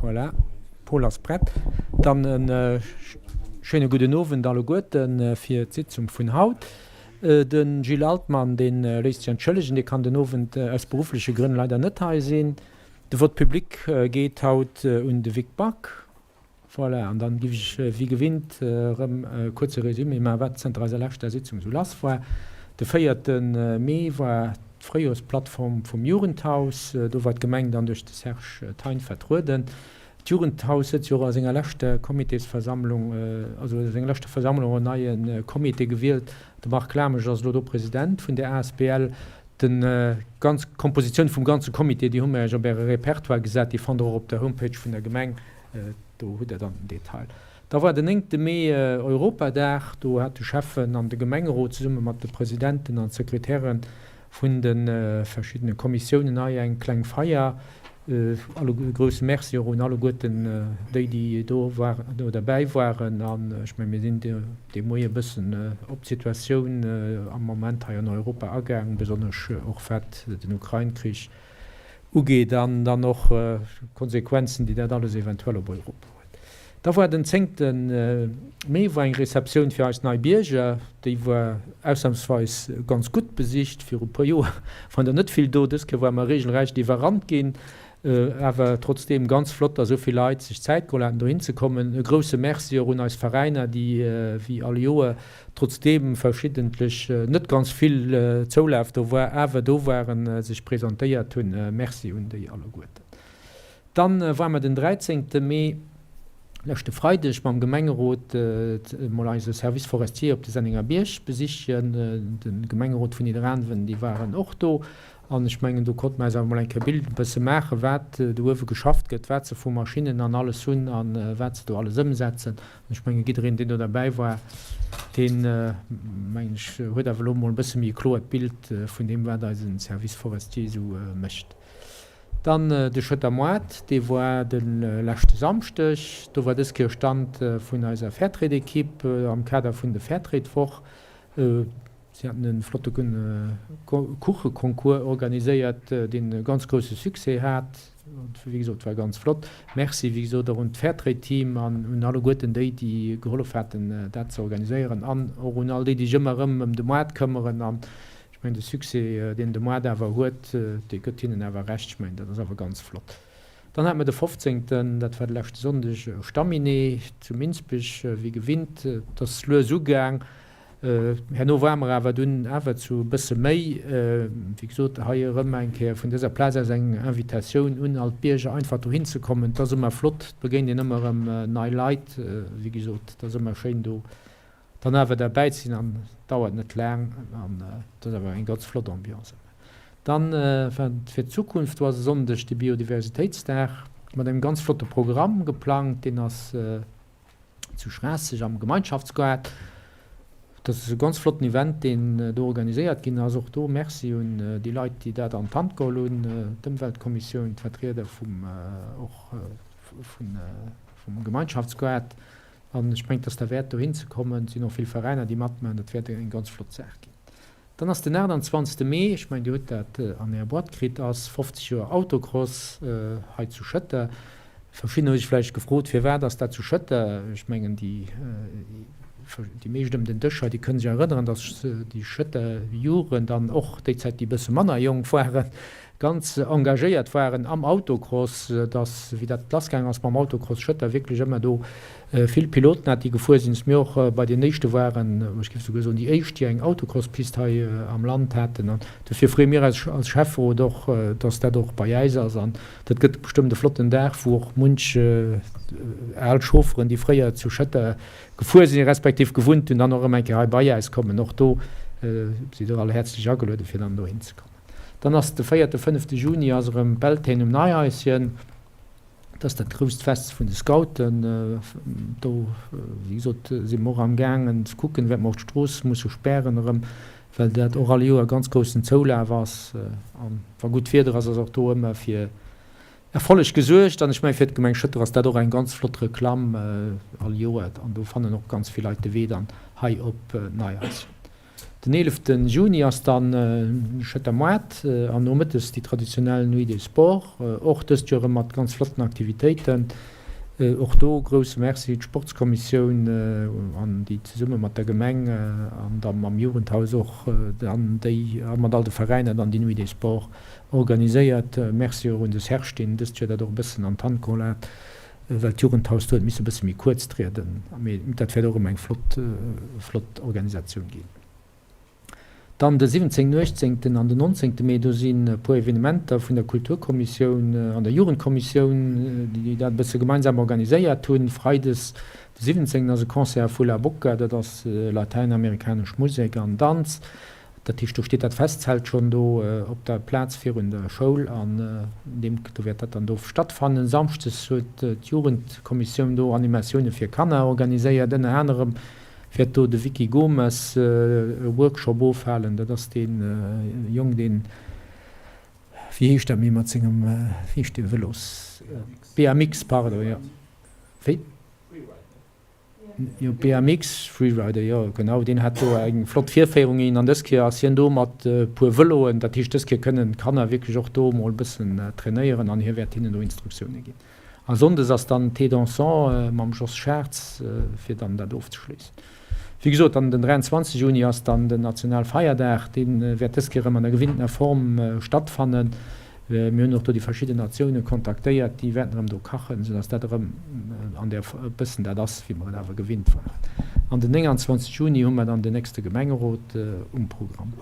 Voilà, Paul ass prett. Dann e schéine gudden Owend alleguerten fir d'Sitzung vun haut. De Gilles Altmann, dee léisst sech entschëllegen, dee kann den Owend aus beruffleche Grënn leider net hei sinn. De Vote public geet haut un de Vic Back. Voilà, an dann giff ech wéi gewinnt erëm e kuerze Résumé maachen, wat zënter eiser leschter Sitzung esou lass war. De véierte Mee war d'Fréijorsplattform vum Jugendhaus. Do war d'Gemeng dann duerch de Serge Thein vertrueden. D'Jugendhaus huet jo och a senger leschter Comitésversammlung, also a senger leschter Versammlung en neie Comité gewielt. De Marc Lamesch ass elo do President vun där asbl. D'ganz Kompositioun vum ganze Comité, déi hu mir Iech op Äre Repertoire gesat. Déi fannt Der och op der Homepage vun der Gemeng. Do hutt Der dann den Detail. Da war den néngte Mee Europadag. Do hat de Schäffen an de Gemengerot zesumme mat de Presidenten an Sekretäre vun de verschiddene Kommissiounen hei eng kleng Feier. Alle grousse Merci och un alleguerten déi, déi do waren, do derbäi waren. An ech menge mir sinn dee Moie e bëssen op d'Situatioun am Moment hei an Europa agaang, besonnesch och wat den Ukrain-Krich ugeet an dann och d'Konsequenzen, déi dat alles eventuell op Europa huet. Da war den zéngte Mee war eng Receptioun fir eis nei Bierger. Déi war ausnamsweis ganz gutt besicht. Viru puer Joer waren der net vill do. Dës Kéier ware mer regelrecht iwwerrannt ginn. Awer trotzdeem ganz flott, dass esou vill Leit sech Zäit geholl haten, dohin ze kommen. E grousse Merci och un eis Veräiner, déi wéi all Joer Trotzdeem verschiddentlech net ganz vill Zoulaf do war, awer do waren, sech presentéiert hunn. Merci un déi alleguerten. Dann war mer den 13 Mee, leschte Freideg, mam Gemengerot mol eise Service forestier op de Sennenger Bierg besichen. De Gemengerot vun Nidderaanwen, déi waren och do. An ech mengen, do konnte mer eis awer mol eng Kéier e Bild e bësse maachen, wat do uewe geschafft gëtt, wat se vu Maschinnen an alles hunn a wat se do alles ëmsetzen. An ech mengen, jiddereen, deen do derbäi war, deen, mengen ech, huet awer elo mol e bësse méi e kloert Bild vun deem, wat eise Service forestier esou mécht. Dann de Schëtter Moart, dee war de leschte Samschdeg. Do war dës Kéier Stand vun eiser Fairtrade-Ekipp am Kader vun de Fairtrade-Woch. Si haten e flotte Kucheconcours organiséiert, deen e ganz grousse Succès hat. Wéi gesot, war ganz flott. Merci wéi gesot och un d'Fairtrade-Team an un alleguerten déi, déi gehollef haten, dat ze organiséieren an och un all déi, déi sech ëmmer erëm ëm de Moart këmmeren. An ech mengen, de Succès, deen de Moart awer huet, dee gëtt hinnen awer Recht. Ech mengen, dat ass awer ganz flott. Dann hate mer de 15., dat war de leschte Sonndeg, e Stamminee zu Minsbech, wéi gewinnt. Et ass lues ugaang. Herno ware mer awer dunn awer zu e bësse méi. Wéi gesot, hei erëm eng Kéier vun dëser Plaz aus eng Invitatioun un all d'Bierger, einfach dohin ze kommen. Et ass ëmmer flott, et begéint een ëmmer erëm nei Leit. Wéi gesot, et ass ëmmer schéin do dann awer derbäi ze sinn an et dauert net laang an et ass awer eng ganz flott Ambiance ëmmer. Dann fir d'Zukunft, do ass e Sonndeg de Biodiversitéitsdag mat engem ganz flotte Programm geplangt. Deen ass. zu Schraasseg am Gemeinschaftsgaart. Dat ass e ganz flotten Event, deen do organiséiert ginn ass. Och do Merci un déi Leit, déi dat an d'Hand geholl hunn, d'Ëmweltkommissioun, d'Vertrieder vum och vum Gemeinschaftsgaart. An ech mengen, et ass derwäert, dohin ze kommen. Et sinn och vill Veräiner, déi matmaachen. Dat wäert eng ganz flott Saach ginn. Dann ass den 28. Mee, ech mengen Dir hutt dat an Är Boîte kritt, ass 50 Joer Autocross hei zu Schëtter. Verschiddener hu sech vläicht gefrot, firwat ass dat zu Schëtter? Ech mengen déi déi meescht ëm den Dësch hei, déi kënnen sech erënneren, datt déi Schëtter Jugend an och déi Zäit déi e bësse manner jonk waren, ganz engagéiert waren am Autocross, dass, wéi dat lassgaangen ass mam Autocross Schëtter, wierklech ëmmer do vill Piloten hat, déi gefuer sinn, dass mir och bei den éischte waren, ech géif souguer soen déi éischt, déi eng Autocrosspist hei am Land haten. An dofir freeë mir eis als Schäfferot och, dass dat och bei äis ass. An dat gëtt bestëmmt e flotten Dag, wou och munch al Chaufferen, déi fréier zu Schëtter gefuer sinn, respektiv gewunnt hunn, dann och erëm eng Kéier hei bei äis kommen. Och do sidd Der all häerzlech agelueden, fir dann dohin ze kommen. Dann ass de véierte, fënnefte Juni ass erëm Beltane um Neihaischen. Dat ass dat grousst Fest vun de Scouten. Do, wéi gesot, si mer och am gaangen ze kucken, wäerte mer och d'Strooss musse spären erëm, well dat och all Joer e ganz groussen Zoulaf ass. An wa gutt Wieder ass, ass och do ëmmer fir Erfolleg gesuergt. An ech mengen, fir d'Gemeng Schëtter ass dat och eng ganz flott Reklamm all Joer. An do fannen och ganz vill Leit de Wee dann hei op Neihaischen. Den 11 Juni ass dann de Schëtter Moart an nomëttes déi traditionell Nuit des Sports, och dëst Joer erëm mat ganz flotten Aktivitéiten. Och do grousse Merci d'Sportskommissioun an déi zesumme mat der Gemeng an da mam Jugendhaus och dann déi a mat all de Veräiner dann déi Nuit des Sports organiséiert. Merci och un de Serge deen dëst Joer dat och e bëssen an d'Hand geholl hat, well d'Jugendhaus do huet misse e bësse méi kuerz trieden. Mee dat wäert och erëm eng flott flott Organisatioun ginn. Dann de 17, 18 an den 19 Mee, do sinn e puer Evenementer vun der Kulturkommissioun an der Jugendkommissioun, déi dat e bësse gemeinsam organiséiert hunn. Freides de 17 ass e Concert vu La Boca, dat ass latäinamerikanesch Musek an Danz. Dat heescht, do steet dat Festzelt schonn do op der Plaz virun der Schoul an deem, do wäert dat dann do stattfannen. Samschdes huet d'Jugendkommissioun do Animatioune fir Kanner organiséiert, ënner anerem Wäert do de Vicky Gomes e Workshop ofhalen. Dat ass dee Jong, deen, wéi heescht dat méi mat sengem, wéi heescht dee Vëlos? BMX, pardon, jo. Wéi? Jo, BMX, Freerider, jo genau. Deen hat do eng flott Virféierung ginn an dës Kéier ass hien do mat e puer Vëloen. Dat heescht, dës Kéier kënnen d'Kanner wierklech och do emol e bëssen trainéieren an hie wäert hinnen do Instruktioune ginn. A Sonndes ass dann Thé dansant mam Jos Schartz, fir dann dat ofzeschléissen. Wéi gesot, dann den 23 Juni ass dann den Nationalfeierdag. Dee wäert dës Kéier erëm an der gewinntener Form stattfannen. Mir hunn och do déi verschidden Natioune kontaktéiert, déi wäerten erëm do kachen, soudass dat erëm an där e bëssen dat ass, wéi mer et awer gewinnt waren. An den 29 Juni hu mer dann den nächste Gemengerot um Programm.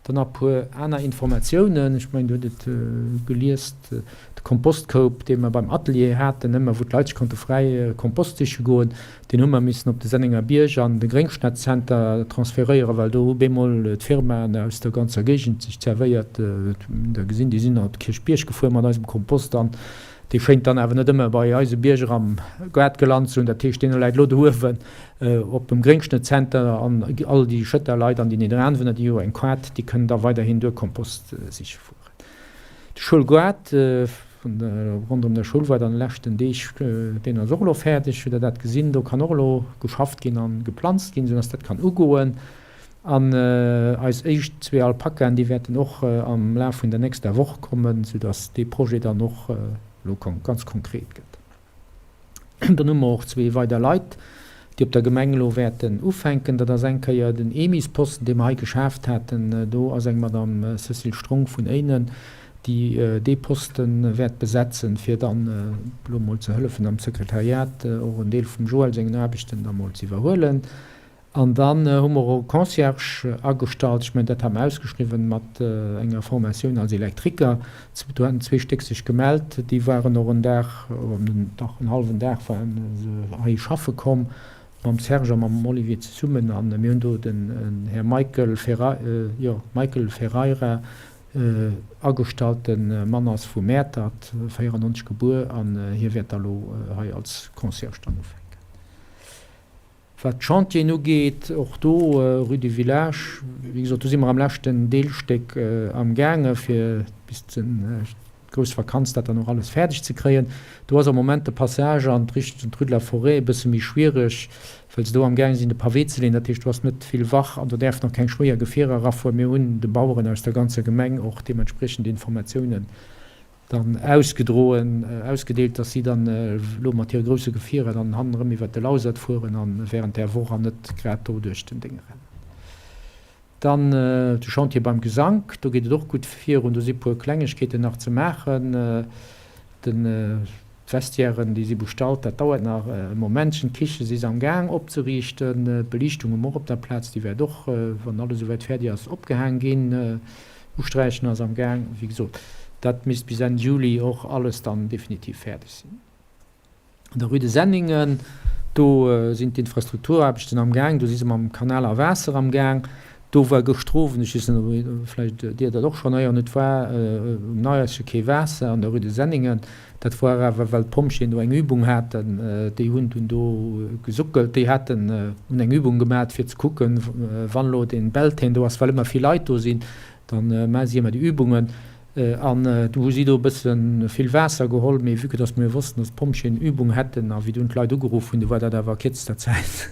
Dann nach e puer aner Informatiounen. Ech mengen, Dir hutt et gelies, de Kompostkoup, dee mer beim Atelier haten, ëmmer wou d'Leit sech konnte fräi Kompost siche goen, deen hu mer missen op de Sennenger Bierg an de Gréngschnettzenter transferéieren, well do hu bemol d'Firmaen aus der ganzer Géigend sech zerwéiert. Der gesinn, déi sinn op de Kierchbierg gefuer mat eisem Kompost an dee schéint dann awer net ëmmer bei eise Bierger am Gaart gelant ze hunn. Dat heescht, dee läit elo do uewen op dem Gréngschnëttzenter an all déi Schëtter Leit an déi Nidderaanwener, déi hu eng Kaart, déi kënnen da weiderhin duer Kompost siche fueren. De Schoulgaart ronderëm der Schoul war dann de leschten Deeg, deen ass och elo fäerdeg, hutt Der dat gesinn. Do kann och elo geschafft ginn a geplanzt ginn, soudass dat kann ugoen. An eis éischt zwee Alpakaen, déi wäerten och am Laf vun der nächster Woch kommen, soudass dee Projet dann och elo ganz konkret gëtt. Dann hu mer och zwee weider Leit, déi op der Gemeng elo wäerten ufänken. Dat ass eng Kéier den EMIS-Posten, dee mer hei geschaaft haten. Do ass eng Madame Cécile Strunk vun Éinen, déi dee Poste wäert besetzen, fir dann elo mol ze hëllefen am Sekretariat och en Deel vum Joël sengen Aarbechten da mol ze iwwerhuelen. An dann hu mer och e Concierge agestallt, ech mengen, dat hat mer ausgeschriwwen, mat enger Formatioun als Elektriker. Do haten zwee Stéck sech gemellt, déi waren och en Dag, dach en hallwen Dag ware se hei schaffe komm, mam Serge a mam Olivier zesummen. A mir hunn do den Här Michael Ferrei, jo, Michael Ferreira agestallt. De Mann ass vu Mäertert, 94 gebuer, an hie wäert da lo hei als Concierge dann ufänken. Wat d'Chantieren ugeet, och do, Rue du Village, wéi gesot, do si mer am leschten Deelstéck amgaange fir bis d'grouss Vakanz dat dann och alles fäerdeg ze kréien. Do ass am Moment de Passage an d'Richtung d'Rue de la Forêt e bësse méi schwiereg, well se do amgaange sinn de Pavé ze leeën. Dat heescht, do ass net vill Wach an do däerfen och keng schwéier Gefierer erafueren. Mir hunn de Baueren aus der ganzer Gemeng och deementspriechend Informatiounen dann ausgedroen, ausgedeelt, dass si dann elo mat hire grousse Gefierer dann hannerëm iwwert de Lausert fueren a während där Woch an net grad do duerch den Déng rennen. Dann de Chantier beim Gesank, do geet et och gutt virun, do si puer Klengegkeeten nach ze maachen. Den, d'Vestiairen, déi si bestallt, dat dauert nach e Momentchen. D'Kiche si se am Gaang opzeriichten, d'Beliichtung hu mer och op der Plaz, déi wäert och, wann alles esouwäit fäerdeg ass, opgehaang ginn. Usträichen ass am Gaang. Wéi gesot, dat misst bis Enn Juli och alles dann definitiv fäerdeg sinn. An der Rue de Senningen, do sinn d'Infrastrukturaarbechten am Gaang, do si se mam Kanal a Waasser am Gaang. Do war gëschter Owend, ech weess net, ob vläicht Dir dat och schonn héieren hutt, war um Neihaischen kee Waasser an der Rue de Senningen. Dat war awer, well d'Pompjeeën do eng Übung haten. Déi hunn dunn do gesuckelt. Déi haten hunn eng Übung gemat, fir ze kucken, wann elo dee Beltane do ass, well ëmmer vill Leit do sinn, da maache si ëmmer déi Übungen. An du hu si do e bësse vill Waasser geholl. Mee vue que dass mir wossten, dass d'Pompjeeën Übung hätten a wéi dunn d'Leit ugeruff hunn, du war dat awer a kierzester Zäit.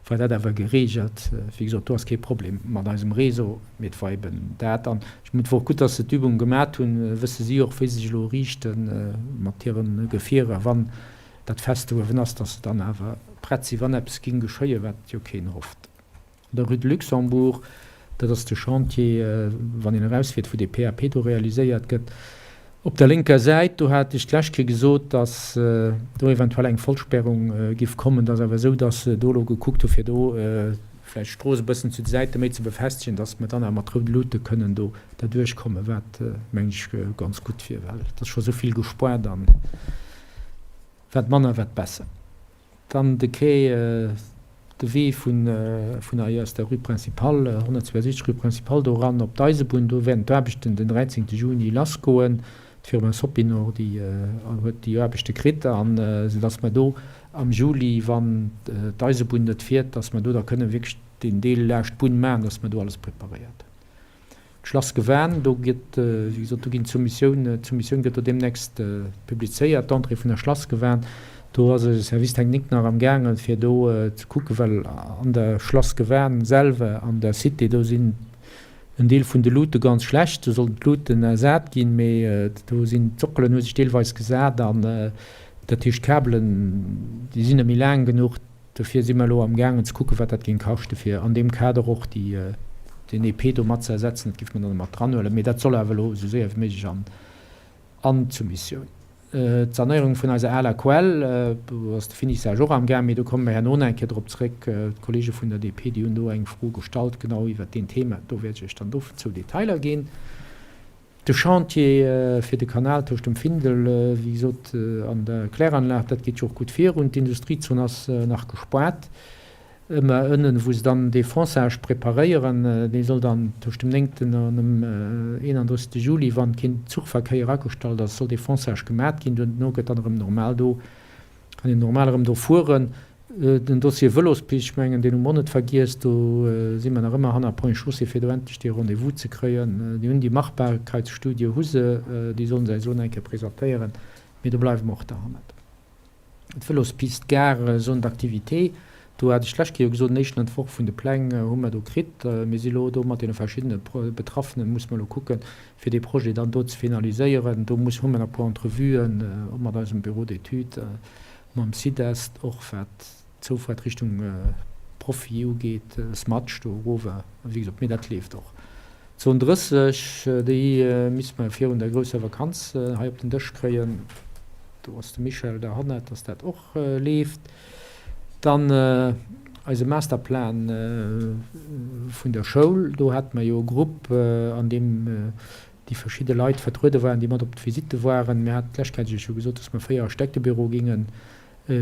War dat awer geregelt. Wéi gesot, do ass kee Problem mat eisem Réseau, mee et war eben dat. An ech mengen, et wor och gutt, dass se d'Übung gemat hunn, wësse si och, wéi se sech elo riichte mat hire Gefierer, wann dat fest do uewen ass, dass se dann awer prett sinn, wann eppes géing geschéien, wat jo keen hofft. An der Rue de Luxembourg, dat ass de Chantier, wann een erausfiert, wou dee PAP do realiséiert gëtt, op der lénker Säit, do hat ech d'lescht Kéier gesot, dass do eventuell eng Vollsperrung giff kommen. Et ass awer esou, dass se do elo gekuckt hu fir do vläicht d'Strooss e bëssen zu de Säite méi ze befestegen, dass mer dann awer mat roude Luute kënnen do derduerch kommen, wat, mengen ech, ganz gutt wier, well et ass scho sou vill gespuert an wat manner, wat besser. Dann de Quai, de Wee vun vun hei aus der Rue Principale, 162 Rue Principale do eran op d'Eisebunn. Do wäerten d'Aarbechten den 13 Juni lassgoen. D'Firma Sopinor, déi huet déi Aarbechte kritt, an esou datt mer do am Juli, wann d'Eisebunn net fiert, datt mer do da kënnen wierklech deen Deel laascht d'Bunn maachen, datt mer do alles preparéiert hunn. D'Schlass Gewan, do gëtt, wéi gesot, do ginn d'Soumissioun, d'Soumissioun gëtt do deemnächst publizéiert, d'Entrée vun der Schlass Gewan. Do ass e Service technique nach am gaangen, fir do ze kucken, well an der Schlass Gewan selwer, an der Cité, do sinn en Deel vun de Luute ganz schlecht. Do sollten d'Luuten ersat ginn, mee do sinn d'Sockelen hu sech deelweis gesat an dat heescht d'Kabelen, déi sinn net méi laang genuch. Dofir si mer elo amgaangen ze kucken, wat dat géing kaschten, fir an deem Kader och déi, den EP do mat ze ersetzen. Dat géife mer dann mat dranhuelen. Mee dat soll awer elo esou séier wéi méiglech an, an d'Soumissioun. D'Sanéierung vun eiser aler Quell, do ass de Finissage och amgaang, mee do komme mer herno nach eng Kéier drop zréck. D'Kollege vun der DP, déi hunn do eng Fro gestallt, genau iwwert deen Thema. Do wäert ech Iech dann dozou Detailer ginn. De Chantier fir de Kanal tëscht dem Findel, wéi gesot, an der Kläranlag, dat geet jo och gutt virun. D'Industriezon ass nach gespaart, ëmmer ënnen, wou se dann dee Fonçage preparéieren. Dee soll dann tëscht dem néngten an dem 31. Juli, wann keen Zuchverkéier agestallt ass, soll dee Fonçage gemat ginn. Duerno gëtt dann erëm normal do, kann een normal erëm do fueren. Den Dossier Vëlospist, ech mengen, deen hu mer och net vergiess. Do si mer nach ëmmer hanner Ponts et Chaussées, fir do endlech dee Rendez-vous ze kréien. Déi hunn déi Machbarkeitsstudie hu se, déi solle se eis elo nach eng Kéier presentéieren, mee do bleiwe mer och derhannert. D'Vëlospist Gare, Zone d'activité, do hat ech d'lescht Kéier jo gesot, den éischten Entworf vun de Pläng hu mer do kritt. Mir si elo do mat deene verschiddene Betraffenen, musse mer elo kucken, fir dee Projet dann do ze finaliséieren. Do muss, hu mer nach e puer Entrevuen, och mat eisem Bureau d'études, mam Sidest, och wat d'Zoufaart Richtung Profi ugeet, Smatsch do erof, a wéi gesot, mee dat leeft och. D'Zon 30, déi misste mer virun der grousser Vakanz hei op den Dësch kréien. Do ass de Michel derhannert, dass dat och leeft. Dann eise Masterplan vun der Schoul, do hate mer jo e Grupp, an deem déi verschidde Leit vertruede waren, déi mat op d'Visitte waren. Mir haten d'lescht Kéier, hat ech Iech jo gesot, dass mer 4 Architektebüroe gingen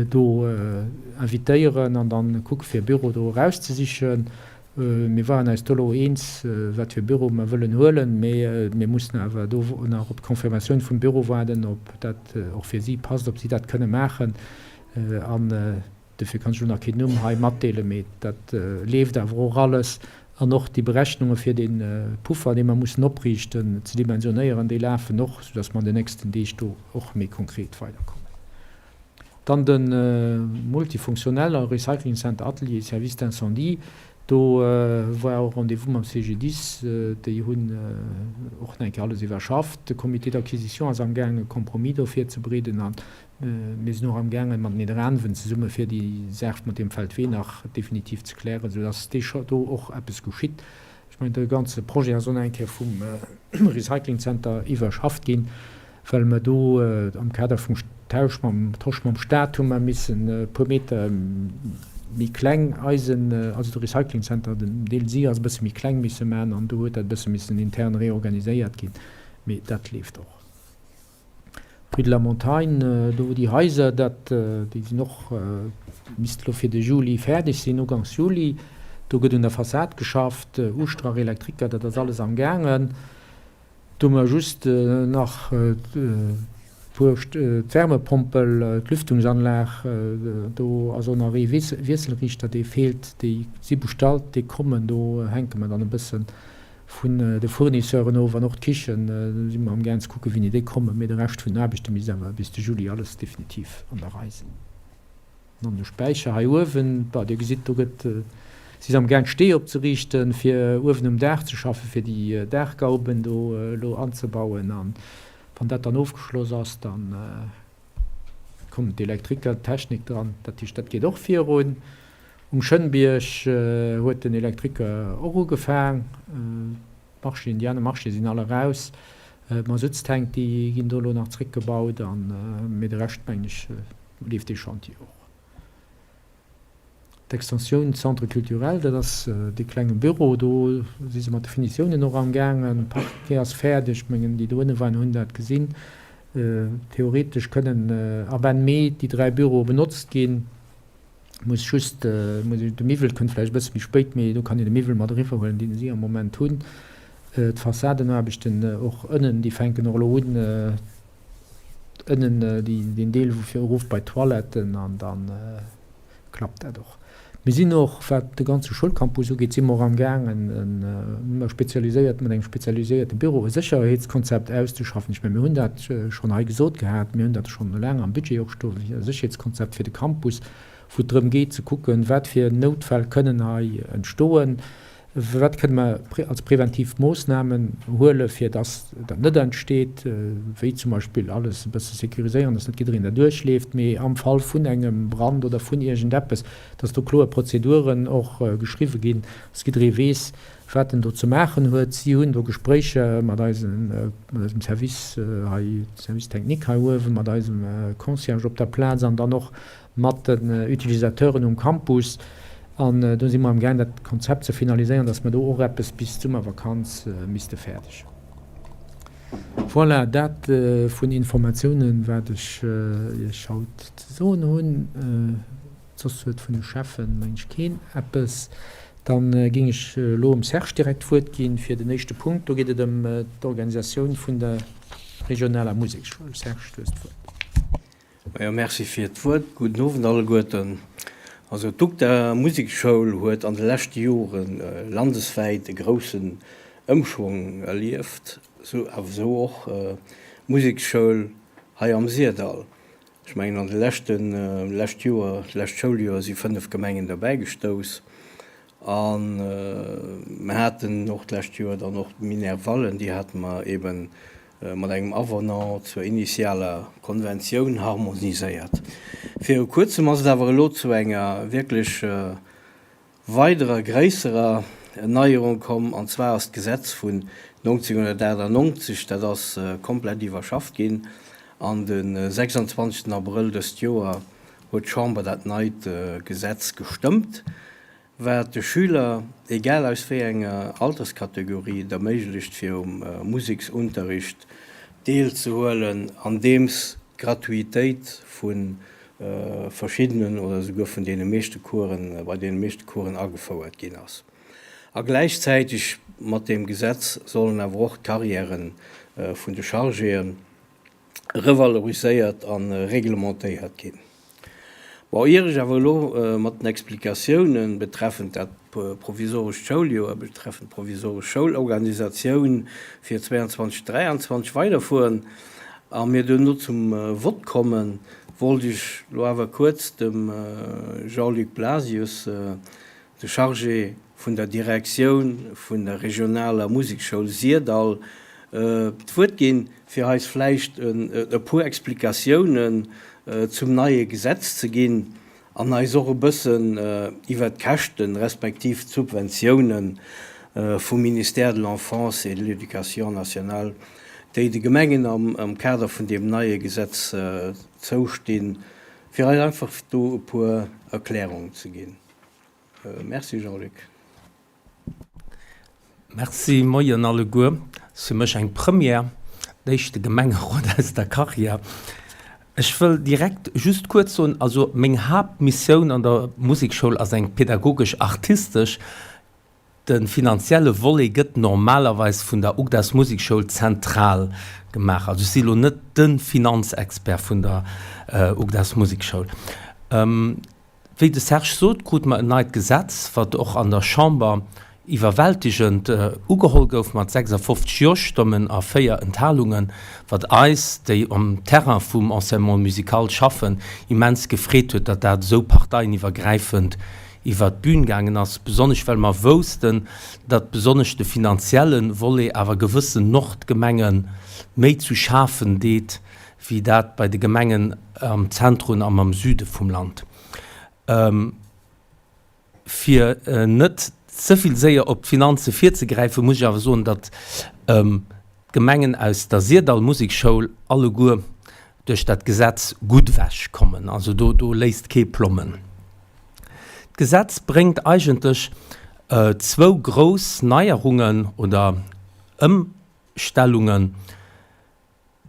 do invitéieren an dann kucke fir e Büro do erauszesichen. Mir waren eis do elo eens, wat fir e Büro mer wëllen huelen, mee mir mussen awer do nach op d'Confirmatioun vum Büro waarden, ob dat och fir si passt, ob si dat kënne maachen. An Dofir kann ech elo nach keen Numm hei matdeelen, mee dat leeft awer och alles. An och déi Berechnunge fir dee Puffer, dee mer mussen opriichten, ze dimensionéieren, déi lafen och, soudass mer an den nächsten Deeg do och méi konkret weiderkommen. Dann de multifunktionelle Recycling Center Atelier Service d'incendie, do war och Rendez-vous mam CGDIS, déi hunn och nach eng Kéier alles iwwerschafft. De Comité d'acquisition ass amgaangen, e Compromis do virzebereeden an Mir sinn och amgaangen, mat Nidderaanwen zesumme fir déi Saach mat deem Feldwee nach definitiv ze klären, soudass do och eppes geschitt. Ech mengen, de ganze Projet ass och nach eng Kéier vum Recycling Center iwwerschafft ginn, well mer do am Kader vum Tausch mam Tosch mam Stat hu mer missen e puer Meter méi kleng eisen, also de Recycling Center, den Deel si ass e bësse méi kleng misse maachen an do huet dat e bësse missen intern reorganiséiert ginn. Mee dat leeft och. Rue de la Montagne, do wou déi Haiser, dat, déi sinn och, misst elo fir de Juli fäerdeg sinn, uganks Juli. Do gëtt un der Fassad geschafft, Ustrach, Elektriker, dat ass alles am gaangen. Do hu mer just nach puer, d'Wärmepompel, d'Lüftungsanlag, do ass och nach ee Wiesselriichter, dee feelt, déi si bestallt, déi kommen, do hänke mer dann e bëssen Vun de Fournisseuren of an och d'Kichen, do si mer amgaang ze kucken, wéini déi kommen. Mee de Rescht vun den Aarbechte misst awer bis de Juli alles definitiv an der Rei sinn. An de Späicher hei uewen, bah, Dir gesitt, do gëtt, si si am gaang d'Stee opzeriichten, fir uewen um Daach ze schaffen, fir déi Daachgauben do elo anzebauen. A wann dat dann ofgeschloss ass, da kommen d'Elektriker, d'Technik dran. Dat heescht, dat geet och virun. Um Schënnbierg huet den Elektriker och ugefaang. D'Marchéen, déi aner Marchéë sinn all eraus. D'Masuttstank, déi ginn do elo nach zréckgebaut an, mee de Rescht, mengen ech, leeft dee Chantier och. D'Extensioun Centre culturel, dat ass dee klenge Büro, do si se mat de Finitiounen och amgaangen. Parquet ass fäerdeg, ech mengen, déi do ënne waren, hunn dat gesinn. Theoretesch kënnen ab Enn Mee déi 3 Büroe benotzt ginn. Muss just, de Miwwel kënnt vläicht e bësse méi spéit, mee do kann een de Miwwel mat eriwwer huelen, deen si am Moment hunn. D'Fassadenaarbechten och ënnen, déi fänken och elo un, ënnen deen Deel wou fir erof bei d'Toiletten an da klappt dat och. Mir sinn och, wat de ganze Schoulcampus ugeet, si mer och amgaangen, e spezialiséiert, mat engem spezialiséierte Büro e Sécherheetskonzept auszeschaffen. Ech mengen, mir hunn dat schonn hei gesot gehat, mir hunn dat schonn laang am Budget och stoen, e Sécherheetskonzept fir de Campus, wou et drëm geet ze kucken, wat fir Noutfäll kënnen hei entstoen, Wat kënne mer als preventiv Moossnamen huelen, fir dass dat net entsteet, wéi zum Beispill alles e bësse sécuriséieren, dass net jiddereen derduerch leeft, mee am Fall vun engem Brand oder vun iergendeppes, dass do kloer Prozeduren och geschriwwe ginn, dass jidderee weess, wat en do ze maachen huet. Si hunn do Gespréicher mat eisem Service hei, Service technique hei uewen, mat eisem Concierge op der Plaz an dann och mat den Utilisateuren um Campus an do si mer am gaang dat Konzept ze finaliséieren, dass mer do och eppes bis d'Summervakanz misste fäerdeg hunn. Voilà, dat vun Informatiounen, wat ech Iech haut ze soen hunn. Soss huet vun de Cheffen, meng ech, keen eppes. Dann géing ech elo dem Serge direkt d'Wuert ginn fir den éischte Punkt. Do geet et ëm d'Organisatioun vun der regionaler Museksschoul. Serge, du hues d'Wuert. Majo, merci fir d'Wuert. Gudden Owend alleguerten. Also d'UGDA Musekschoul huet an de leschte Jore landeswäit e groussen Ëmschwong erlieft, sou awer sou och d'Musekschoul hei am Syrdall. Ech mengen an de leschte lescht Joer, d'lescht Schouljoer si 5 Gemengen derbäigestouss A mer haten och d'lescht Joer dann och d'Minervallen, déi hate mer eebe mat engem Avenant zur initialer Konventioun harmoniséiert. Viru Kuerzem ass et awer elo zu enger wierklech weiderer gréisserer Neierung komm, an zwar ass d'Gesetz vun 1998, dat ass komplett iwwerschafft ginn, an de 26. Abrëll dëst Joer huet d'Chamber dat neit Gesetz gestëmmt, wat de Schüler, egal aus wéi enger Alterskategorie, et erméiglecht fir um Museksunterricht deelzehuelen, andeems d'Gratuitéit vu verschiddenen oder esouguer vun deene meeschte Coursen, bei deene meeschte Coursen agefouert ginn ass. A gläichzäiteg mat deem Gesetz sollen awer och d'Carrièrë vun de Chargéen revaloriséiert a reglementéiert ginn. Bon, ier ech awer elo mat den Explikatiounen betreffend dat provisorescht Schouljoer, betreffend d'provisoresch Schoulorganisatioun fir 22, 23 weiderfueren a mir duerno zum Vott kommen, wollt ech elo awer kuerz dem Jean-Luc Blasius, De Chargé vun der Direktioun vun der regionaler Musekschoul Syrdall d'Wuert ginn, fir eis vläicht e puer Explikatiounen zum neie Gesetz ze ginn an eis och e bëssen iwwert d'Käschten, respektiv d'Subventiounen vum Ministère de l'Enfance et de l'Éducation nationale, déi de Gemengen am Kader vun deem neie Gesetz zoustinn, fir eis einfach do e puer Erklärungen ze ginn. Merci Jean-Luc. Merci, Moien alleguer. Ass fir mech eng Première, d'éischte Gemengerot aus der Karriär. Ech wëll direkt just kuerz soen, also meng Haaptmissioun an der Musekschoul ass eng pedagogesch-artistesch. De finanzielle Volet gëtt normalerweis vun der UGDAS Musekschoul zentral gemaach. Also ech si lo net de Finanzexpert vun der UGDAS Musekschoul. Wéi de Serge sot, krute mer en neit Gesetz, wat och an der Chamber. iwwerwältigend ugeholl gouf mat 56 Jo-Stëmmen a 4 Enthalungen, wat eis, déi um Terrain vum Enseignement musical schaffen, immens gefreet huet, datt dat esou parteien-iwwergräifend iwwert d'Bühn gaangen ass, besonnesch well mer woussten, datt besonnesch de finanzielle Volet awer gewëssen Nordgemenge méi zu schafen deet, wéi dat bei de Gemengen am Zentrum an am Süde vum Land. Fir net ze vill séier op d'Finanze virzegräifen, muss ech awer soen, datt d'Gemengen aus der Syrdall Musekschoul alleguer duerch dat Gesetz gutt ewech kommen. Also do, do léisst kee Plommen. D'Gesetz bréngt eigentlech zwou grouss Neierungen oder Ëmstellungen.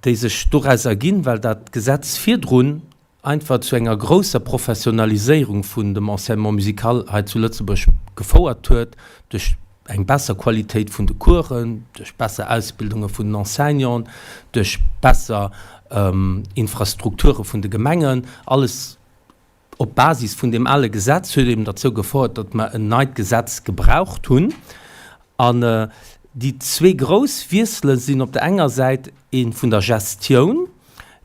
déi sech doraus erginn, well dat Gesetz virdrun einfach zu enger grousser Professionaliséierung vun dem Enseignement musical hei zu Lëtzebuerg gefouert huet, duerch eng besser Qualitéit vun de Coursen, duerch besser Ausbildunge vun den Enseignanten, duerch besser Infrastrukture vun de Gemengen, alles op Basis vun deem ale Gesetz huet eben derzou gefouert, datt mer en neit Gesetz gebraucht hunn. An déi zwee grouss Wiessele sinn op der enger Säit ee vun der Gestioun,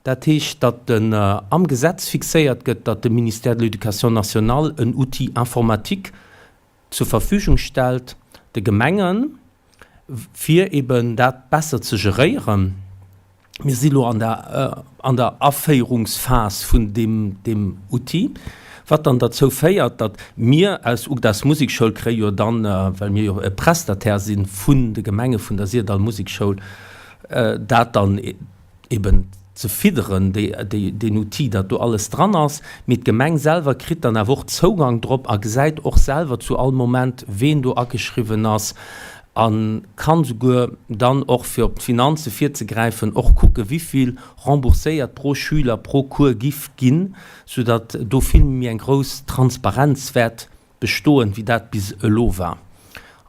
dat heescht, datt den am Gesetz fixéiert gëtt, datt de Ministère de l'Éducation nationale en Outil informatique zur Verfügung stellt de Gemengen, fir eben dat besser ze geréieren. Mir si lo an der, an der Aféierungsphas vun deem, deem Outil, wat dann derzou féiert, datt mir aus UGDA's Musekschoul kréie jo dann, well mir jo e Prestataire si vun de Gemenge vun der Syrdall Musekschoul, dat dann eben ze fidderen, deen Outil, datt do alles dran ass, mee d'Gemeng selwer kritt dann awer och Zougang drop a gesäit och selwer zu all Moment, ween do ageschriwwen ass a kann souguer dann och, fir op d'Finanze virzegräifen, och kucke wivill rembourséiert pro Schüler, pro Cours giff ginn, soudatt do vill méi eng grouss Transparenz wäert bestoen, wéi dat bis elo war.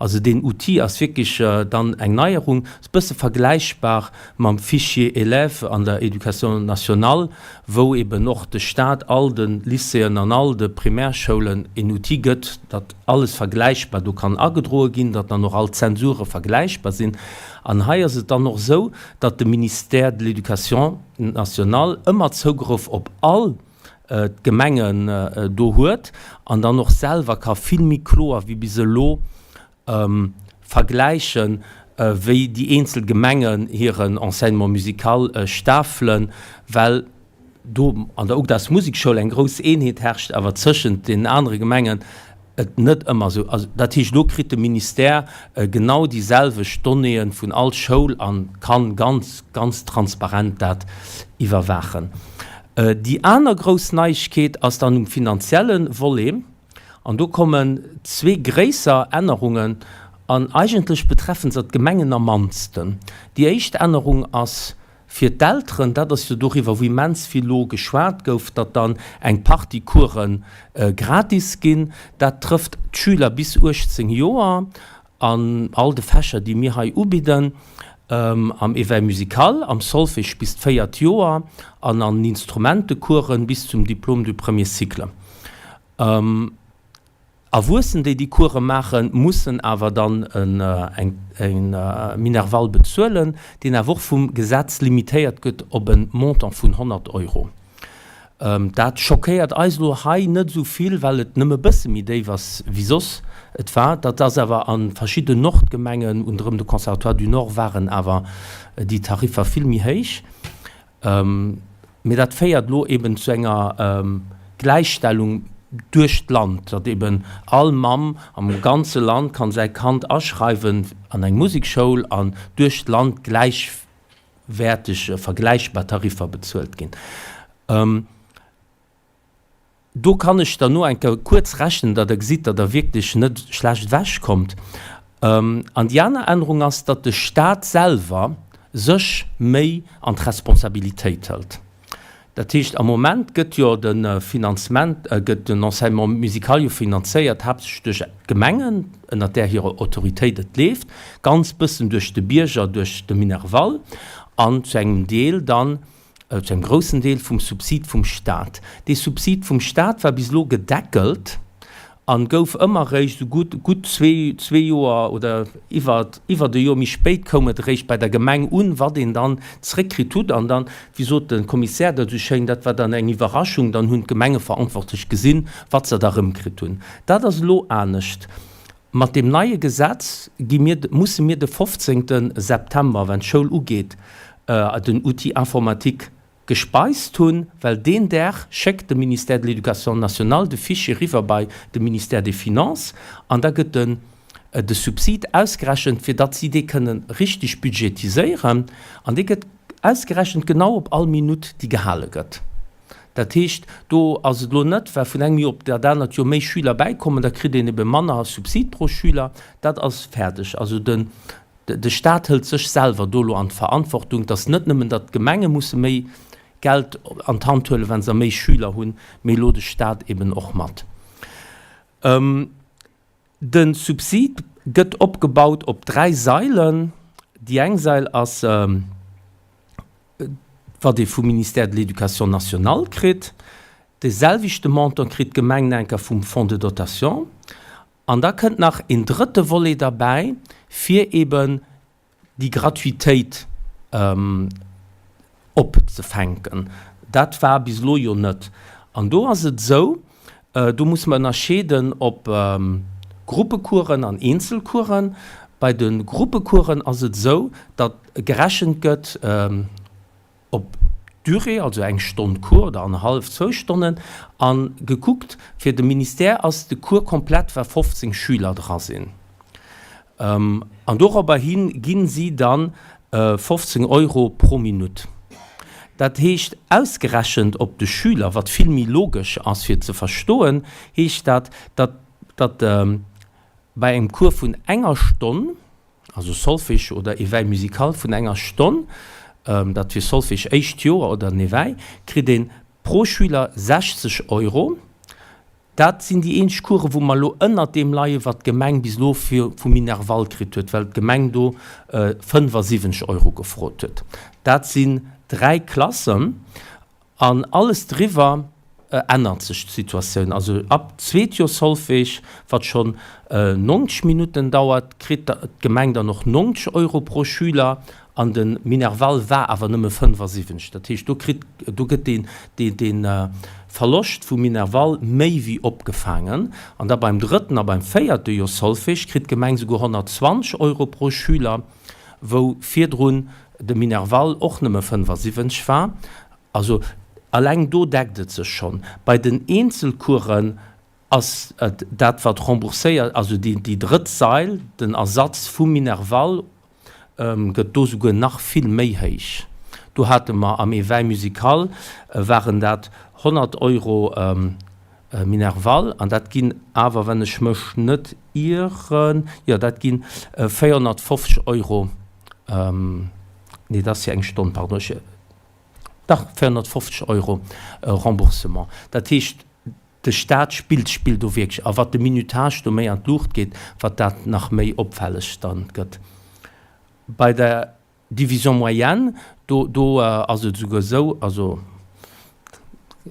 Also deen Outil ass wierklech dann eng Neierung, ass e bësse vergläichbar mam Fichier élève an der Éducation nationale, wou eben och de Stat all de Lycéeën an all de Primärschoulen een Outil gëtt, datt alles vergläichbar do kann agedroe ginn, datt dann och all d'Zensure vergläichbar sinn. An hei ass et dann och esou, datt de Ministère de l'Éducation nationale ëmmer Zougrëff op all d'Gemengen do huet an dann och selwer ka vill méi kloer wéi bis elo vergläichen, wéi déi eenzel Gemengen hiren Enseignement musical stafelen, well do an der UGDA's Musekschoul eng grouss Eenheet herrscht, awer zëschent deenen anere Gemengen et net ëmmer esou ass. Dat heescht, elo kritt de Ministère genau déi selwecht Donnéeë vun all Schoul a kann ganz, ganz transparent dat iwwerwaachen. Déi aner grouss Neiegkeet ass dann um finanzielle Volet, an do kommen zwee gréisser Ännerungen, an eigentlech betreffen se d'Gemengen am mannsten. Déi éischt Ännerung ass fir d'Elteren, dat ass jo doriwwer, wou immens vill elo geschwat gouf, datt dann eng Partie Course gratis ginn. Dat trëfft d'Schüler bis 18 Joer An all de Fächer, déi mir hei ubidden, am Éveil musical, am Solfège bis d'véiert Joer an an Instrumentecoursen bis zum Diplôme du premier cycle. Erwuessen, déi déi Course maachen, mussen awer dann eng Minerval bezuelen, deen awer och vum Gesetz limitéiert gëtt op e Montant vun 100 Euro. Dat schockéiert eis elo hei net esou vill, well et nëmme e bësse méi déif ass wéi soss et war. Dat ass awer a verschidden Nordgemengen, ronderëm de Conservatoire du Nord waren awer déi Tariffer vill méi héich. Mee dat féiert elo eben zu enger Gläichstellung duerch d'Land, datt eben all Mamm am ganze Land kann säi Kand aschreiwen an eng Musekschoul an duerch d'Land gläich wäerteg vergläichbar Tariffer bezuelt ginn. Do kann ech dann no eng Kéier kuerz rechnen, datt Der gesitt, datt Der wierklech net schlecht ewechkommt. An déi aner Ännerung ass, datt de Stat selwer sech méi an d'Responsabilitéit hëlt. Dat heescht, am Moment gëtt jo de Finanzement, gëtt den Enseignement musical jo finanzéiert haaptsächlech duerch d'Gemengen, ënnert där hirer Autoritéit et leeft, ganz bëssen duerch de Bierger, duerch de Minerval an zu engem Deel dann, zu engem groussen Deel vum Subsid vum Stat. Dee Subsid vum Stat war bis elo gedeckelt. An gouf ëmmer eréischt esou gutt, gutt zwee, zwee Joer oder iwwer, iwwert e Joer méi spéit koum et eréischt bei der Gemeng un, wat een dann zréckkritt hutt. An dann, wéi sot de Kommissär dat esou schéin, dat war dann eng Iwwerraschung, dann hunn d'Gemengeverantwortlech gesinn, wat se da erëmkritt hunn. Dat ass elo anescht. Mat deem neie Gesetz gi mir, musse mir de 15. September, wenn d'Schoul ugeet, den Outil informatique gespeist hunn, well deen Dag schéckt de Ministère de l'Éducation nationale de Fichier eriwwer bei de Ministère des Finances an da gëtt den de Subsid ausgerechent, fir datt si dee kënnen richtig budgetiséieren an dee gëtt ausgerechent genau op all Minutt, déi gehale gëtt. Dat heescht, do ass et elo net, well vun engem Joer op dat anert Joer méi Schüler bäikommen, da kritt een ebe manner Subsid pro Schüler. Dat ass fäerdeg. Also den De Staat hëlt sech selwer do elo an d'Verantwortung. Et ass net nëmmen, datt d'Gemenge musse méi Geld an d'Hand huelen, wa se méi Schüler hunn, mee elo de Staat eben och mat. De Subsid gëtt opgebaut op 3 Sailen. Déi eng Sail ass, wat ee vum Ministère de l'Éducation nationale kritt. Dee selwechte Montant kritt d'Gemeng enker vum Fonds de dotation. An da kënnt nach een drëtte Volet derbäi, fir eben déi Gratuitéit opzefänken. Dat war bis elo jo net. An do ass et esou, do muss mer ënnerscheeden op Gruppecoursen an Eenzelcoursen. Bei de Gruppecoursen ass et esou, datt gerechent gëtt, op d'Durée, also eng Stonn Cours oder annerhallef, zwou Stonnen, a gekuckt, fir de Ministère ass de Cours komplett, wa 15 Schüler dra sinn. An dorobber hi gi si dann 15 Euro pro Minutt. Dat heescht, ausgerechent op de Schüler, wat vill méi logesch ass fir ze verstoen, heescht dat, datt, datt bei engem Cours vun enger Stonn, also Solfège oder Éveil musical vun enger Stonn, dat fir Solfège éischt Joer oder den Éveil, kritt een pro Schüler 60 Euro. Dat sinn déi eenzeg Coursen, wou mer elo ënnert deem leien, wat d'Gemeng bis elo vum Minerval kritt huet, well d'Gemeng do 75 Euro gefrot huet. Dat sinn dräi Klassen. An alles driwwer ännert sech d'Situatioun. Also ab zweet Joer Solfège, wat schonn 90 Minutten dauert, kritt d'Gemeng dann och 90 Euro pro Schüler an de Minerval war awer nëmme 75. Dat heescht, do kritt, do gëtt deen, dee Verloscht vum Minerval méi wéi opgefaangen. An da beim drëtten a beim véierte Joer Solfège kritt d'Gemeng souguer 120 Euro pro Schüler, wou virdrun de Minerval och nëmme 75 war. Also alleng do deckt et sech schonn. Bei den Eenzelcoursen ass et dat wat rembourséiert, also déi drëtt Sail, den Ersatz vum Minerval gëtt do souguer nach vill méi héich. Do hate mer am Éveil musical waren dat 100 Euro Minerval an dat ginn awer, wann ech mech net ieren, jo dat gi 450 Euro, nee dat ass fir eng Stonn, pardon, ech, Dach, 450 Euro Remboursement. Dat heescht, de Staat spillt d'Spill do wierklech. A wat de Minutage do méi an d'Luucht geet, wat dat nach méi opfälleg dann gëtt. Bei der Division moyenne, do, do ass et esouguer esou, also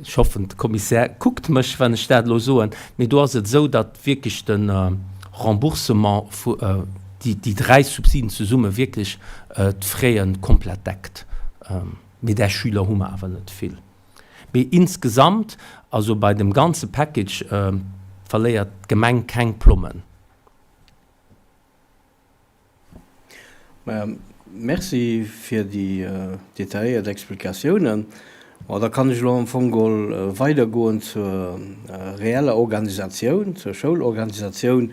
ech hoffen, de Kommissär kuckt mech, wann ech dat elo soen, mee do ass et esou, datt wierklech de Remboursement vu, déi dräi Subsiden zesumme wierklech d'Fraie komplett deckt. Mee där Schüler hu mer awer net vill. Mee insgesamt, also bei dem ganze Package, verléiert d'Gemeng keng Plommen. Maja, merci fir déi detailléiert Explikatiounen. Bon, da kann ech elo am Fong geholl weidergoen zur reeller Organisatioun, zur Schoulorganisatioun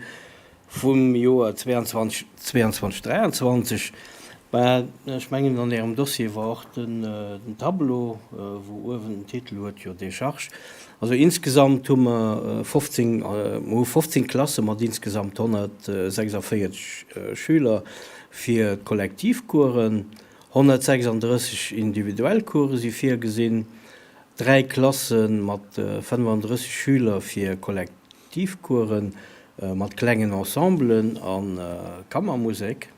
vum Joer 22, 23. Mä ech mengen, an Ärem Dossier war och den Tableau, wou uewen den Titel huet, jo, Décharge. Also insgesamt hu mer 15, mer hu 15 Klasse mat insgesamt 146 Schüler fir d'Kollektivcoursen, 136 individuell Course si virgesinn, dräi Klasse mat 35 Schüler fir Kollektivcoursen mat klengen Ensemblen a Kammermusek.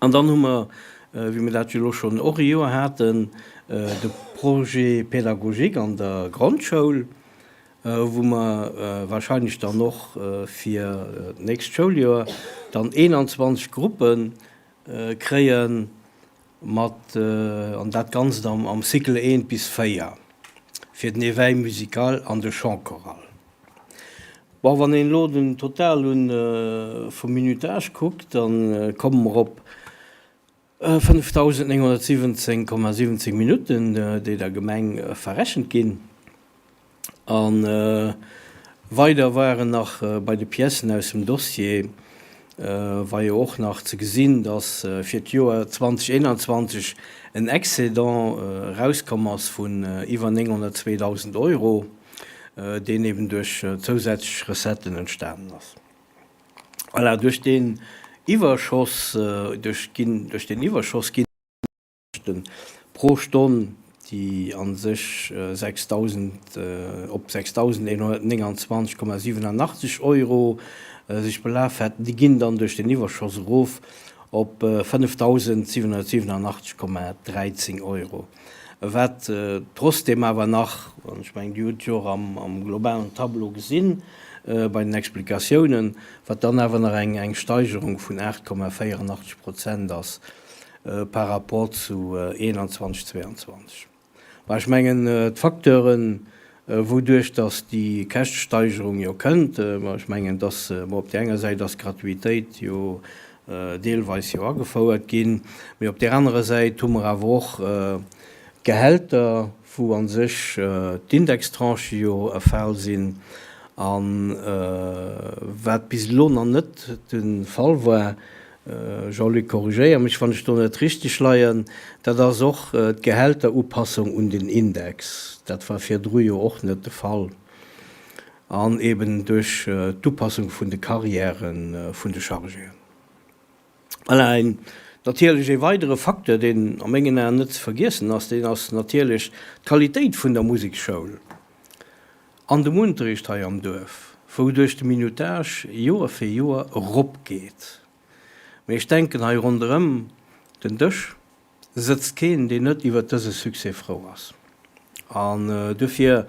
An dann hu mer, wéi mer dat jo elo schonn och e Joer haten, de Projet pédagogique an der Grondschoul. wou mer wahrscheinlech dann och fir d'nächst Schouljoer dann 21 Gruppe kréien, mat, an dat Ganzt am Cycle 1 bis 4, fir den Éveil musical an de Chant choral. Bon, wann een elo den Total un vum Minutage kuckt, da komme mer op 5.917,17 Minutten, déi der Gemeng verrechent ginn. A weider waren nach bei de Piècen aus dem Dossier war jo och nach ze gesinn, dass fir d'Joer 2021 en Excédent erauskomm ass vun iwwer 902.000 Euro, deen eben duerch zousätzlech Recetten entstanen ass. Voilà, duerch deen Iwwerschoss, duerch ginn, duerch deen Iwwerschoss ginn. Käschten pro Stonn, déi a sech 6.000 op 6.129,87 Euro sech belaf hätten, déi ginn dann duerch den Iwwerschoss erof op 5.787,13 Euro, wat trotzdeem awer nach, an ech mengen, Dir hutt et jo och am globalen Tableau gesinn bei den Explikatiounen, wat dann awer nach eng Steigerung vun 8,84 Prozent ass. par rapport zu 21, 22. Mä ech mengen, d'Facteuren, wouduerch datt déi Käschtesteigerung jo kënnt, ma ech mengen, dass, bon, op där enger Säit ass d'Gratuitéit jo deelweis jo agefouert ginn, mee op där anerer Säit hu mer awer och d'Gehälter, wou a sech d'Indextranchë jo erfal sinn a wat bis elo nach net de Fall war, Jean-Luc, korrigéier mech wann ech do net richteg leien, dat ass och d'Gehälterupassung un den Index. Dat war virdru jo och net de Fall. An eben duerch d'Upassung vun de Carrièrë vun de Chargéen. Voilà, een natierlech ee weidere Facteur, deen a mengen Aen net ze vergiessen ass, deen ass natierlech d'Qualitéit vun der Musekschoul an dem Unterricht hei am Duerf, wouduerch de Minutage Joer fir Joer eropgeet. Mee ech denken, hei ronderëm den Dësch sëtzt keen, deen net iwwert dëse Succès frou ass. An duerfir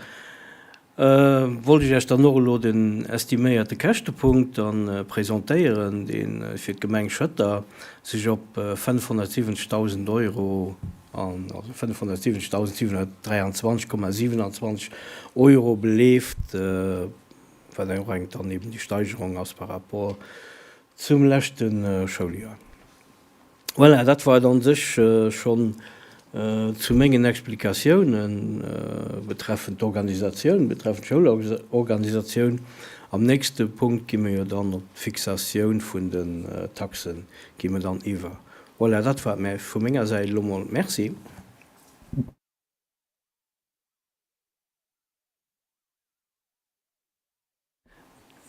wollt ech Iech dann och elo den estiméierte Käschtepunkt dann presentéieren, dee fir d'Gemeng Schëtter sech op 570.000 Euro an also 570.723,27 Euro beleeft, wat eng och eng dann eben déi Steigerung ass par rapport zum leschte Schouljoer. Voilà, dat war et an sech schonn zu mengen Explikatiounen betreffend d'Organisatioun, betreffend d'Schoulorganisatioun. Am nächste Punkt gi mir jo dann op d'Fixatioun vun den Taxen gi mir dann iwwer. Voilà, dat war et vu menger Säit elo mol. Merci.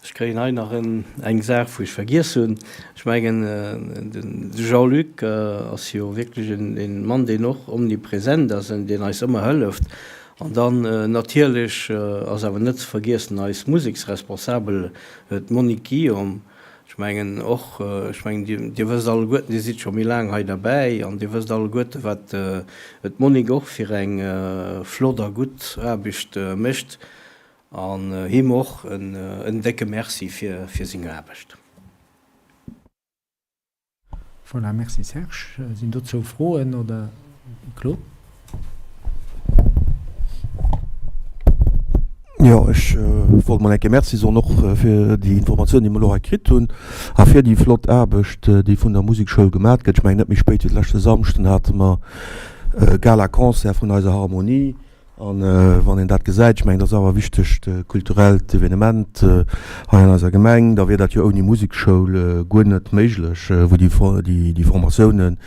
Ech kréien hei nach eng Saach, wou ech vergiess hunn. Ech mengen, de Jean-Luc ass jo wierklech e Mann, deen och omnipresent ass an deen eis ëmmer hëlleft. An dann natierlech ass awer net ze vergiessen eis Museksresponsabel, d'Monique Guillaume. Ech mengen och, ech mengen, Dir wësst alleguerten, Dir sidd scho méi laang hei derbäi an Dir wësst alleguerten, wat d'Monique och fir eng flott a gutt Aarbecht mécht. An him och en décke Merci fir seng Aarbecht. Voilà, merci Serge. Sinn dozou Froen oder Claude? Jo, ech wollt mol eng Kéier Merci soen och fir déi Informatioun, déi mer elo hei kritt hunn a fir déi flott Aarbecht, déi vun der Musekschoul gemat gëtt. Ech mengen, net méi spéit wéi de leschte Samschden hate mer e Gala-Concert vun eiser Harmonie. A wann een dat gesäit, ech mengen, dat ass awer e wichtegt kulturellt Evenement hei an eiser Gemeng, da wier dat jo ouni Musekschoul guer net méiglech, wou déi Formatiounen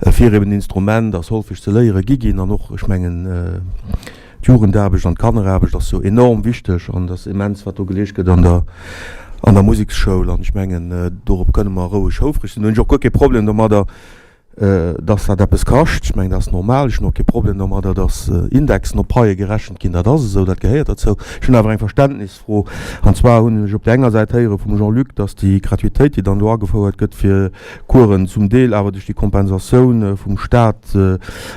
fir eben en Instrument a Solfège ze léiere gi ginn. An och, ech mengen, d'Jugendaarbecht an d'Kanneraarbecht ass jo enorm wichteg an et ass immens, wat do geleescht gëtt an der an der Museksschoul. An ech mengen, dorop kënne mer roueg houfreg sinn. Do hunn ech och guer kee Problem domadder. Dass dat eppes kascht, ech mengen, dat ass normal. Ech hunn och kee Problem domadder, dass Indexen op Paie gerechent ginn. Dat ass esou, dat gehéiert derzou. Ech hunn awer eng Verständnisfro. An zwar hunn ech op där enger Säit héiere vum Jean-Luc, dass déi Gratuitéit, déi dann elo agefouert gëtt fir Coursen, zum Deel awer duerch déi Kompensatioun vum Stat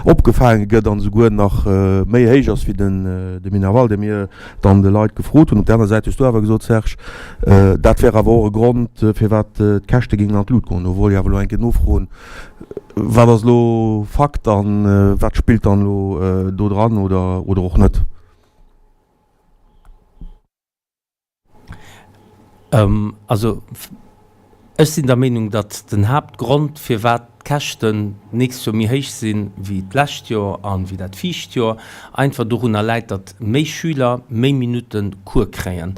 opgefaange gëtt an esouguer nach méi héich ass wéi de Minerval, dee mir dann de Leit gefrot hunn. Op där aner Säit hues du awer gesot, Serge, dat wär awer och e Grond, firwat d'Käschte géingen an d'Lut goen. Do wollt ech awer elo eng Kéier nofroen, Wat ass elo Fakt a wat spillt dann elo do dran oder och net? Also ech sinn der Meenung, datt den Haaptgrond, firwat d'Käschten d'nächst Joer méi héich si wéi d'lescht Joer a wéi dat viischt Joer, einfach dorunner läit, datt méi Schüler méi Minutte Cours kréien.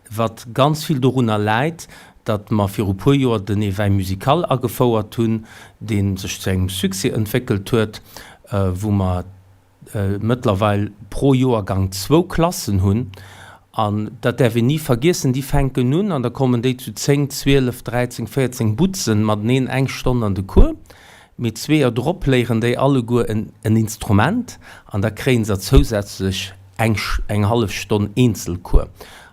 Wat ganz vill dorunner läit, datt mer viru puer Joer den Éveil musical agefouert hunn, dee sech zu engem Succès entwéckelt huet, wou mer mëttlerweil pro Joergang zwou Klassen hunn. An dat däerf een ni vergiessen, déi fänken un an da kommen déi zu 10, 12, 13, 14 Butzen mateneen eng Stonn an de Cours. Mee zweeër drop léieren déi alleguer en Instrument an da kréien se zousätzlech eng eng hallef Stonn Eenzelcours.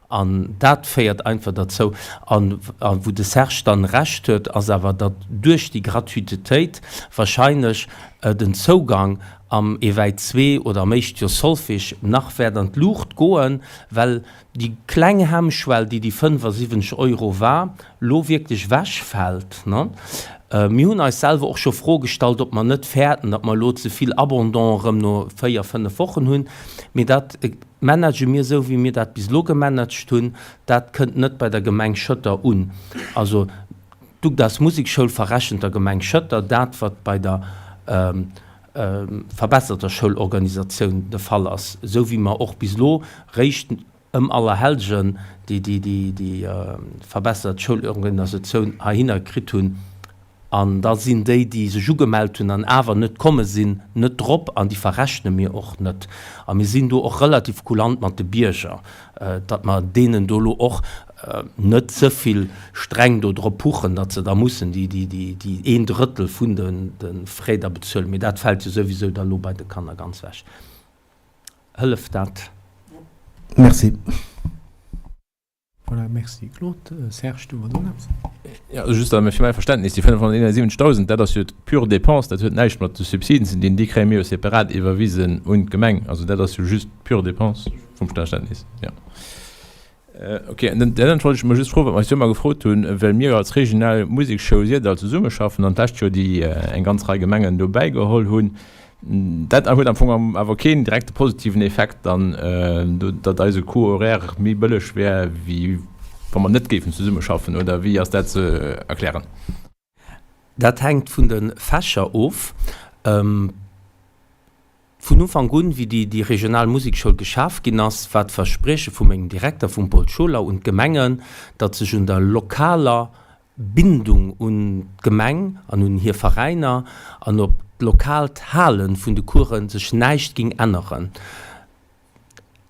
An dat féiert einfach derzou, an wou de Serge dann Recht huet, ass awer, datt duerch déi Gratuitetéit wahrscheinlech den Zougang am Éveil 2 oder am éischte Joer Solfège nach wäert an d'Luucht goen, well déi kleng Hemmschwell, déi déi 75 Euro war, lo wierklech wechfält. Mir hunn eis selwer och scho Fro gestallt, ob mer net fäerten, datt mer elo ze vill Abandon erëm no véier, fënnef Wochen hunn. Mee dat manage mir esou, wéi mir dat bis elo gemanagt hunn. Dat kënnt net bei der Gemeng Schëtter un. Also d'UGDAS Musekschoul verrechent der Gemeng Schëtter dat, wat bei der verbesserter Schoulorganisatioun de Fall ass, esou wéi mer och bis elo réischt ëm Allerhellgen déi verbessert Schoulorganisatioun heihinner kritt hunn. An da sinn déi, déi sech ugemellt hunn an awer net komme sinn, net drop an déi verrechne mir och net. A mir sinn do och relativ kulant mat de Bierger, datt mer deenen do elo och net ze vill streng do drop puchen, datt se da mussen déi een Drëttel vun de Frais da bezuelen. Mee dat fält jo souwisou da lo bei de Kanner ganz weg. Hëlleft dat? Merci. Voilà, merci Claude. Serge, du wolls och nach eppes? Jo, just fir mäi Verständnis, déi 571.000, dat ass jo d'pure Dépense, dat huet näischt mat de Subsiden ze dinn, déi kréie mir jo separat iwwerwisen un d'Gemeng. Also dat ass jo just pure Dépense vum Verständnis, jo. Ok, an dann wollt ech mol just froen, wat mer eis jo ëmmer gefrot hunn, well mir als regional Musekschoul Syrdall zesummeschaffen an d'lescht Joer déi eng ganz Rei Gemengen dobäi geholl hunn, dat huet am Fong awer keen direkte positiven Effekt dann, datt eise Coût horaire méi bëlleg wär, wéi wa mer net géifen zesummeschaffen, oder wéi ass dat ze erklären? Dat hänkt vun de Fächer of. Vun Ufank un, wéi déi regional Musekschoul geschaf ginn ass, war d'Versprieche vu mengem Direkter, vum Paul Scholer, un d'Gemengen, datt sech un der lokaler Bindung un d'Gemeng an un hir Veräiner an op d'lokaalt Hale vun de Coursen sech näischt ging änneren,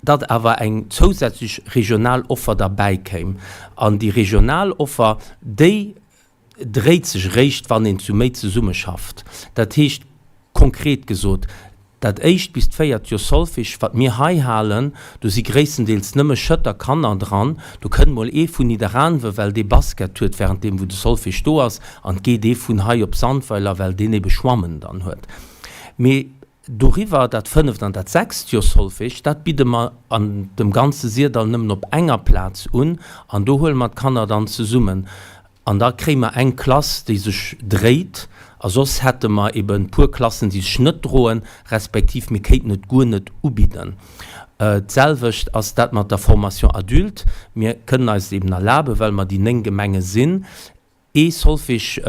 datt awer eng zousätzlech regional Offer derbäi kéim. An déi regional Offer, déi dréit sech eréischt, wann een zu méi zesummeschafft. Dat heescht konkret gesot, dat éischt bis d'véiert Joer Solfège, wat mir hei halen, do si gréisstendeels nëmme Schëtter Kanner dran. Do kënnt mol ee vun Nidderaanwe, well dee Basket huet, währenddeem wou de Solfège do ass, an 't geet ee vun hei op Sandweiler, well deen ebe Schwammen dann huet. Mee Doriwwer, dat fënneft an dat sechst Joer Solfège, dat bidde mer an dem ganze Syrdall nëmmen op enger Plaz un an do huele mer d'Kanner dann zesummen an da kréie mer eng Klass, déi sech dréit a soss hätte mer eben puer Klassen, déi sech net droen, respektiv mir kéinten et guer net ubidden. D'selwecht ass dat mat der Formation adulte. Mir kënnen eis et eben erlaben, well mer déi 9 Gemenge sinn, ee Solfège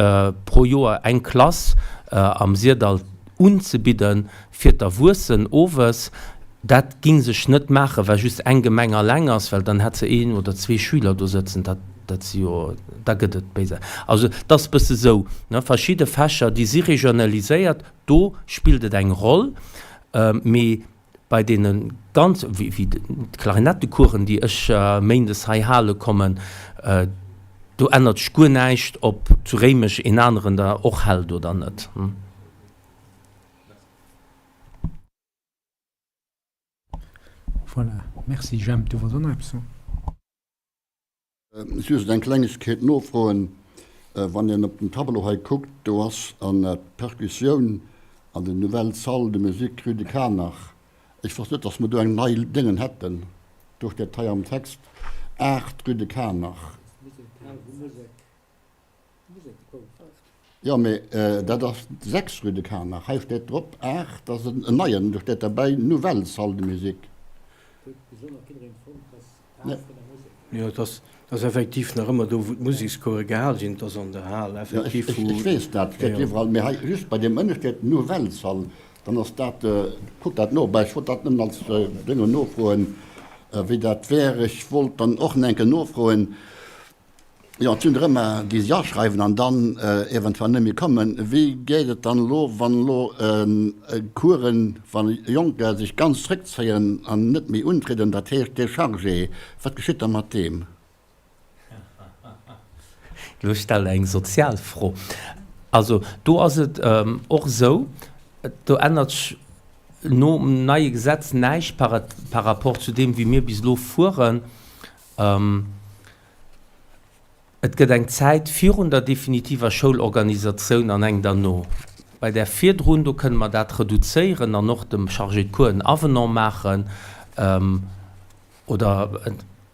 pro Joer eng Klass am Syrdall unzebidden fir d'Erwuessen owes. Dat ging sech net maachen, well just eng Gemeng alleng ass, well dann hätt se een oder zwee Schüler do sëtzen. Dat, dat si jo, da gëtt et béis. Also et ass e bësse sou, ne, verschidde Fächer, déi si regionaliséiert, do spillt et eng Roll, mee Bei deene ganz, wéi d'Klarinettecoursen, déi ech méindes hei hale kommen, do ännert sech guer näischt, ob zu Réimech een aneren der och hält oder net. Voilà, merci Jemp, du wolls och nach eppes soen? Just eng Klengegkeet nofroen, Wann een op den Tableau hei kuckt, do ass an d'Percussioun an den Nouvelle Salle de Musique Rue de Canach, ech wosst net, dass mer do eng nei Déngen hätten, do steet hei am Text 8 Rue de Canach. Jo, mee dat ass 6 Rue de Canach. Hei steet drop 8, dat ass en neien, do steet derbäi Nouvelle Salle de Musique. Jo, et ass effektiv nach ëmmer do, wou d'Musekscourse gehal ginn. Et ass an der Hal effektiv, wou. Ech weess dat, steet iwwerall, mee hei just bei deem ënne steet Nouvelle Salle. Dann ass dat, kuckt dat no. Bah, ech wollt dat nëmmen als Dénge nofroen, wéi dat wär. Ech wollt dann och nach eng Kéier nofroen, Jo, et sinn der ëmmer, déi sech aschreiwen an dann eventuell net méi kommen. Wéi geet et dann elo, wann elo Coursen, wa Jonker sech ganz zréckzéien an net méi untrieden, dat heescht Déchargé, wat geschitt da mat deem? Elo stellt Der eng sozial Fro. Also do ass et och esou, do ännert sech nom neie Gesetz näischt par rapport zu deem, wéi mir bis elo fueren. Et gëtt eng Zäit virun der definitiver Schoulorganisatioun an eng derno. Bei där virdrun, do kënne mer dat reduzéieren an och dem Chargé de cours en Avenant maachen oder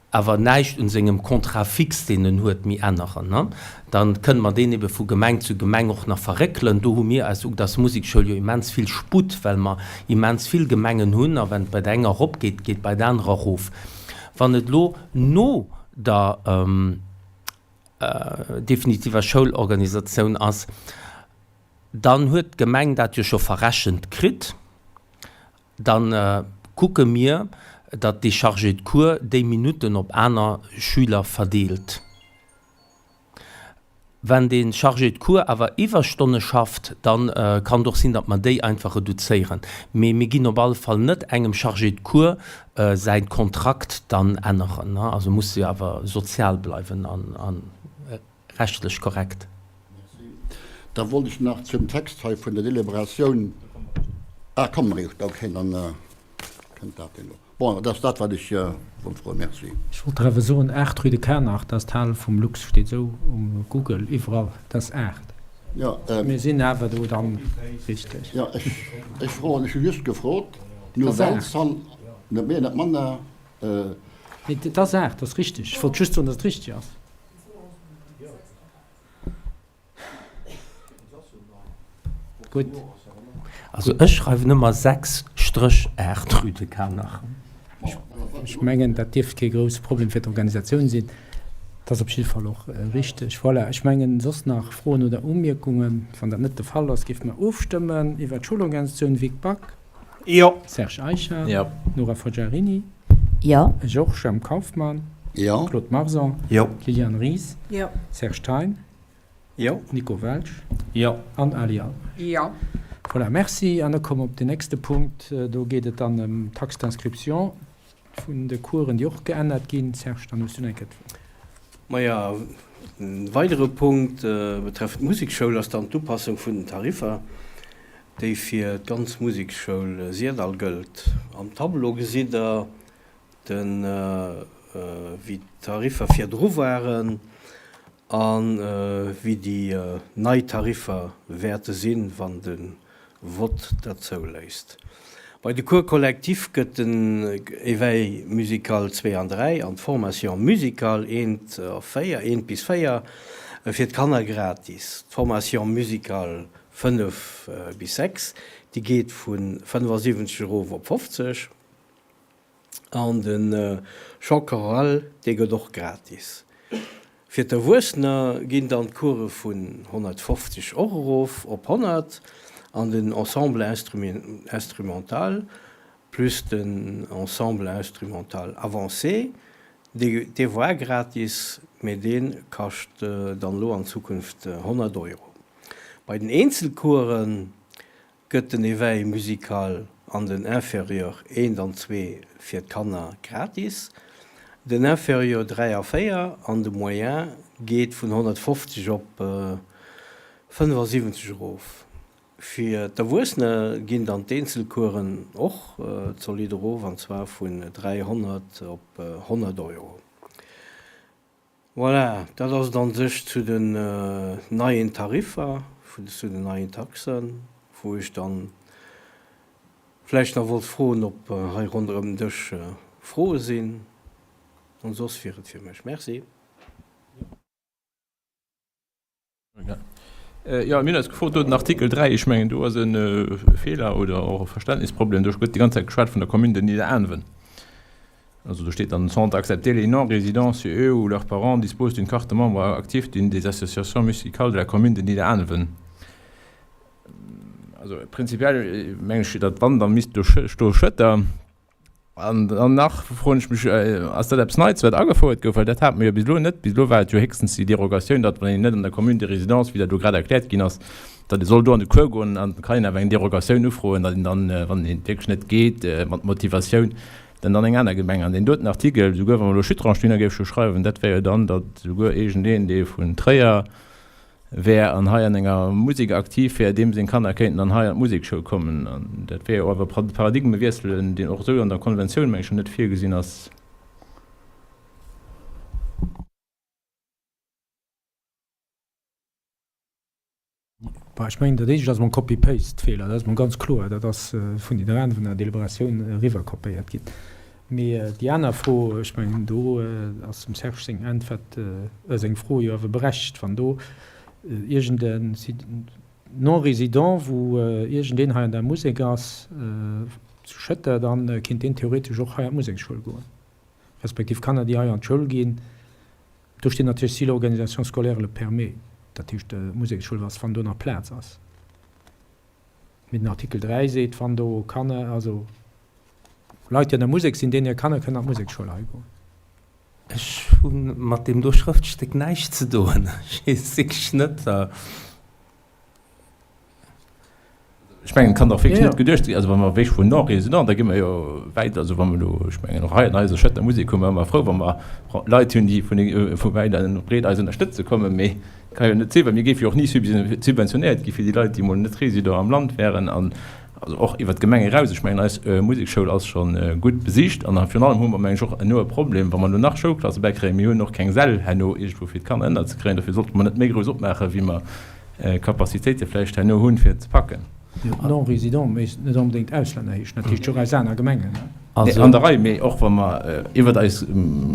awer näischt un sengem Contrat fixe, deen en huet, méi änneren. Da kënne mer deen ebe vu Gemeng zu Gemeng och nach verréckelen. Do hu mir als UGDAS Musekschoul jo immens vill Sputt, well mer immens vill Gemengen hunn a wenn et bei der enger eropgeet, geet bei der anerer erof. Wann et elo no der definitiver Schoulorganisatioun ass, dann huet d'Gemeng dat jo scho verrechent kritt. Da kucke mir, datt dee Chargé de cours déi Minutten op aner Schüler verdeelt. Wenn de Chargé de cours awer Iwwerstonne schafft, da kann et och sinn, datt mer déi einfach reduzéieren. Mee mir ginn op alle Fall net engem Chargé de cours säi Kontrakt dann änneren. Also muss se jo awer sozial bleiwen a rechtlech korrekt. Merci. Da wollt ech nach zum Text hei vun der Deliberatioun, ah, komm eréischt, okay, dann kënnt dat elo. Bon, dat ass dat, wat ech wollt froen. Merci. Ech wollt der awer soen, 8 rue de Canach, dat ass d'Hal vum Lux, steet esou um Google iwwerall, dat ass 8. Jo. Mir sinn awer do dann richteg. Jo, ech, ech froen, ech hu just gefrot, d'Nouvelle Salle, net méi, net manner. Nee, dat ass 8, dat ass richteg. Ech wollt just soen, datt et richteg ass. Gutt. Also ech schreiwen ëmmer 6 Stréch 8 rue de Canach. Ech mengen, dat dierft kee grousse Problem fir d'Organisatioun sinn. Dat ass op jidde Fall och richteg. Voilà, ech mengen, soss nach Froen oder Umierkungen? Wann dat net de Fall ass, géife mer ofstëmmen iwwert d'Schoulorganisatioun. Vic Back? Jo. Serge Eicher? Jo. Nora Forgiarini? Jo. Ech och. Jemp Kauffmann? Jo. Claude Marson? Jo. Liliane Ries? Jo. Serge Thein? Jo. Nico Welsch? Jo. An Ali Albrecht? Jo. Voilà, merci. An da komme mer op den nächste Punkt. Do geet et dann ëm d'Taxe d'inscription vun de Coursen, déi och geännert ginn. Serge, dann hues du nach eng Kéier d'Wuert. Maja, e weidere Punkt betreffend d'Musekschoul ass dann d'Upassung vun den Tariffer, déi fir d'ganz Musekschoul Syrdall gëllt. Am Tableau gesitt Der den, wéi d'Tariffer virdru waren a wéi déi nei Tariffer wäerte sinn, wann de Vott dat zouléisst. Bei de Cours collectifs gëtt den Éveil musical 2 an 3 an d'Formation musicale 1 a 4, 1 bis 4, fir d'Kanner gratis. D'Formation musicale 5 bis 6, déi geet vu 75 erof op 50. An de Chant choral, dee gëtt och gratis. Fir d'Erwuessener ginn dann d'Course vun 150 och erof op 100 an den Ensemble instrumental plus den Ensemble instrumental avancé, dee war gratis, mee dee kascht dann elo an Zukunft 100 Euro. Bei den Eenzelcoursen gëtt den Éveil musical an den Inférieur eent an zwee fir d'Kanner gratis, den Inférieur 3 a 4 an de Moyen geet vun 150 op 75 erof. Fir d'Erwuessener ginn dann d'Eenzelcoursen och zolidd erof, an zwar vun 300 op 100 Euro. Voilà, dat ass et an sech zu den neien Tariffer, zu den neien Taxen, wou ech dann vläicht nach wollt froen, ob hei ronderëm den Dësch Froe sinn. An soss wier et fir mech. Merci. Jo, mir hunn eis gefrot, do den Artikel 3, ech mengen do ass e Feeler oder och e Verständnisproblem, do gëtt déi ganz Zäit geschwat vun der Commune de Nidderaanwen. Also do steet dann, sont acceptés les non-résidents si eux ou leurs parents disposent d'une carte de membre actif d'une des associations musicales de la commune de Nidderaanwen. Also prinzipiell meng ech, datt wann, da misst do stoe Schëtter. An dann nach froen ech mech, Ass dat eppes Neits, wat agefouert gouf? Well dat hate mer jo bis elo net. Bis elo war et jo héchstens déi Derogatioun, datt wann een net an der Commune de résidence, wéi dat elo grad erkläert ginn ass, datt ee soll do an de Cours goen, an kann een awer eng Derogatioun ufroen, datt een dann, wann et wierklech net geet, mat Motivatioun, dann an eng aner Gemeng. An deen doten Artikel, souguer wa mer elo Schuttrange dohinner géife schreiwen, dat wär jo dann, datt souguer iergendeen, dee vun Tréier, wär an hei an enger Musek aktiv wär, deem seng Kanner kéinten dann hei an d'Musekschoul kommen. An dat wär jo awer e Paradigmewiessel, deen och esou an der Konventioun, meng ech, net virgesinn ass. Bah, ech mengen, dat éischt ass emol en Copy-Paste-Feeler, dat ass emol ganz kloer. Dat ass vun Nidderaanwen an der Deliberatioun eriwwerkopéiert ginn. Mee déi aner Fro, ech mengen, do ass dem Serge seng Äntwert, seng Fro jo awer berechtigt, wann do iergend e Non-résident, wou iergendeen hei an der Musek ass, zu Schëtter, da kinnt deen theoretesch och hei an d'Museksschoul goen, respektiv Kanner, déi hei an d'Schoul ginn. Do steet natierlech si l'organisation scolaire le permet, dat heescht d'Museksschoul ass, wann do nach Plaz ass. Mee den Artikel 3 seet, wann do Kanner, also Leit, déi an der Musek sinn, deenen hir Kanner kënnen an d'Museksschoul hei goen. Ech hu mat deem do Schrëftstéck näischt ze doen. Ech weess wierklech net. Ech mengen, et kann dach wierklech net geduecht ginn, also wa mer wierklech vun Non-Résidents, da gi mer jo wäit, also wa mer elo, ech mengen och hei an eiser Schëtter Musek hu mer ëmmer frou, wa mer Leit hunn, déi vu wäit a breet eis ënnerstëtze kommen, mee et ka jo net sinn, well mir géife jo och ni subventionéiert gi fir déi Leit, déi emol net Résident am Land wären an also och iwwert d'Gemeng eraus. Ech mengen, eis Musekschoul ass scho gutt besicht an virun allem hu mer, meng ech, och elo e Problem, wa mer elo nach Schoulklasse bäikréien, mir hunn och keng Säll herno iergendwou fir d'Kanner ënnerzekréien, dofir sollte mer net méi grouss opmaache wéi mer Capacitéite vläicht herno hunn, fir et ze packen. Non-résident méist net onbedéngt Auslänner heeschen, dat heescht jo och aus aner Gemengen. Nee, an der Rei, mee och wa mer iwwert eis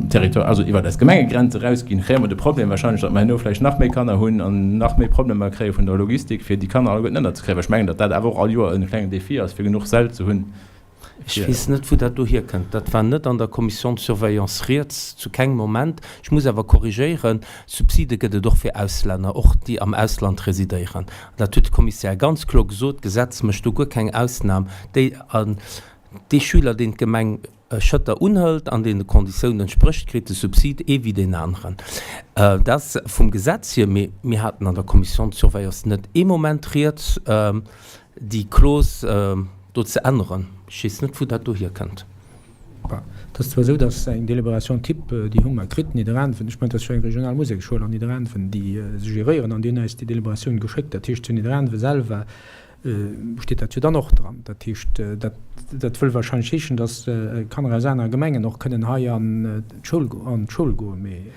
Territoire, also iwwert eis Gemengegrenze erausginn, kréie mer de Problem wahrscheinlech, datt mer herno vläicht nach méi Kanner hunn an nach méi Problemer kréie vun der Logistik, fir déi Kanner alleguerten ënnerzekréien. Well ech mengen, datt dat awer och all Joer e klengen Défi ass, fir genuch Säll ze hunn, Ech weess net, wou dat do hierkënnt. Dat war net an der Commission de surveillance rieds, zu kengem Moment. Ech muss awer korrigéieren, Subside gëtt et och fir Auslänner, och déi am Ausland residéieren. An dat huet de Kommissär ganz kloer gesot, D'Gesetz mécht do guer keng Ausnam. Déi, dee Schüler, deen d'Gemeng Schëtter unhëlt an deen de Konditiounen entsprécht, kritt de Subsid, ee wéi deen aneren. Dat ass vum Gesetz hier. Mee mir haten an der Commission de surveillance net ee Moment rieds, déi Clause do ze änneren. Ech weess net, wou dat do hierkënnt. Bon, et ass zwar esou, datt eng Délibération type, déi hu mer kritt, Nidderaanwen, ech mengen, et ass jo eng regional Museksschoul an Nidderaanwen, déi se géréieren, an déi hunn eis déi Délibératioun geschéckt. Dat heescht, zu Nidderaanwe selwer steet dat jo dann och dran. Dat heescht, dat, dat wëll wahrscheinlech heeschen, datt Kanner aus anere Gemengen och kënnen hei an d'Schoul, an d'Schoul goen. Mee.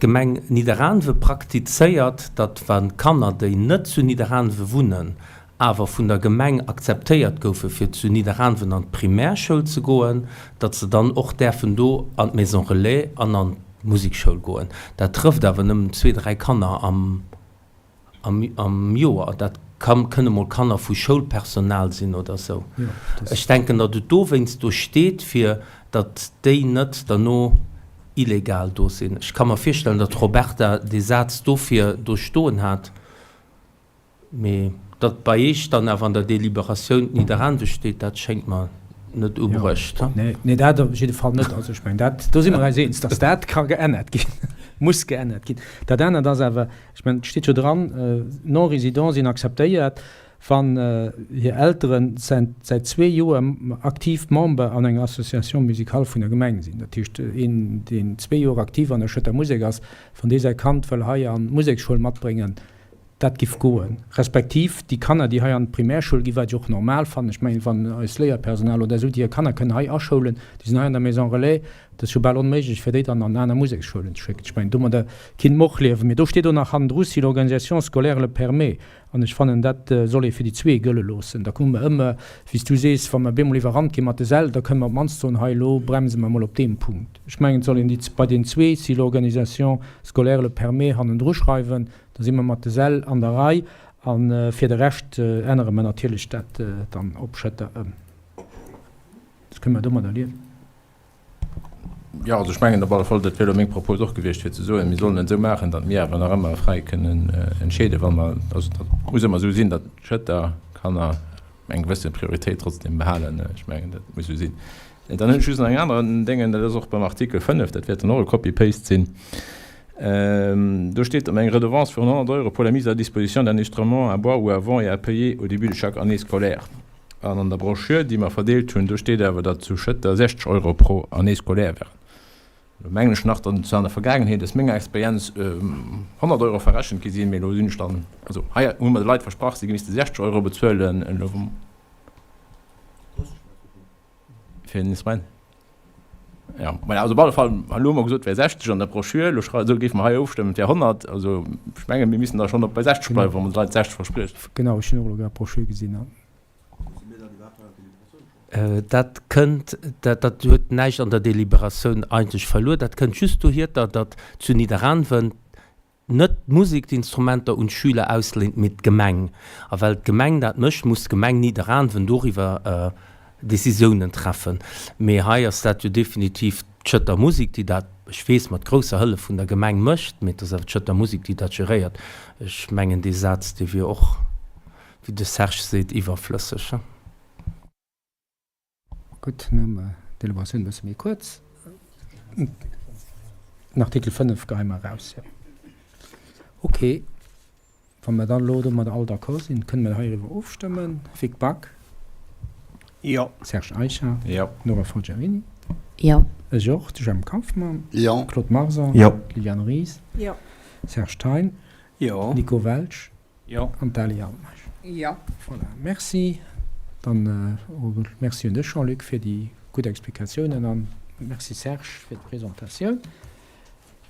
D'Gemeng Nidderaanwe praktizéiert, datt wa Kanner, déi net zu Nidderaanwe wunnen, awer vun der Gemeng akzeptéiert goufe fir zu Nidderaanwen an d'Primärschoul ze goen, datt se dann och däerfen do an d'Maison Relais an an d'Musekschoul goen. Dat trëfft awer nëmmen zwee, dräi Kanner am. Am Joer. Dat kënne mol Kanner vu Schoulpersonal sinn oder esou. Ech denken, datt et dowéinst do steet, fir datt déi net derno illegal do sinn. Ech ka mer virstellen, datt d'Roberta dee Saz dofir do stoen hat, mee datt bei Iech dann awer an der Deliberatioun Nidderaanwe steet, dat schéngt mer net ubruecht. Nee, dat op jidde Fall net. Also ech mengen, dat, do si mer eis eens, datt dat ka geännert ginn, muss geännert ginn. Dat anert ass awer, Ech mengen, et steet jo dran, Non-résidents sinn akzeptéiert, wann hir Eltere säit zwee Joer aktiv Member an enger Association musicale vun der Gemeng sinn. Dat heescht, een, deen zwee Joer aktiv an der Schëtter Musek ass, wann dee säi Kand wëll hei an d'Museksschoul matbréngen. Dat giff goen. Respektiv déi Kanner, déi hei an d'Primärschoul ginn, wat ech och normal fannen. Ech mengen, wann eist Léierpersonal oder esou, déi hir Kanner kënnen hei aschoulen, déi sinn hei an der Maison Relais, dat ass jo bal onméiglech, fir déi dann an aner Museksschoulen ze schécken. Ech mengen, domadder kinnt mer och liewen. Mee do steet och nach hannendru, si l'organisation scolaire le permet. An ech fannen, dat soll ee fir déi zwee gëlle loossen. Da komme mer ëmmer, wéi s du sees, wa mer bemol iwwerrannt gi mat de Säll, da kënne mer op d'mannst soen, hei elo bremse mer emol op deem Punkt. Ech mengen, et soll een déi bei den zwee, si l'organisation scolaire le permet, hannendru schreiwen. Da si mer mat de Säll an der Rei. A fir de Rescht ännere mer natierlech dat dann op Schëtter ëm. Dat kënne mer domadder liewen. Jo, also ech mengen op alle Fall, dat wier elo meng Propos och gewiescht, fir ze soen, mir sollen et esou maachen, datt mir awer nach ëmmer fräi kënnen entscheeden, wa mer, also dat muss ëmmer esou sinn, datt d'Schëtter Kanner eng gewësse Prioritéit trotzdem behalen. Ech mengen, dat muss esou sinn. Dann hunn ech just nach eng aner Déngen, dat ass och beim Artikel 5, dat wäert dann och e Copy-paste sinn. Do steet ëm eng Redevance vun 100 Euro pour la mise à disposition d'un instrument à bois ou à vent et à payer au début de chaque année scolaire. An an der Broschür, déi mer verdeelt hunn, do steet awer, datt zu Schëtter 60 Euro pro Année scolaire wären. Elo mengen ech nach, datt et zwar an der Vergaangenheet aus menger Experienz 100 Euro verrechent gi sinn, mee elo sinn ech dann, also hei hu mer de Leit versprach, si misste 60 Euro bezuelen, elo. Fir den Instrument? Ja, mä also op alle Fall, elo hu mer gesot, et wär 60 an der Broschür, elo schrei, esou géife mer hei ofstëmmen, et wär 100. Also ech menge mir missten da schonn op bei 60 bleiwen, wa mer de Leit 60 verspriechen. Genau, ech hunn och elo grad d'Broschür gesinn an. Dat kënnt, dat dat huet näischt an der Deliberatioun eigentlech verluer, dat kënnt just dohierter, datt zu Nidderaanwen net d'Musek d'Instrumenter un d'Schüler ausléint, mee d'Gemeng. A well d'Gemeng dat mécht, muss d'Gemeng Nidderaanwen doriwwer Decisiounen treffen. Mee hei ass dat jo definitiv d'Schëtter Musek, déi dat, ech weess, mat grousser Hëllef vun der Gemeng mécht, mee et ass awer d'Schëtter Musek, déi dat geréiert. Ech mengen, dee Saz, dee wier och, wéi de Serge seet, iwwerflësseg. Gutt, dann hu mer d'Deliberatioun e bësse méi kuerz. Den Artikel 5 geheie mer eraus, jo. Okay. Wa mer dann elo domadder all d'accord sinn, kënne mer heiriwwer ofstëmmen. Vic Back? Jo. Serge Eicher? Jo. Nora Forgiarini? Jo. Ech och. De Jemp Kauffmann? Jo. Claude Marson? Jo. Liliane Ries? Jo. Serge Thein? Jo. Nico Welsch? Jo. An d'Ali Altmeisch. Jo. Voilà, merci. Dann merci un dech, Jean-Luc, fir déi gutt Explikatiounen an merci, Serge, fir d'Presentatioun.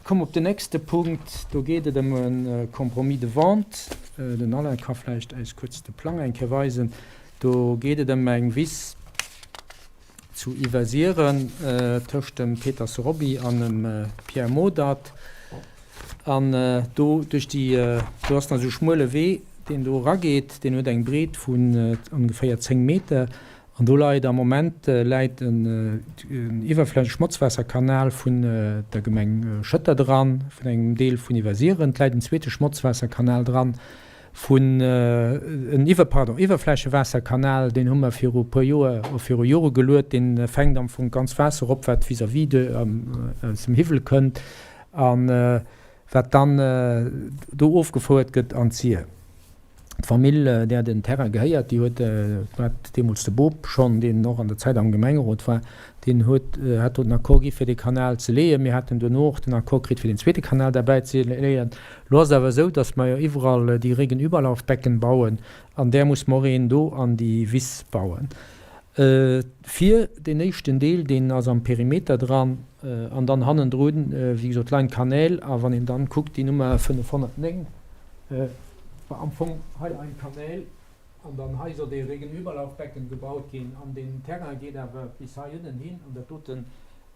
Komme op den nächste Punkt. Do geet et ëm e Compromis de vente. Den Alain ka vläicht eis kuerz de Plang eng Kéier weisen. Do geet et ëm eng Wiss zu Iwwersiren tëscht dem Peter Sorobi an dem Pierre Modert. An do duerch déi, do ass nach esou e schmuele Wee, deen do erageet, deen huet eng Breet vun ongeféier 10 Meter. An do leit am Moment läit en iwwerflächege Schmotzwaasserkanal vun der Gemeng Schëtter dran, vun engem Deel vun Iwwersiren. Et läit en zweete Schmotzwaasserkanal dran vun en iwwer, pardon, Iwwerflächewaasserkanal, deen hu mer viru e puer Joer, viru Jore geluet. Dee fänkt am Fong d'ganz Waasser op, wat vis-à-vis de, aus dem Hiwwel kënnt a wat dann do ofgefouert gëtt an d'Sir. D'Famill, där den Terrain gehéiert, déi huet, wat deemools de Bop schonn, deen och an der Zäit am Gemengerot war, deen huet, hat do den Accord gi fir dee Kanal ze leeën. Mir haten duerno och den Accord kritt fir deen zweete Kanal derbäi ze leeën. Elo ass et awer esou, datt mer jo iwwerall déi Regenüberlaufbecken bauen an där muss mer och een do an déi Wiss bauen. Fir deen éischten Deel, deen ass am Perimeter dran an dann hannendrun, wéi gesot, leien d'Kanäl. A wann een dann kuckt, déi Nummer 509, war am Fong hei ein Kanäl an dann hei soll dee Regenüberlaufbecken gebaut ginn an deen Terrain geet awer bis hei ënnen hin an dat doten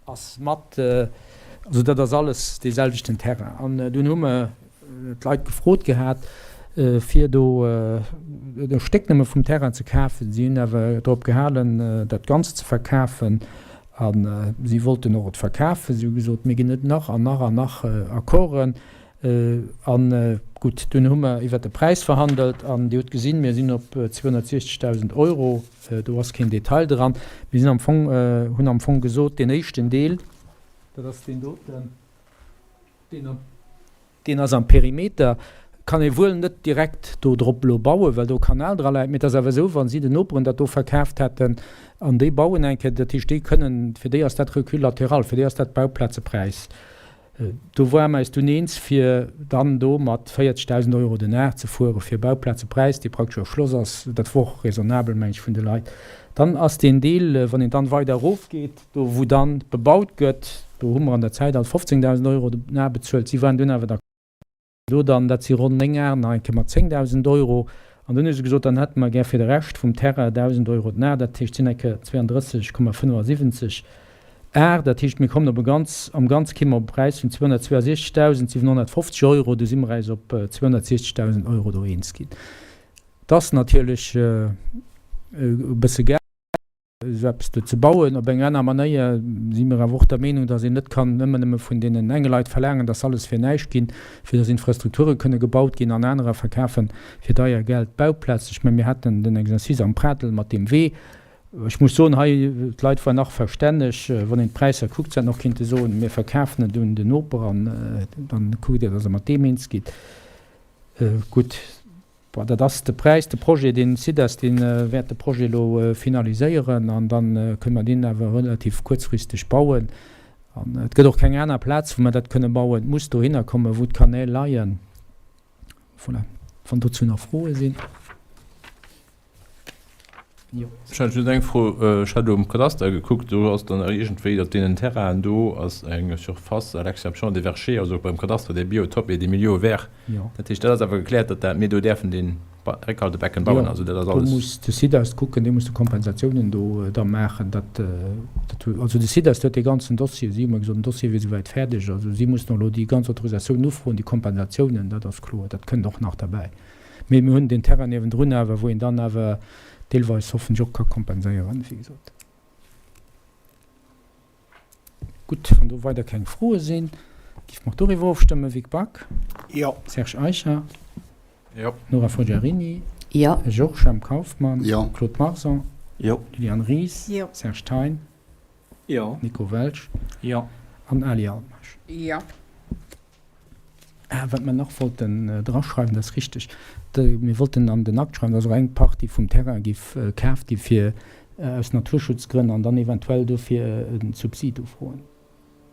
ass mat, also dat ass alles dee selwechten Terrain. An dunn hu mer d'Leit gefrot gehat, fir do e Stéck nëmme vum Terrain ze kafen. Si hunn awer drop gehalen, dat Ganzt ze verkafen. A si wollten och et verkafen. Si hu gesot, mir ginn net nach an nach an nach Accorden. A gutt, dunn hu mer iwwert de Präis verhandelt. An Dir hutt gesinn, mir sinn op 260.000 Euro. Do ass keen Detail dran. Mir sinn am Fong, hunn am Fong gesot, deen éischten Deel, dat ass deen doten, deen ass am Perimeter, kann ee wuel net direkt do drop elo bauen, well do e Kanal dra läit. Mee et ass awer esou, wa si den Noperen dat do verkaaft hätten an déi bauen eng Kéier, dat heescht, déi kënnen, fir déi ass dat Recul latéral, fir déi ass dat Bauplazepräis. Do ware mer eis dunn eens, fir dann do mat 40.000 Euro den Ar ze fuere fir e Bauplazepräis, dee praktesch erschloss ass. Dat wor och raisonnabel, meng ech, vun de Leit. Dann ass deen Deel, wann een dann weider erofgeet, do wou dann bebaut gëtt, do hu mer an der Zäit alt 15.000 Euro den Ar bezuelt. Si waren dunn awer d'accord. Do dann, dat si ronn 9 Ar, nach eng Kéier mat 10.000 Euro. An dunn hu se gesot, dann hätte mer gär fir de Rescht vum Terrain 1.000 Euro den Ar. Dat heescht, et sinn eng Kéier 32,75 Ar. Dat heescht, mir kommen op e ganz, am Ganze kéime mer op e Präis vun 262.750 Euro. Do si mer äis op 260.000 Euro do eens ginn. Et ass natierlech e bësse Geld. Esou eppes do ze bauen. Op eng aner Manéier si mir awer och der Meenung, datt een net kann ëmmer nëmme vun deenen enge Leit verlaangen, datt se alles fir näischt ginn, fir datt Infrastrukture kënne gebaut ginn, an anerer verkafe fir deier Geld Bauplazen. Ech mengen, mir haten den Exercice am Pradel mat deem Wee. Ech muss soen, hei, d'Leit waren nach verstänneg. Wann een d'Präisser kuckt, se hätten och kinnte soen, mir verkafen et un den Noper an dann kuckt Dir, datt Der mat deem eens gitt. Gutt. Bon, dat ass de Präis. De Projet, deen CIDAS, dee wäert de Projet elo finaliséieren an da kënne mer deen awer relativ kuerzfristeg bauen. An et gëtt och keng aner Plaz, wou mer dat kënne bauen. Et muss dohinner kommen, wou d'Kanäl leien. Voilà, wann dozou nach Froe sinn. Jo. Ech hat just eng Fro. Ech hat um Kadaster gekuckt, do ass dann iergendwéi op deenen Terrainen do ass eng Surface à l'exception des vergers, also beim Kadaster des biotopes et des milieux ouverts. Jo. Dat heescht, dat ass awer gekläert, datt dat mir do däerfen dee Réckhaltebecken bauen. Jo, Also dat ass do alles. muss de SIDAST kucken, dee muss de Kompensatiounen do da maachen. Dat, dat hu, also de SIDAST huet dee ganzen Dossier, si hu mer gesot, den Dossier wier souwäit fäerdeg. Also si mussen och elo déi ganz Autorisatioun ufroen, déi Kompensatiounen, dat ass kloer, dat kënnt och nach derbäi. Mee mir hunn deen Terrain niewendrun awer, wou een dann awer deelweis hoffentlech och ka kompenséieren, wéi gesot. Gutt, wann do weider keng Froe sinn, géife mer och doriwwer ofstëmmen. Vic Back? Jo. Serge Eicher? Jo. Nora Fogiarini? Jo. Georges Jemp Kauffmann? Jo. Claude Marson? Jo. Liliane Ries? Jo. Serge Thein? Jo. Nico Welsch? Jo. An Ali Altmasch? Jo. Ah, wat mer nach wollten draschreiwen, dat ass richteg, mir wollten an den Akt schreiwen, dass och eng Partie vum Terrain géif kaaft gi fir aus Naturschutzgrënn an dann eventuell dofir e Subsid ufroen,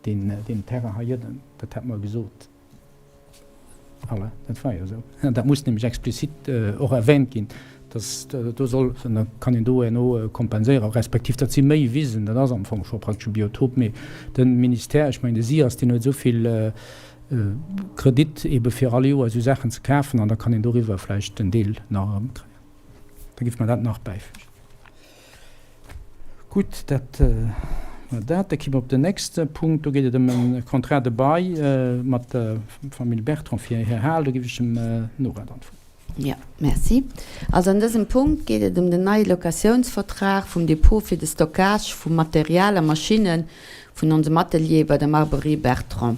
deen, deen Terrain hei ënnen, dat hate mer gesot. Voilà, dat war jo esou. Dat muss nämlech explizit och erwähnt ginn, dass do soll, an da kann een do herno kompenséieren, respektiv dat si méi Wisen, dat ass am Fong scho praktesch e Biotop, mee de Ministère, ech mengen de SIAS, deen huet esou vill Kredit eebe fir all Joer esou Saachen ze kafen an da kann een doriwwer vläicht en Deel nach erëmkréien. Da géife mer dat nach bäifügen. Gutt, dat war dat. Da ki mer op den nächste Punkt. Do geet et ëm e Contrat de bail mat der Famill Bertrand fir hir Hal. Do géif ech dem Nora dann d'Wuert. Jo, merci. Also an dësem Punkt geet et ëm den neie Locatiounsvertrag vum Depot fir de Stockage vu Material a Maschinne vun onsem Atelier bei der Marberie Bertrand.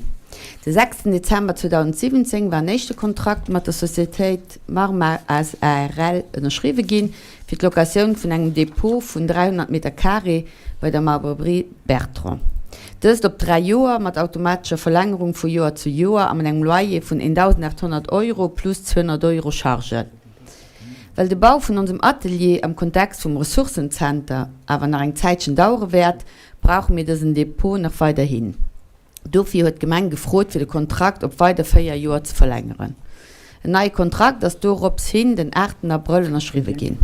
De 6 Dezember 2017 war en éischte Kontrakt mat der Societéit Marma SARL ënnerschriwwe ginn, fir d'Locatioun vun engem Depot vun 300 Meter carré bei der Marbrerie Bertrand. Dëst op 3 Joer mat automatescher Verlängerung vu Joer zu Joer a mat engem Loyer vun 1.800 Euro plus 200 Euro Chargen. Well de Bau vun onsem Atelier am Kontext vum Ressourcenzenter awer nach eng Zäitchen dauere wäert, brauche mir dësen Depot nach weiderhin. Dofir huet d'Gemeng gefrot, fir de Kontrakt op weider 4 Joer ze verlängeren. En neie Kontrakt ass dorops hin den aachten Abrëll ënnerschriwwe ginn.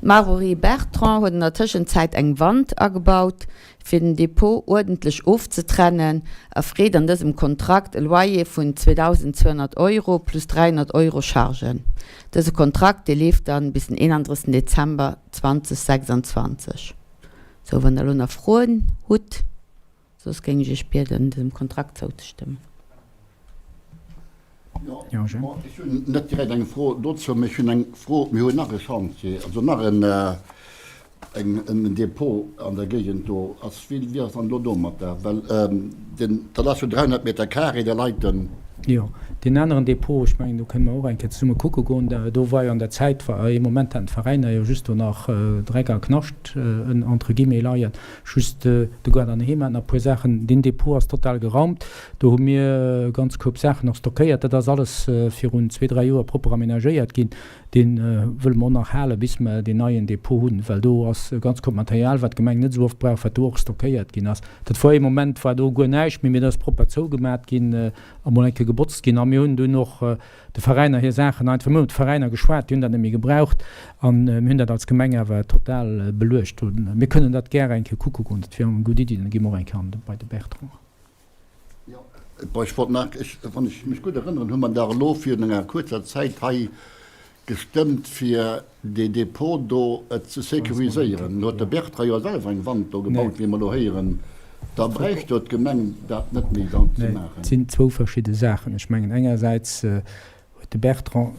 D'Marjorie Bertrand huet an der Tëschenzäit eng Wand agebaut, fir den Depot uerdentlech ofzetrennen a freet an dësem Kontrakt e Loyer vun 2.200 Euro plus 300 Euro Chargen. Dëse Kontrakt, dee leeft dann bis den 31 Dezember 2026. Sou, wann der elo nach Froen hutt. Soss géing ech Iech bieden, dësem Kontrakt zouzestëmmen. Jo, ech hunn net direkt eng Fro dozou, mä ech hunn eng Fro, Mir hunn nach e Chantier, also nach en en Depot an der Géigend do. Ass, wéi ass dann elo domatter? Well den, dat ass jo 300 Meter carré, da leit den. Jo, deen aneren Depot, ech mengen, do kënne mer och eng Kéier zesumme kucke goen. Do war jo an der Zäit, war ee Moment haten d'Veräiner jo just do nach Dreck a Knascht, entre guillemets, leien, just de Gaart an Heem hat nach e puer Saachen. Deen Depot ass total geraumt. Do hu mir e ganz Koup Saachen och stockéiert. Dat ass alles virun zwee, dräi Joer propper amenagéiert ginn. Dee wëlle mer och nach halen, bis mer deen neien Depot hunn, well do ass e ganz Koup Material, wat d'Gemeng net esou oft brauch, wat do och stockéiert ginn ass. Dat war ee Moment war do guer näischt méi, mee dat ass propper zougemat ginn a mol eng Kéier gebotzt ginn. A mir hunn dunn och de Veräiner hir Saachen einfach, mir hunn mat de Veräiner geschwat, déi hunn dat net méi gebraucht a mir hunn dat als Gemeng awer total beluecht. Mir kënnen dat gär eng Kéier kucke goen, dat wier eng gutt Iddi, dann gi mer och eng Kéier an bei de Bertrand. Jo, bon, ech wollt nach, ech, wann ech mech gutt erënneren, hu mer dach elo virun enger kuerzer Zäit hei gestëmmt, fir dee Depot do ze sécuriséieren. Elo huet de Bertrand jo selwer eng Wand do gebaut, wéi mer elo héieren. Da bräicht jo d'Gemeng dat net méi dann ze maachen. Et sinn zwou verschidde Saachen. Ech mengen, engersäits huet de Bertrand,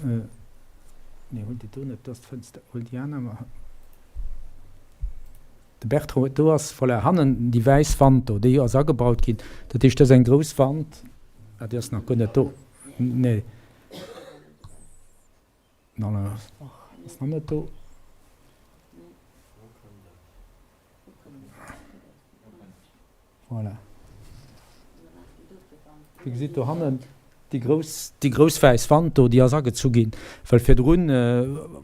nee, huel déi do net, do ass d'Fënster, huel déi aner. De Bertrand huet, do ass, voilà, hannen déi wäiss Wand do, déi ass agebaut ginn. Dat heescht, dat ass eng grouss Wand. Ah, déi ass nach guer net do. Nee. Non, ass nach net do. Voilà. Dir gesitt dohannen déi grouss, déi grouss wäiss Wand do, déi ass agezu ginn, well virdrun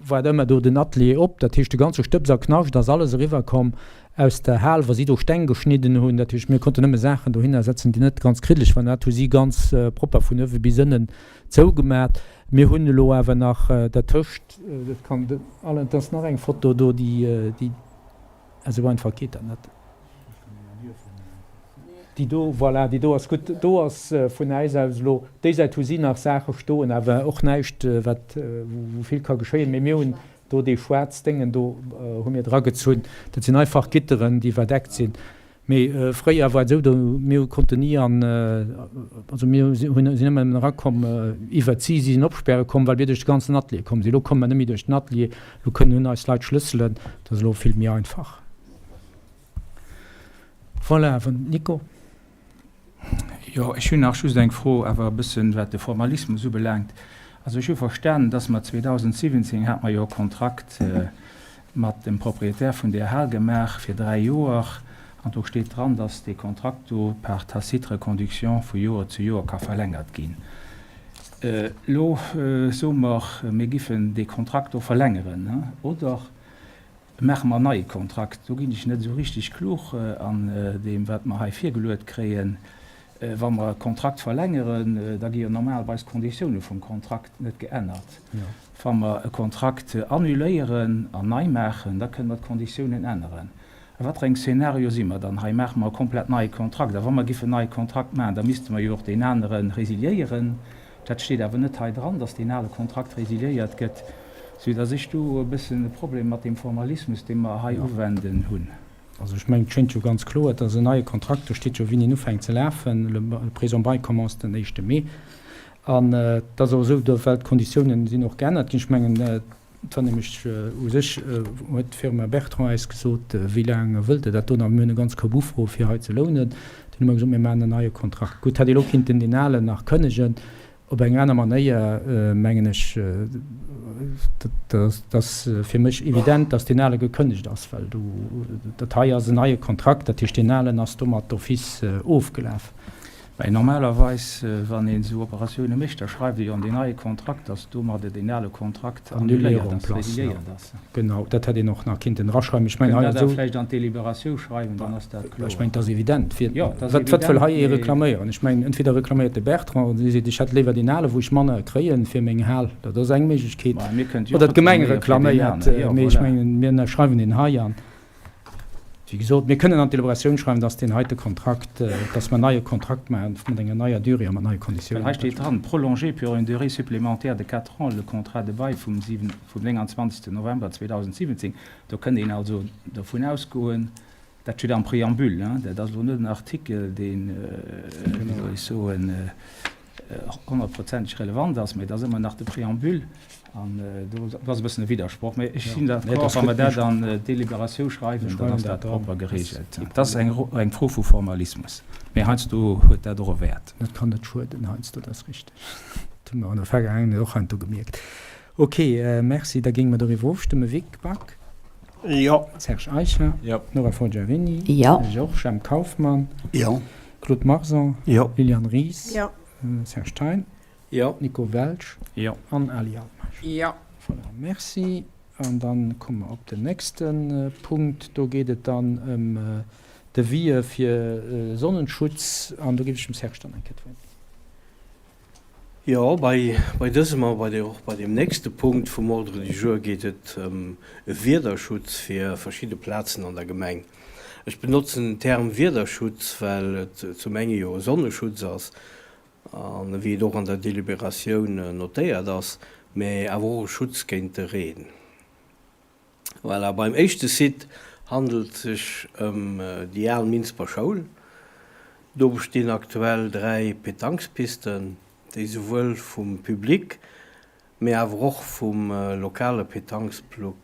war ëmmer do den Atelier op. Dat heescht, de ganze Stëbs a Knascht ass alles eriwwerkomm aus der Hal, wa si do Steng geschnidden hunn. Dat heescht, mir konnten nëmme Saachen dohinner setzen, déi net ganz kriddeleg waren. Dat hu si ganz propper vun uewe bis ënnen zougemat. Mir hunn elo awer nach dertëscht, dat kann de Alain, et ass nach eng Foto do, déi, déi, Esou einfach geet dat net. Déi do, voilà, déi do ass gutt. Do ass vun äis aus elo, déi Säit hu si nach Saache stoen, awer och näischt, wat, wou vill ka geschéien. Mee mir hunn do dee schwaarz Déngen do hu mir dragezunn. Dat sinn einfach Gitteren, déi iwwerdeckt sinn. Mee fréier war et esou, do mir konnten ni an, also mir hunn, sinn ëmmer nëmmen erakomm iwwert si, si sinn opspäre komm, well mir duerch de ganzen Atelier komm sinn. Elo komme mer net méi duerch den Atelier, elo kënnen, hunn eis Leit Schlësselen, dat ass elo vill méi einfach. Voilà, wann, Nico? Jo, ech hunn nach just eng Fro, awer e bëssen, wat de Formalismus ubelaangt. Also ech hu verstanen, dass mer 2017 hate mer jo e Kontrakt, mat dem Propriétaire vun där Hal gemaach fir 3 Joer, an do steet dran, dass dee Kontrakt do par tacite reconduction vu Joer zu Joer ka verlängert ginn. Elo soe mer, mir giffen dee Kontrakt do verlängeren, oder maache mer en neie Kontrakt? Do ginn ech net esou richtig klug an deem, wat mer hei virgeluet kréien. Wa mer e Kontrakt verlängeren, da gi jo normalerweis d'Konditioune vum Kontrakt net geännert. Wa mer e Kontrakt annuléieren an nei maachen, da kënne mer d'Konditiounen änneren. A wat fir engem Szenario si mer dann hei? Maache mer e komplett neie Kontrakt? A wa mer giffen en neie Kontrakt maachen, da misste mer jo och deen anere resiliéieren. Dat steet awer net hei dran, dass deen ale Kontrakt resiliéiert gëtt, soudass ech do e bëssen e Problem mat deem Formalismus, dee mer hei uwenden, hunn. Also ech mengen, et schéngt jo ganz kloer, et ass en neie Kontrakt, do steet jo wéini en ufänkt ze lafen, le présent bail commence den éischte Mee. An et ass och esou, do well d'Konditiounen sinn och geännert ginn. Ech mengen, et war nämlech u sech huet d'Firma Bertrand eis gesot, wéi laang wëllt Der dat do nach? Mir hunn e ganz Koup Ufroe fir hei ze lounen. Dunn hu mer gesot, mir maachen en neie Kontrakt. Gutt, hätt ee elo kinnten deen alen nach kënnegen. Op eng aner Manéier mengen ech, dat ass fir mech evident, dass deen ale gekënnegt ass, well do, dat hei ass en neie Kontrakt, dat heescht, deen alen ass domat d'office ofgelaf. Mä normalerweis, wann een esou Operatioune mécht, da schreift ee jo an deen neie Kontrakt, dass domadde deen ale Kontrakt annuléiert ass, résiliéiert ass. Genau, dat hätt een och nach kinnten eraschreiwen. Ech mengen, hei ass esou. Kënnt dat vläicht an d'Deliberatioun schreiwen, dann ass dat kloer. Ech mengen, et ass evident. Fir, Jo, et ass wat, wat wëll hei ee reklaméieren? Ech mengen, entweder reklaméiert de Bertrand oder dee seet, ech hätt léiwer deen alen, wou ech manner kréien fir meng Hal. Dat ass eng Méiglechkeet. Mä mir kënnte jo och Oder d'Gemeng reklaméieren fir deen reklaméiert. aneren. Jo, Mee ech voilà. mengen, mir schreiwen deen hei an. Wéi gesot, mir kënnen an d'Deliberatioun schreiwen, dass deen heite Kontrakt, dass mer en neie Kontrakt maachen mat enger neier Durée a mat neie Well Konditiounen. hei steet dran, prolonger pour une durée supplémentaire de quatre ans le contrat de bail vum 29 November 2017. Do kënnt een also dovun ausgoen, dat steet am Préambule, dat ass elo net en Artikel, deen, wéi soll ech soen. honnertprozenteg relevant ass, mä et ass ëmmer nach de Préambule an do ass e bëssen e Widdersproch. Mä ech sinn d'accord, wa mer dat an d'Délibératioun schreiwen, dann ass dat propper geregelt. Dat ass eng Fro vu Formalismus, mä heiansdo huet dat och e Wäert. Dat kann net schueden heiansdo, dat ass richteg. Dat hu mer an der Vergaangenheet och heiansdo gemierkt. Ok, merci. Da géinge mer doriwwer ofstëmmen. Vic Back? Jo. Serge Eicher? Jo. Nora Forgiarini? Jo. Ech och. Jemp Kauffmann? Jo. Claude Marson? Jo. Liliane Ries? Jo. Serge Thein? Jo. Nico Welsch? Jo. An Ali Altmeisch? Jo. Voilà, merci. An da komme mer op den nächste Punkt. Do geet et dann ëm Devisë fir Sonnenschutz. An do géif ech dem Serge dann eng Kéier d'Wuert ginn. Jo, bei dësem a bei och bei deem nächste Punkt vum Ordre du jour geet et ëm e Wiederschutz fir verschidde Plazen an der Gemeng. Ech benotzen den Term Wiederschutz, well et zum enge jo e Sonneschutz ass, an wéi et och an der Deliberatioun notéiert ass, mä awer och e Schutz géint de Reen. Voilà, beim éischte Site handelt sech ëm déi al Minsber Schoul. Do bestinn aktuell 3 Pétanquespisten, déi souwuel vum Public, mee awer och vum lokale Pétanquesclub,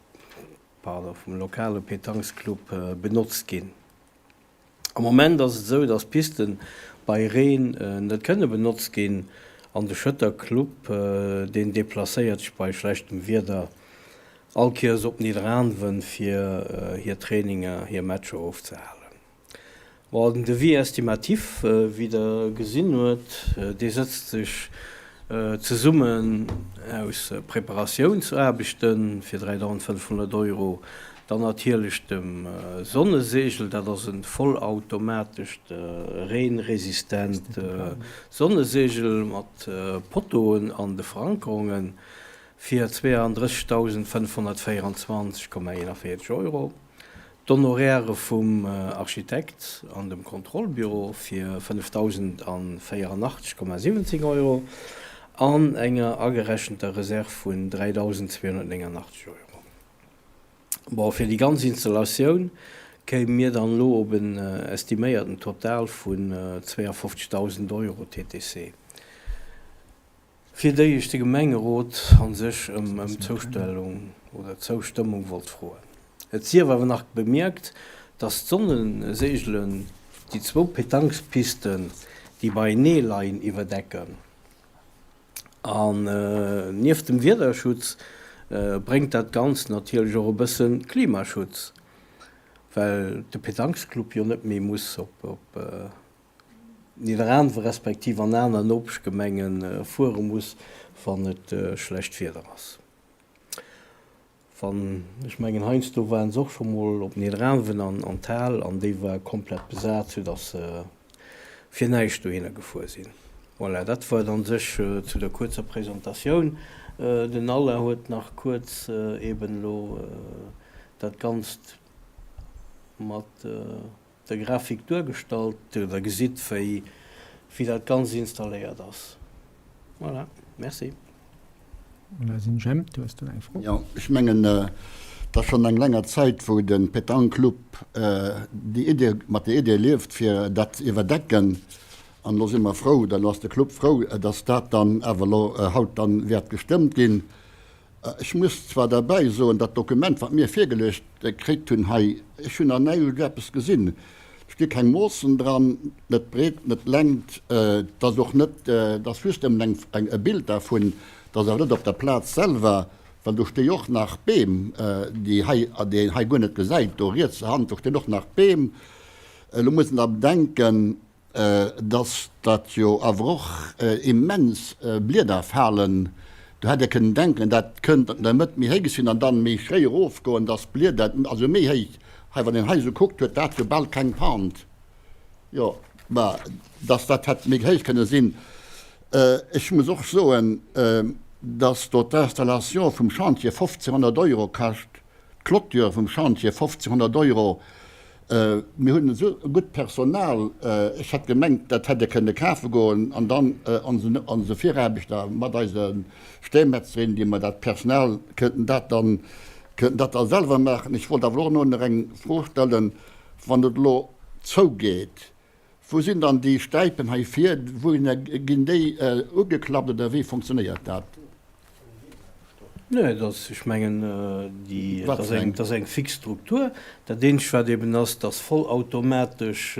pardon, vum lokale Pétanquesclub benotzt ginn. Am Moment ass et esou, dass d'Pisten bei Reen net kënne benotzt ginn an de Schëtter Club, deen deplacéiert sech bei schlechtem Wieder all Kéiers op Nidderaanwen fir hir Traininger, hir Matcher ofzehalen. Bon, den Devis estimatif, wéi der gesinn huet, dee sëtzt sech Zesummen aus Preparatiounsaarbechte fir 3.500 Euro, dann natierlech dem Sonnesegel, dat ass e vollautomatescht reenresistent Sonnesegel mat Pottoen an de Verankerungen, fir 32.524,41 Euro. D'Honoraire vum Architekt an dem Kontrollbüro fir 5.084,17 Euro an enger agerechenter Reserv vun 3.289 Euro. Bon, fir déi ganz Installatioun kéime mir dann elo op en estiméierten Total vun 52.000 Euro TTC. Fir déi ech de Gemengerot a sech ëm d'Zoustellung oder d'Zoustëmmung wollt froen. Et sief awer nach bemierkt, dass d'Sonneseegelen déi zwou Pétangspisten, déi beienee leien, iwwerdecken. An nieft dem Wiederschutz bréngt dat Ganzt natierlech och e bësse Klimaschutz, well de Pétanquesclub jo net méi muss op Nidderaanwen respektiv an aner Nopeschgemenge fuere muss, wann et schlecht Wieder ass. Wann, ech mengen heiansdo waren se och scho mol op Nidderaanwen an an d'Hal an déi war komplett besat, soudass se fir näischt dohinner gefuer sinn. Voilà, dat war et an sech zu der kuerzer Presentatioun. Den Alain huet nach kuerz eben elo dat Ganzt mat der Grafik duergestallt, der gesitt wéi wéi dat Ganzt installéiert ass. Voilà, merci. Voilà, sinn Jemp, du hues do eng Fro. Jo, ech mengen, et ass schonn eng länger Zäit, wou de Pétanque Club déi Idee, mat der Idee lieft, fir dat ze iwwerdecken. An elo si mer frou, oder elo ass de Club frou, dass dat dann awer elo haut dann wäert gestëmmt ginn. Ech muss zwar derbäi soen, dat Dokument, wat mir virgeluecht kritt hunn hei, ech hunn nach näischt eppes gesinn. Do sti keng Moossen dran, net d'Breet, net d'Längt, et ass och net, et ass just nëmmen eng, e Bild dervun, et ass awer net op der Plaz selwer, well do sti jo och nach Beem, déi hei, déi een hei guer net gesäit, do riets Hand, do stinn och nach Beem. Elo muss een da bedenken, dass dat jo awer och immens Blieder falen, do hätt ee kënnen denken, dat kënnt an der Mëtt méi héich sinn an dann méi schréi erofgoen, dass d'Blieder also méi héich, hei wann een hei esou kuckt, huet dat jo bal keng Pente, jo, mä dass dat hätt méi héich kënne sinn. Ech muss och soen, dass do d'Installation vum Chantier 1.500 Euro kascht, D'Clôture vum Chantier 1.500 Euro. Mir hunn esou e gutt Personal. Ech hätt gemengt, dat hätt ee kënne kafe goen an dann onse Viraarbechter mat eise Stéimetzerin, déi mer dat Personal, kënnten dat dann, kënnten dat da selwer maachen. Ech wollt awer och elo nach eng Fro stellen, Wann et elo zougeet,. Wou sinn dann déi Stäipen hei vir? Wou ginn déi ugeklappt oder wéi funktionéiert dat? Nee, dat ass, ech mengen, déi, dat ass eng, dat ass eng fix Struktur. Dat eenzegt, wat eben ass, dat ass vollautomatesch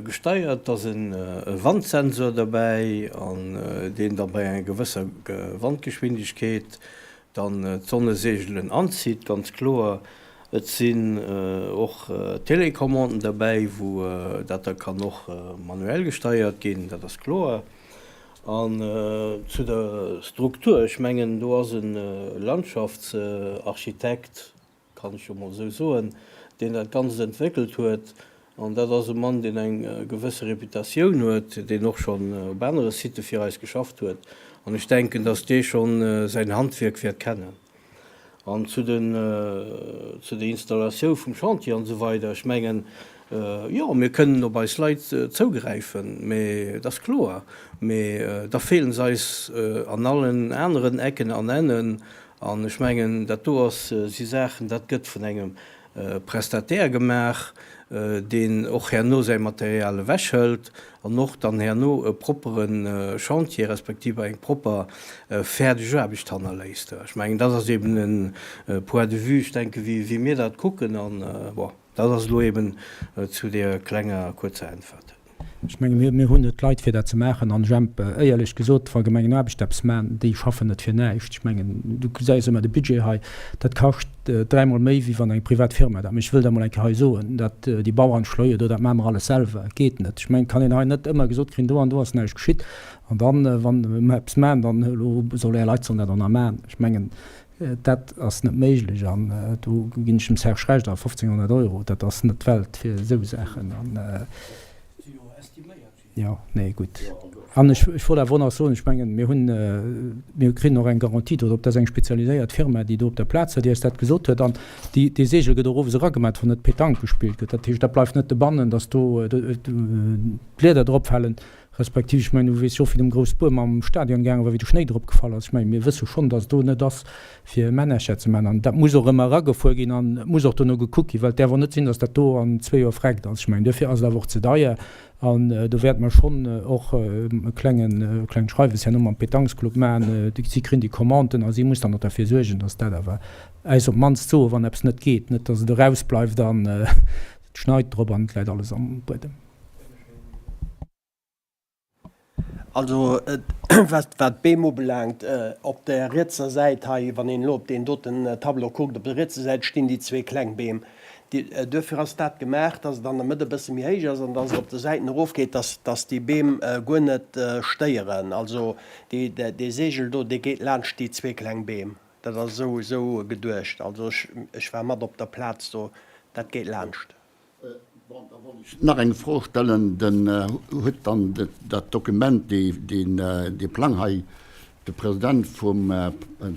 gesteiert. Da ass e Wandsensor derbäi, an deen da bei enger gewësser Wandgeschwindegkeet dann d'Sonneseegelen anzitt, ganz kloer. Et sinn och Télécommanden derbäi, wou dat da kann och manuell gesteiert ginn, dat ass kloer. An zu der Struktur, ech mengen, do ass e Landschaftsarchitekt, kann ech jo mol esou soen, deen dat Ganzt entwéckelt huet. An dat ass e Mann, deen eng gewësse Reputatioun huet, deen och schonn op anere Sitte fir eis geschafft huet. An ech denken, datt dee schonn säin Handwierk wäert kennen. An zu den, zu der Installatioun vum Chantier an esou weider, ech mengen, jo, mir kënnen op eis Leit zougräifen, mee et ass kloer, mee da feelen se eis an allen aneren Ecken an Ennen. An ech mengen, dat do ass, si Saachen, dat gëtt vun engem Prestataire gemaach, deen och herno säi Material ewechhëlt an och dann herno e proppere Chantier respektiv eng propper fäerdeg Aarbecht hannerléisst. Ech mengen, dat ass eben e Point de vue, ech denken, wéi mir dat kucken. An, bon, dat ass elo eben zu deer klenger kuerzer Äntwert. Ech menge mir, mir hunn net d'Leit fir dat ze maachen. An Jemp, éierlech gesot, wa Gemengenaarbechter eppes maachen, déi schaffen net fir näischt. Ech mengen, du gesäis ëmmer de Budget hei, dat kascht dräimol méi wéi wann eng privat Firma dat mécht. Ech wëll dat emol eng Kéier hei soen, dat déi Bauanschloie do, dat maache mer alles selwer. Et geet net. Ech mengen, et kann een hei net ëmmer gesot kréien, do an do ass näischt geschitt. An dann, wa mer eppes maachen, dann elo soll Är Leit sollen dat och nach maachen. Ech mengen, Dat ass net méiglech an do ginn ech dem Serge Recht, a 1.500 Euro, dat ass net d'Welt fir esou Saachen. An jo, nee, gutt. An ech wollt awer och nach soen, ech mengen, mir hunn, mir kréien och eng Garantie do drop, dat ass eng spezialiséiert Firma, déi do op der Plaz war, déi eis dat gesot huet. An déi, dee Seegel gëtt och owes eragemat, wann net Petanque gespillt gëtt. Dat heescht, dat bleift net dobannen, datt do d'Blieder dropfalen. Respektiv, ech mengen, du weess jo och, wéi et um Groussbuer mam Stadion gaange war, wéi de Schnéi drop gefall ass. Ech mengen, mir wësse schonn, datt et do net ass, fir Männercher ze maachen. An dat muss och ëmmer eragefuer ginn an et muss och dono gekuckt ginn, well et däerf och net sinn, datt dat do an zwee Joer vreckt ass. Ech mengen, duerfir ass et awer och ze deier. An do wäerte mer schonn och e klengen, e klengt Schreiwes herno mam Pétanquesclub maachen. Si kréien déi Commanden a si muss dann och derfir suergen, datt dat awer äis op d'mannst soen, wann eppes net geet, net datt et erausbleift an et schneit drop an et läit alles am Buedem. Also wat d'Beem ubelaangt, op der rietser Säit hei, wann een elo op deen doten Tableau kuckt, op der rietser Säit stinn déi zwee kleng Beem. Duerfir ass dat gemaach, dass et an der Mëtt e bësse méi héich ass an dass et op de Säiten erofgeet, dass, dass déi Beem guer net stéieren. Also déi, dee Segel do, dee geet laanscht déi zwee kleng Beem. Dat ass esou, esou geduecht. Also ech, ech war mat op der Plaz do, dat geet laanscht. Bon, da wollt ech nach eng Fro stellen. Den huet dann dat Dokument, dee Plang hei, de President vum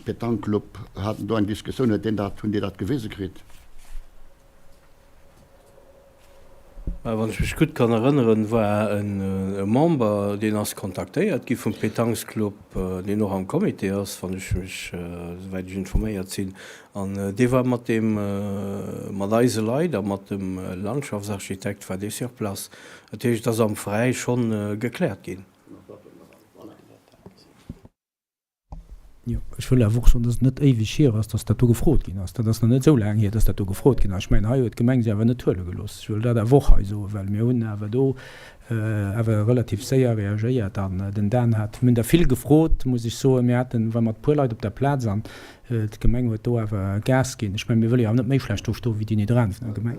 Pétanque-Club haten do eng Diskussioun, huet deen dat, hunn déi dat gewise kritt? Wann ech mech gutt kann erënneren, war e Member, deen ass kontaktéiert gi vum Pétanquesclub, deen och am Comité ass, wann ech mech, souwäit ech informéiert sinn, an dee war mat deem, mat eise Leit a mat dem Landschaftsarchitekt war dee sur place. Dat heescht, et ass am Veräi schonn gekläert ginn. Jo, ech wëll awer och soen, dass et net éiweg hier ass, dass dat do gefrot ginn ass. Dat ass nach net esou laang hier, dass dat do gefrot ginn ass. Ech mengen, hei huet d'Gemeng sech awer net huele gelooss. Ech wëll dat awer och hei soen, well mir hunn awer do awer relativ séier reagéiert an den Dan hat, mir hunn der vill gefrot, muss ech soen. Mir haten, war mat e puer Leit op der Plaz an d'Gemeng huet do awer Gas ginn. Ech mengen, mir wëlle jo awer net méi schlecht do stoen, wéi déi Nidderaanwener Gemeng.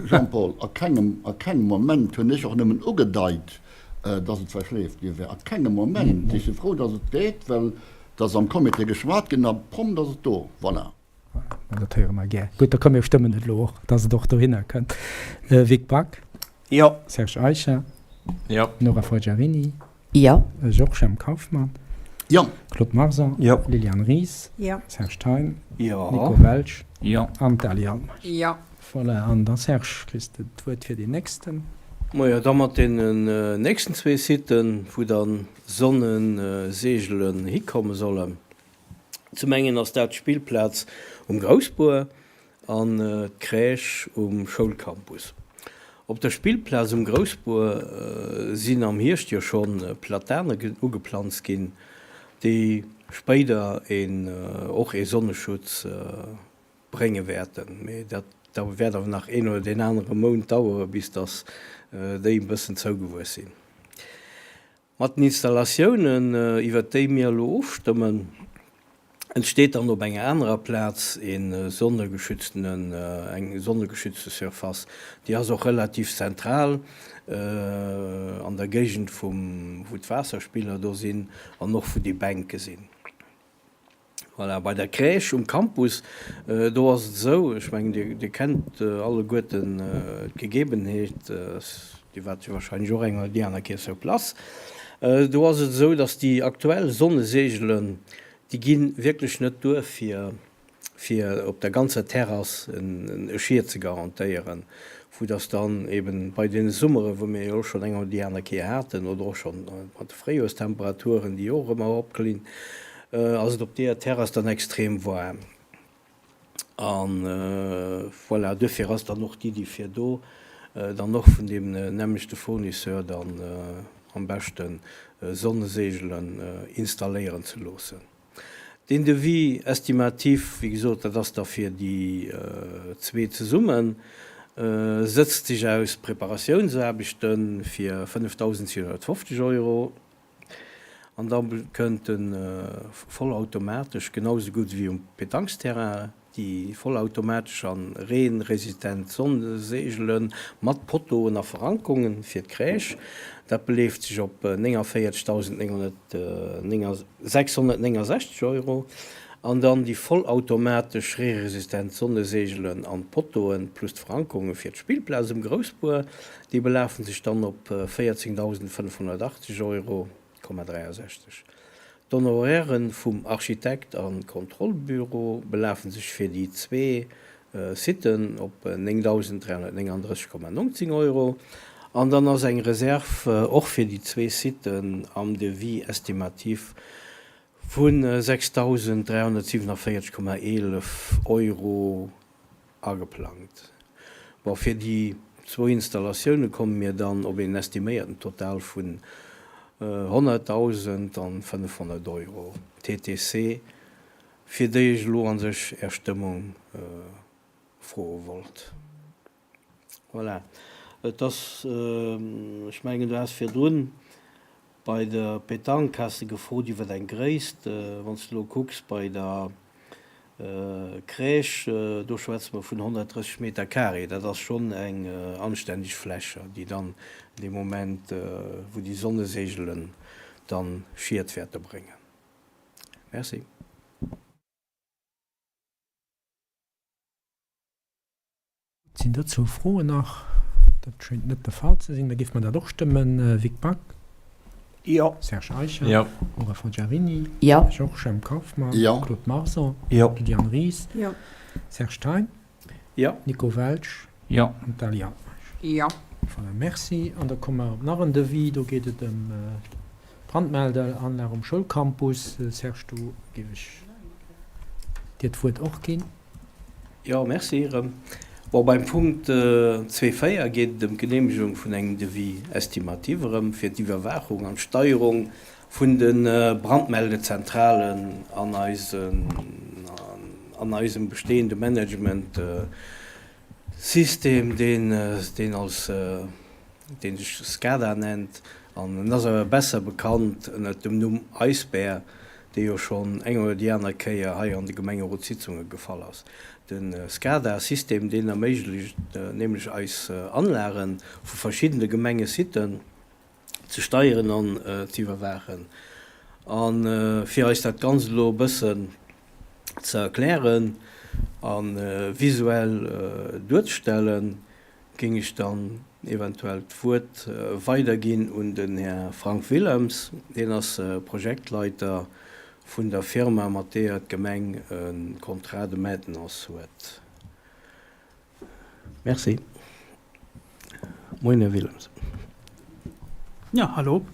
Jean-Paul, a kengem, a kengem Moment hunn ech och nëmmen ugedeit, dass et verschleeft gi wär. A kengem Moment. Ech si frou, dass et geet, well et ass am Comité geschwat ginn a prompt ass et do. Voilà. Voilà, dat héiere mer gär. Gutt, da komm mir stëmmen et elo och, dass et och dohinner kënnt. Vic Back? Jo. Serge Eicher? Jo. Nora Forgiarini? Jo. Georges M. Kauffmann? Jo. Claude Marson? Jo. Liliane Ries? Jo. Serge Thein? Jo. Nico Welsch? Jo. An d'Ali Altmeisch? Jo. Voilà, an da Serge, kriss de d'Wuert fir deen nächsten. Majo, da mat deenen nächsten zwee Siten, wou dann Sonneseegelen hikomme sollen. Zum engen ass dat d'Spillplaz um Groussbuer an d'Crèche um Schoulcampus. Op der Spillplaz um Groussbuer sinn am Hierscht jo scho Platane ugeplanzt ginn, déi spéider een och ee Sonneschutz brénge wäerten. Mee dat wäert awer nach een oder deen anere Mount dauere bis datt déi e bëssen zougewuess sinn. Mat den Installatiounen, iwwert déi mir elo ofstëmmen, entsteet dann op enger anerer Plaz e sonnegeschütztenen, eng sonnegeschützte Surface. Déi ass och relativ zentral an der Géigend vum, wou d'Waasserspiller do sinn an och wou déi Bänke sinn. Voilà, bei der Crèche um Campus, do ass et esou, ech mengen, Dir, Dir kennt alleguerten d'Gegebenheet, Dir waart jo wahrscheinlech och eng oder déi aner Kéier sur place, do ass et esou, datt déi aktuell Sonneseegelen, déi gi wierklech net duer, fir, fir op der ganzer Terrass e Schiet ze garantéieren, vu datt dann eben bei deene Summere, wou mir jo och schonn eng oder déi aner Kéier haten, oder och schonn mat de Fréijoerstemperaturen, déi och ëmmer eropklinn, ass et op deeër Terrass dann extrem waarm. A voilà, duerfir ass dann och d'Iddi fir do dann och vun deem nämmlechte Fournisseur dann am beschte Sonneseegelen installéieren ze loossen. Deen Devis estimatif, wéi gesot, dat ass da fir déi zwee zesummen, sëtzt sech aus Preparatiounsaarbechte fir 5.750 Euro an da kënnt e vollautomatesch, genau esou gutt wéi um Pétangsterrain, déi vollautomatesch a reenresistent Sonneseegele mat Poteauen a Verankerungen fir d'Crèche. Dat beleeft sech op 49.669 Euro. An dann déi vollautomatesch reeresistent Sonneseegelen an d'Poteauen plus d'Verankerunge fir d'Spillplaz um Groussbuer, déi belafen sech dann op 14.580 Euro. 63. D'Honorairen vum Architekt a Kontrollbüro belafen sech fir déi zwee Siten op 9.339,19 Euro. An dann ass eng Reserve och fir déi zwee Siten am Devis estimatif vu 6.347,11 Euro Ageplangt. Bon, fir déi zwou Installatioune komme mir dann op een estiméierten Total vun 100.500 Euro TTC, fir déi ech elo a sech Är Stëmmung froe wollt. Voilà. Et ass, ech mengen, du has virdrun bei der Pétanque has de gefrot iwwer eng Gréisst. Wann s de elo kucks bei der Crèche, do schwätze mer vun 130 Meter carré. Dat ass schonn eng anständeg Fläche, déi dann dee Moment, wou déi Sonneseegelen dann Schied wäerte bréngen. Merci. Sinn dozou Froen nach? Dat schéint net de Fall ze sinn. Da géife mer dat och stëmmen. Vic Back? Jo. Serge Eicher? Jo. Nora Forgiarini? Jo. Georges M. Kauffmann? Jo. Claude Marson? Jo. Liliane Ries? Jo. Serge Thein? Jo. Nico Welsch? Jo. An d'Daliah Altmeisch? Jo. Voilà, merci. An da komme mer op nach en Devis. Do geet et ëm d'Brandmeldeanlag um Schoulcampus. Serge, do géif ech dir d'Wuert och ginn. Jo, merci erëm. Bon, beim Punkt zwee 4 geet et ëm d'Geneemegung vun engem Devis estimatif erëm fir d'Iwwerwaachung an d'Steierung vun de Brandmeldezentralen an eisen, an eisem bestehende Managementsystem, deen, deen als, dee sech SCADA nennt an en ass awer besser bekannt ënnert dem Numm Eisbär, dee jo schonn eng oder déi aner Kéier hei an de Gemengerotssitzunge gefall ass. De SCADA-System, deen erméiglecht nämlech eis Anlage vu verschiddene Gemengesitten ze steieren an ze iwwerwaachen. A fir eis dat Ganzt elo e bëssen ze erklären a visuell duerzestellen, géing ech dann eventuell d'Wuert weiderginn un den Här Frank Willems. Hien ass Projektleiter vun der Firma, mat deeër d'Gemeng e Contrat de maintenance huet. Merci. Moien, Här Willems. Ja, hallo.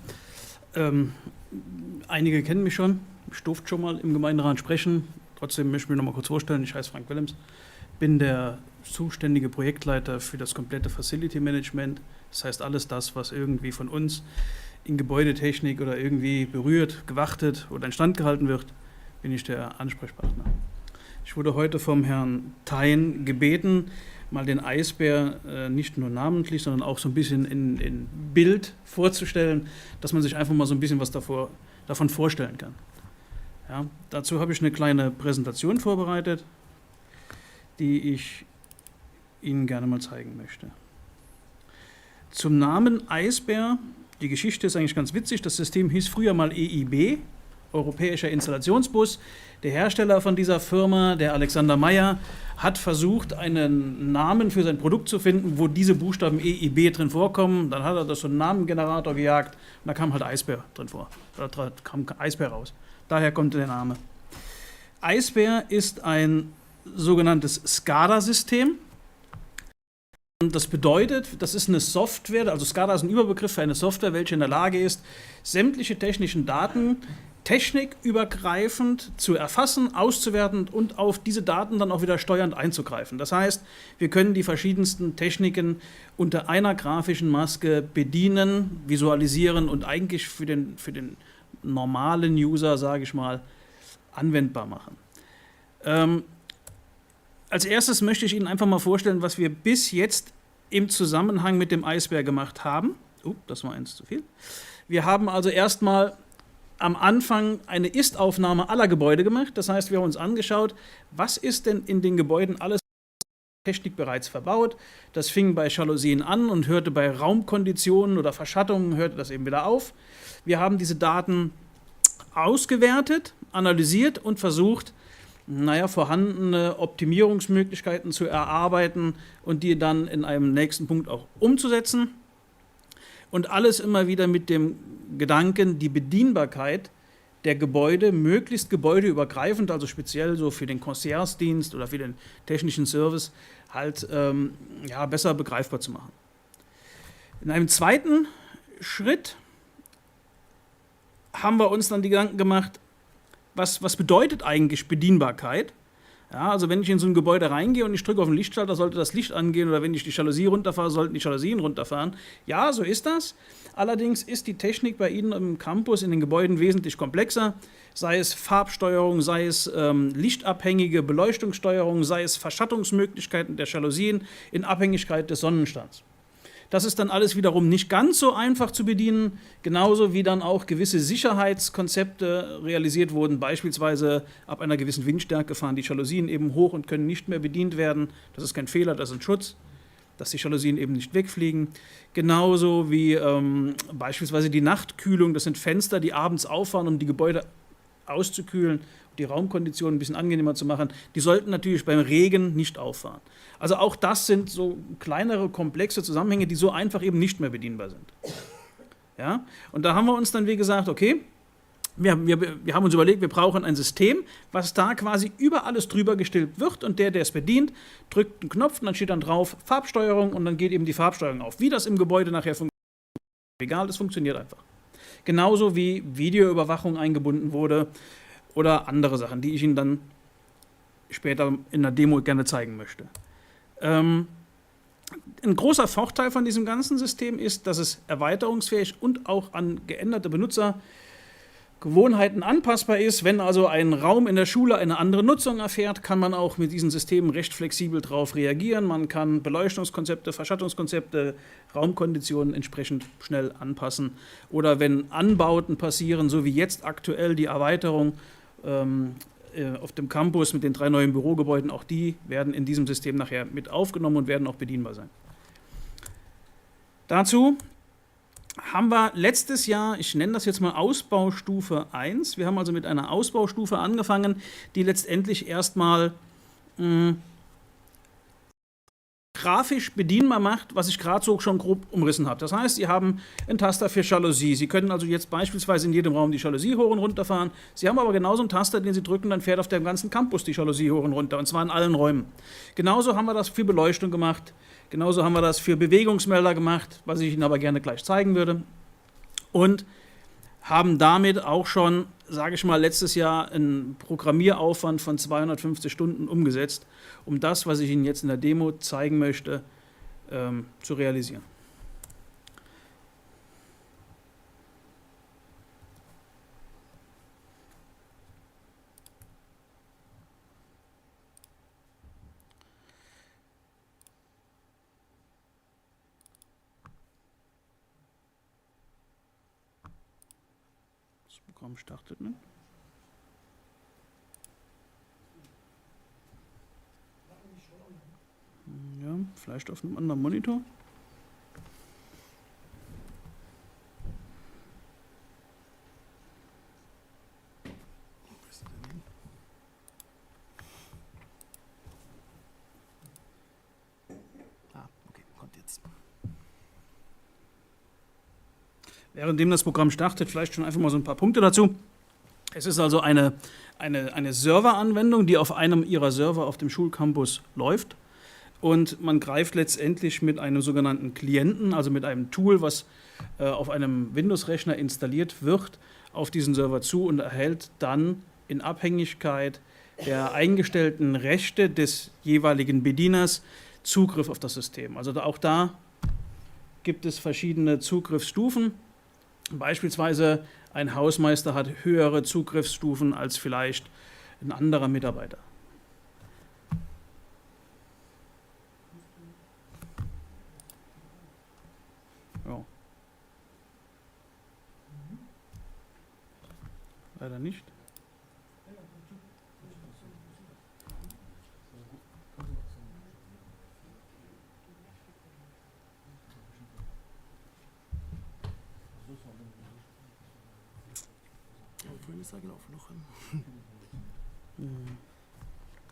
Einige kennen mich schon. Ich durfte schon mal im Gemeinderat sprechen. Trotzdem möchte ich mich noch mal kurz vorstellen. Ich heiße Frank Willems. Bin der zuständige Projektleiter für das komplette Facility Management, das heißt alles das, was irgendwie von uns in Gebäudetechnik oder irgendwie berührt, gewartet oder instand gehalten wird, bin ich der Ansprechpartner. Ich wurde heute vom Herrn Thein gebeten, mal den Eisbär äh, nicht nur namentlich, sondern auch so ein bisschen in, in Bild vorzustellen, dass man sich einfach mal so ein bisschen was davor, davon vorstellen kann. Ja, dazu habe ich eine kleine Präsentation vorbereitet, die ich Ihnen gerne mal zeigen möchte. Zum Namen Eisbär, die Geschichte ist eigentlich ganz witzig, das System hieß früher mal EIB, Europäischer Installationsbus. Der Hersteller von dieser Firma, der Alexander Meyer, hat versucht, einen Namen für sein Produkt zu finden, wo diese Buchstaben EIB drin vorkommen. Dann hat er das so einen Namengenerator gejagt und da kam halt Eisbär drin vor. Da kam Eisbär raus. Daher kommt der Name. Eisbär ist ein sogenanntes SCADA-System. Das bedeutet, das ist eine Software, also SCADA ist ein Überbegriff für eine Software, welche in der Lage ist, sämtliche technischen Daten technikübergreifend zu erfassen, auszuwerten und auf diese Daten dann auch wieder steuernd einzugreifen. Das heißt, wir können die verschiedensten Techniken unter einer grafischen Maske bedienen, visualisieren und eigentlich für den, für den normalen User, sage ich mal, anwendbar machen. Ähm, als erstes möchte ich Ihnen einfach mal vorstellen, was wir bis jetzt im Zusammenhang mit dem Eisbär gemacht haben. Oh, das war eins zu viel. Wir haben also erstmal am Anfang eine Ist-Aufnahme aller Gebäude gemacht. Das heißt, wir haben uns angeschaut, was ist denn in den Gebäuden alles Technik bereits verbaut. Das fing bei Jalousien an und hörte bei Raumkonditionen oder Verschattungen, hörte das eben wieder auf. Wir haben diese Daten ausgewertet, analysiert und versucht, naja, vorhandene Optimierungsmöglichkeiten zu erarbeiten und die dann in einem nächsten Punkt auch umzusetzen. Und alles immer wieder mit dem Gedanken, die Bedienbarkeit der Gebäude möglichst gebäudeübergreifend, also speziell so für den Concierge-Dienst oder für den technischen Service, halt ähm, ja, besser begreifbar zu machen. In einem zweiten Schritt haben wir uns dann die Gedanken gemacht, was, was bedeutet eigentlich Bedienbarkeit? Ja, also wenn ich in so ein Gebäude reingehe und ich drücke auf den Lichtschalter, sollte das Licht angehen oder wenn ich die Jalousie runterfahre, sollten die Jalousien runterfahren. Ja, so ist das. Allerdings ist die Technik bei Ihnen im Campus in den Gebäuden wesentlich komplexer. Sei es Farbsteuerung, sei es ähm, lichtabhängige Beleuchtungssteuerung, sei es Verschattungsmöglichkeiten der Jalousien in Abhängigkeit des Sonnenstands. Das ist dann alles wiederum nicht ganz so einfach zu bedienen, genauso wie dann auch gewisse Sicherheitskonzepte realisiert wurden. Beispielsweise ab einer gewissen Windstärke fahren die Jalousien eben hoch und können nicht mehr bedient werden. Das ist kein Fehler, das ist ein Schutz, dass die Jalousien eben nicht wegfliegen. Genauso wie ähm, beispielsweise die Nachtkühlung, das sind Fenster, die abends auffahren, um die Gebäude auszukühlen, die Raumkonditionen ein bisschen angenehmer zu machen. Die sollten natürlich beim Regen nicht auffahren. Also auch das sind so kleinere, komplexe Zusammenhänge, die so einfach eben nicht mehr bedienbar sind. Ja? Und da haben wir uns dann, wie gesagt, okay, wir, wir, wir haben uns überlegt, wir brauchen ein System, was da quasi über alles drüber gestülpt wird und der, der es bedient, drückt einen Knopf und dann steht dann drauf Farbsteuerung und dann geht eben die Farbsteuerung auf. Wie das im Gebäude nachher funktioniert, egal, das funktioniert einfach. Genauso wie Videoüberwachung eingebunden wurde oder andere Sachen, die ich Ihnen dann später in der Demo gerne zeigen möchte. Ähm, ein großer Vorteil von diesem ganzen System ist, dass es erweiterungsfähig und auch an geänderte Benutzergewohnheiten anpassbar ist. Wenn also ein Raum in der Schule eine andere Nutzung erfährt, kann man auch mit diesen Systemen recht flexibel darauf reagieren. Man kann Beleuchtungskonzepte, Verschattungskonzepte, Raumkonditionen entsprechend schnell anpassen. Oder wenn Anbauten passieren, so wie jetzt aktuell die Erweiterung ähm, äh, auf dem Campus mit den drei neuen Bürogebäuden, auch die werden in diesem System nachher mit aufgenommen und werden auch bedienbar sein. Dazu haben wir letztes Jahr, ich nenne das jetzt mal Ausbaustufe 1, wir haben also mit einer Ausbaustufe angefangen, die letztendlich erstmal mh, hm, grafisch bedienbar macht, was ich gerade so schon grob umrissen habe. Das heißt, Sie haben einen Taster für Jalousie. Sie können also jetzt beispielsweise in jedem Raum die Jalousie hoch und runter fahren. Sie haben aber genauso einen Taster, den Sie drücken, dann fährt auf dem ganzen Campus die Jalousie hoch und runter, und zwar in allen Räumen. Genauso haben wir das für Beleuchtung gemacht. Genauso haben wir das für Bewegungsmelder gemacht, was ich Ihnen aber gerne gleich zeigen würde. Und haben damit auch schon sage ich mal, letztes Jahr einen Programmieraufwand von 250 Stunden umgesetzt, um das, was ich Ihnen jetzt in der Demo zeigen möchte, ähm, zu realisieren. Das Programm startet nicht. Ja, vielleicht auf einem anderen Monitor. Ah, okay, kommt jetzt. Währenddem das Programm startet, vielleicht schon einfach mal so ein paar Punkte dazu. Es ist also eine, eine, eine Serveranwendung, die auf einem Ihrer Server auf dem Schulcampus läuft. Und man greift letztendlich mit einem sogenannten Klienten, also mit einem Tool, was äh, auf einem Windows-Rechner installiert wird, auf diesen Server zu und erhält dann in Abhängigkeit der eingestellten Rechte des jeweiligen Bedieners Zugriff auf das System. Also auch da gibt es verschiedene Zugriffsstufen. Beispielsweise ein Hausmeister hat höhere Zugriffsstufen als vielleicht ein anderer Mitarbeiter. Ja. Leider nicht.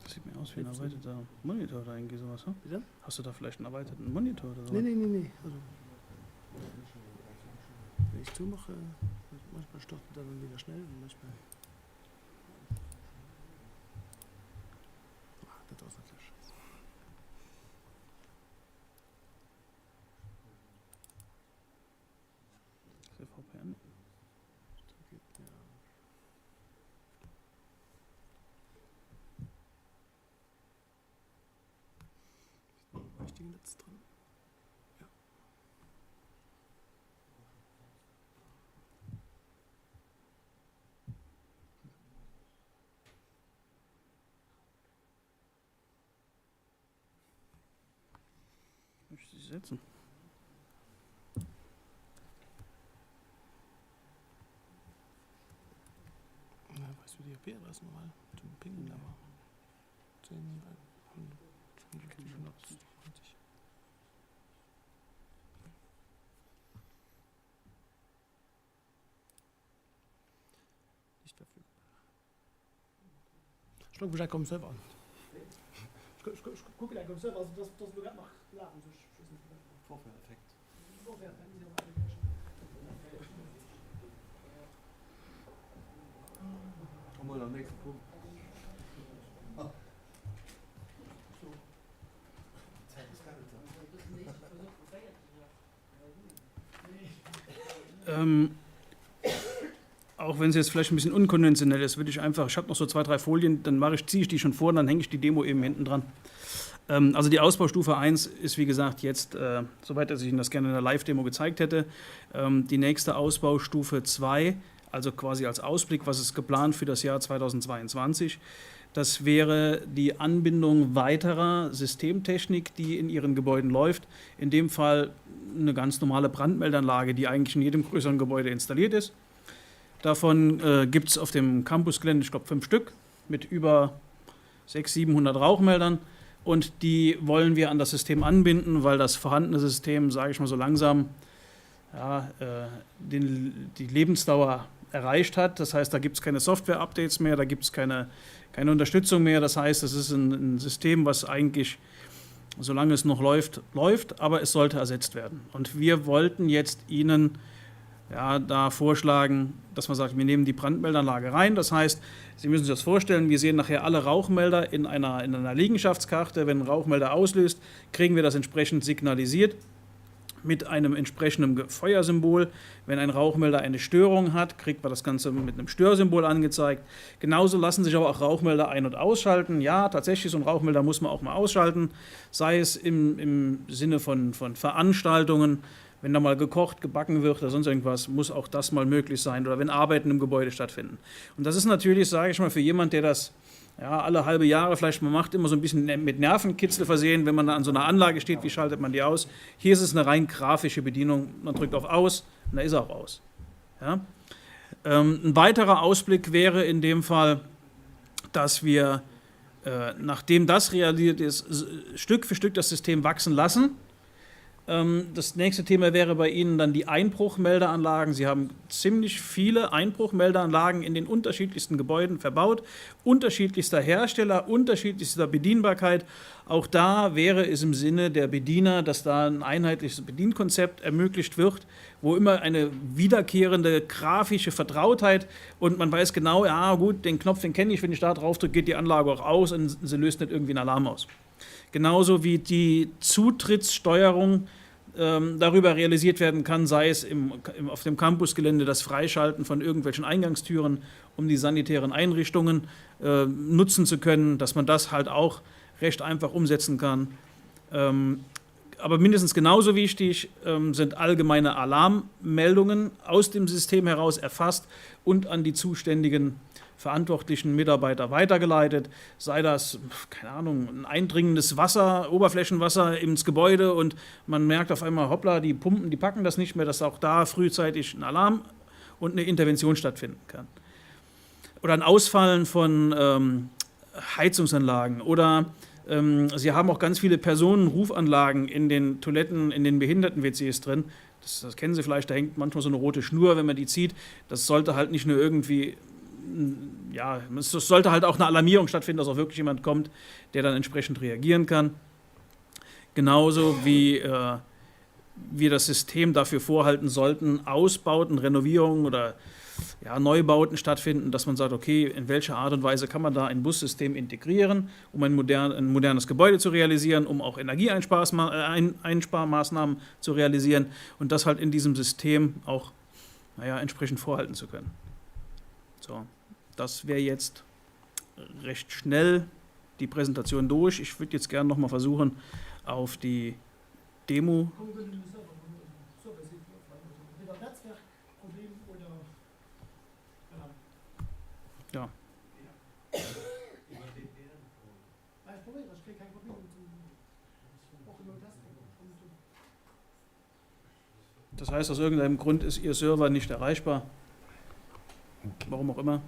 Das sieht mir aus wie ein erweiterter Monitor oder irgendwie sowas. Hm? Bitte? Hast du da vielleicht einen erweiterten Monitor oder so? Nee, nee, nee, nee. Also, wenn ich zumache, manchmal startet er dann wieder schnell und manchmal. Ah, dat ass natierlech scheiße. VPN. Richtigen Netz drin. Ja. Möchte ich setzen. Ja, weißt du die IP-Adresse nochmal? Zum Pingen, aber 10, 155, 190. Nicht verfügbar. Ech logge mech enker um Server an. Ech kucken enker um Server, also dass dass elo grad nach lafen sech. Vorführeffekt. Komm mol am nächsten Punkt. Ähm, auch wenn es jetzt vielleicht ein bisschen unkonventionell ist, würde ich einfach, ich habe noch so zwei, drei Folien, dann mache ich, ziehe ich die schon vor und dann hänge ich die Demo eben hinten dran. Ähm, also die Ausbaustufe 1 ist wie gesagt jetzt, äh, soweit, dass ich Ihnen das gerne in der Live-Demo gezeigt hätte. Ähm, die nächste Ausbaustufe 2, also quasi als Ausblick, was ist geplant für das Jahr 2022. Das wäre die Anbindung weiterer Systemtechnik, die in Ihren Gebäuden läuft. In dem Fall eine ganz normale Brandmeldanlage, die eigentlich in jedem größeren Gebäude installiert ist. Davon äh, gibt es auf dem Campusgelände, ich glaube, fünf Stück mit über 600, 700 Rauchmeldern. Und die wollen wir an das System anbinden, weil das vorhandene System, sage ich mal so langsam, ja, äh, den, die Lebensdauer erreicht hat. Das heißt, da gibt es keine Software-Updates mehr, da gibt es keine, keine Unterstützung mehr. Das heißt, das ist ein, ein System, was eigentlich, solange es noch läuft, läuft, aber es sollte ersetzt werden. Und wir wollten jetzt Ihnen ja, da vorschlagen, dass man sagt, wir nehmen die Brandmeldanlage rein. Das heißt, Sie müssen sich das vorstellen, wir sehen nachher alle Rauchmelder in einer, in einer Liegenschaftskarte. Wenn ein Rauchmelder auslöst, kriegen wir das entsprechend signalisiert. mit einem entsprechenden Feuersymbol. Wenn ein Rauchmelder eine Störung hat, kriegt man das Ganze mit einem Störsymbol angezeigt. Genauso lassen sich aber auch Rauchmelder ein- und ausschalten. Ja, tatsächlich, so ein Rauchmelder muss man auch mal ausschalten, sei es im, im Sinne von, von Veranstaltungen, wenn da mal gekocht, gebacken wird oder sonst irgendwas, muss auch das mal möglich sein oder wenn Arbeiten im Gebäude stattfinden. Und das ist natürlich, sage ich mal, für jemand, der das ja, alle halbe Jahre vielleicht mal macht, immer so ein bisschen mit Nervenkitzel versehen, wenn man da an so einer Anlage steht, wie schaltet man die aus? Hier ist es eine rein grafische Bedienung, man drückt auf Aus und da ist auch aus. Ja? Ähm, ein weiterer Ausblick wäre in dem Fall, dass wir, äh, nachdem das realisiert ist, Stück für Stück das System wachsen lassen. Ähm, das nächste Thema wäre bei Ihnen dann die Einbruchmeldeanlagen. Sie haben ziemlich viele Einbruchmeldeanlagen in den unterschiedlichsten Gebäuden verbaut, unterschiedlichster Hersteller, unterschiedlichster Bedienbarkeit. Auch da wäre es im Sinne der Bediener, dass da ein einheitliches Bedienkonzept ermöglicht wird, wo immer eine wiederkehrende grafische Vertrautheit und man weiß genau, ja gut, den Knopf, den kenne ich, wenn ich da drauf drücke, geht die Anlage auch aus und sie löst nicht irgendwie einen Alarm aus. Genauso wie die Zutrittssteuerung ähm, darüber realisiert werden kann, sei es im, im, auf dem Campusgelände das Freischalten von irgendwelchen Eingangstüren, um die sanitären Einrichtungen äh, nutzen zu können, dass man das halt auch recht einfach umsetzen kann. Ähm, aber mindestens genauso wichtig ähm, sind allgemeine Alarmmeldungen aus dem System heraus erfasst und an die zuständigen verantwortlichen Mitarbeiter weitergeleitet, sei das, keine Ahnung, ein eindringendes Wasser, Oberflächenwasser ins Gebäude und man merkt auf einmal, hoppla, die Pumpen, die packen das nicht mehr, dass auch da frühzeitig ein Alarm und eine Intervention stattfinden kann. Oder ein Ausfallen von ähm, Heizungsanlagen oder ähm, sie haben auch ganz viele Personenrufanlagen in den Toiletten, in den Behinderten-WCs drin. Das, das kennen Sie vielleicht, da hängt manchmal so eine rote Schnur, wenn man die zieht. Das sollte halt nicht nur irgendwie ja, es sollte halt auch eine Alarmierung stattfinden, dass auch wirklich jemand kommt, der dann entsprechend reagieren kann. Genauso wie äh, wir das System dafür vorhalten sollten, Ausbauten, Renovierungen oder ja, Neubauten stattfinden, dass man sagt, okay, in welcher Art und Weise kann man da ein Bussystem integrieren, um ein, modern, ein modernes Gebäude zu realisieren, um auch Energieeinsparmaßnahmen zu realisieren und das halt in diesem System auch naja, entsprechend vorhalten zu können. So, das wäre jetzt recht schnell die Präsentation durch. Ich würde jetzt gerne noch mal versuchen, auf die Demo. Ja. Das heißt, aus irgendeinem Grund ist Ihr Server nicht erreichbar. Warum auch immer.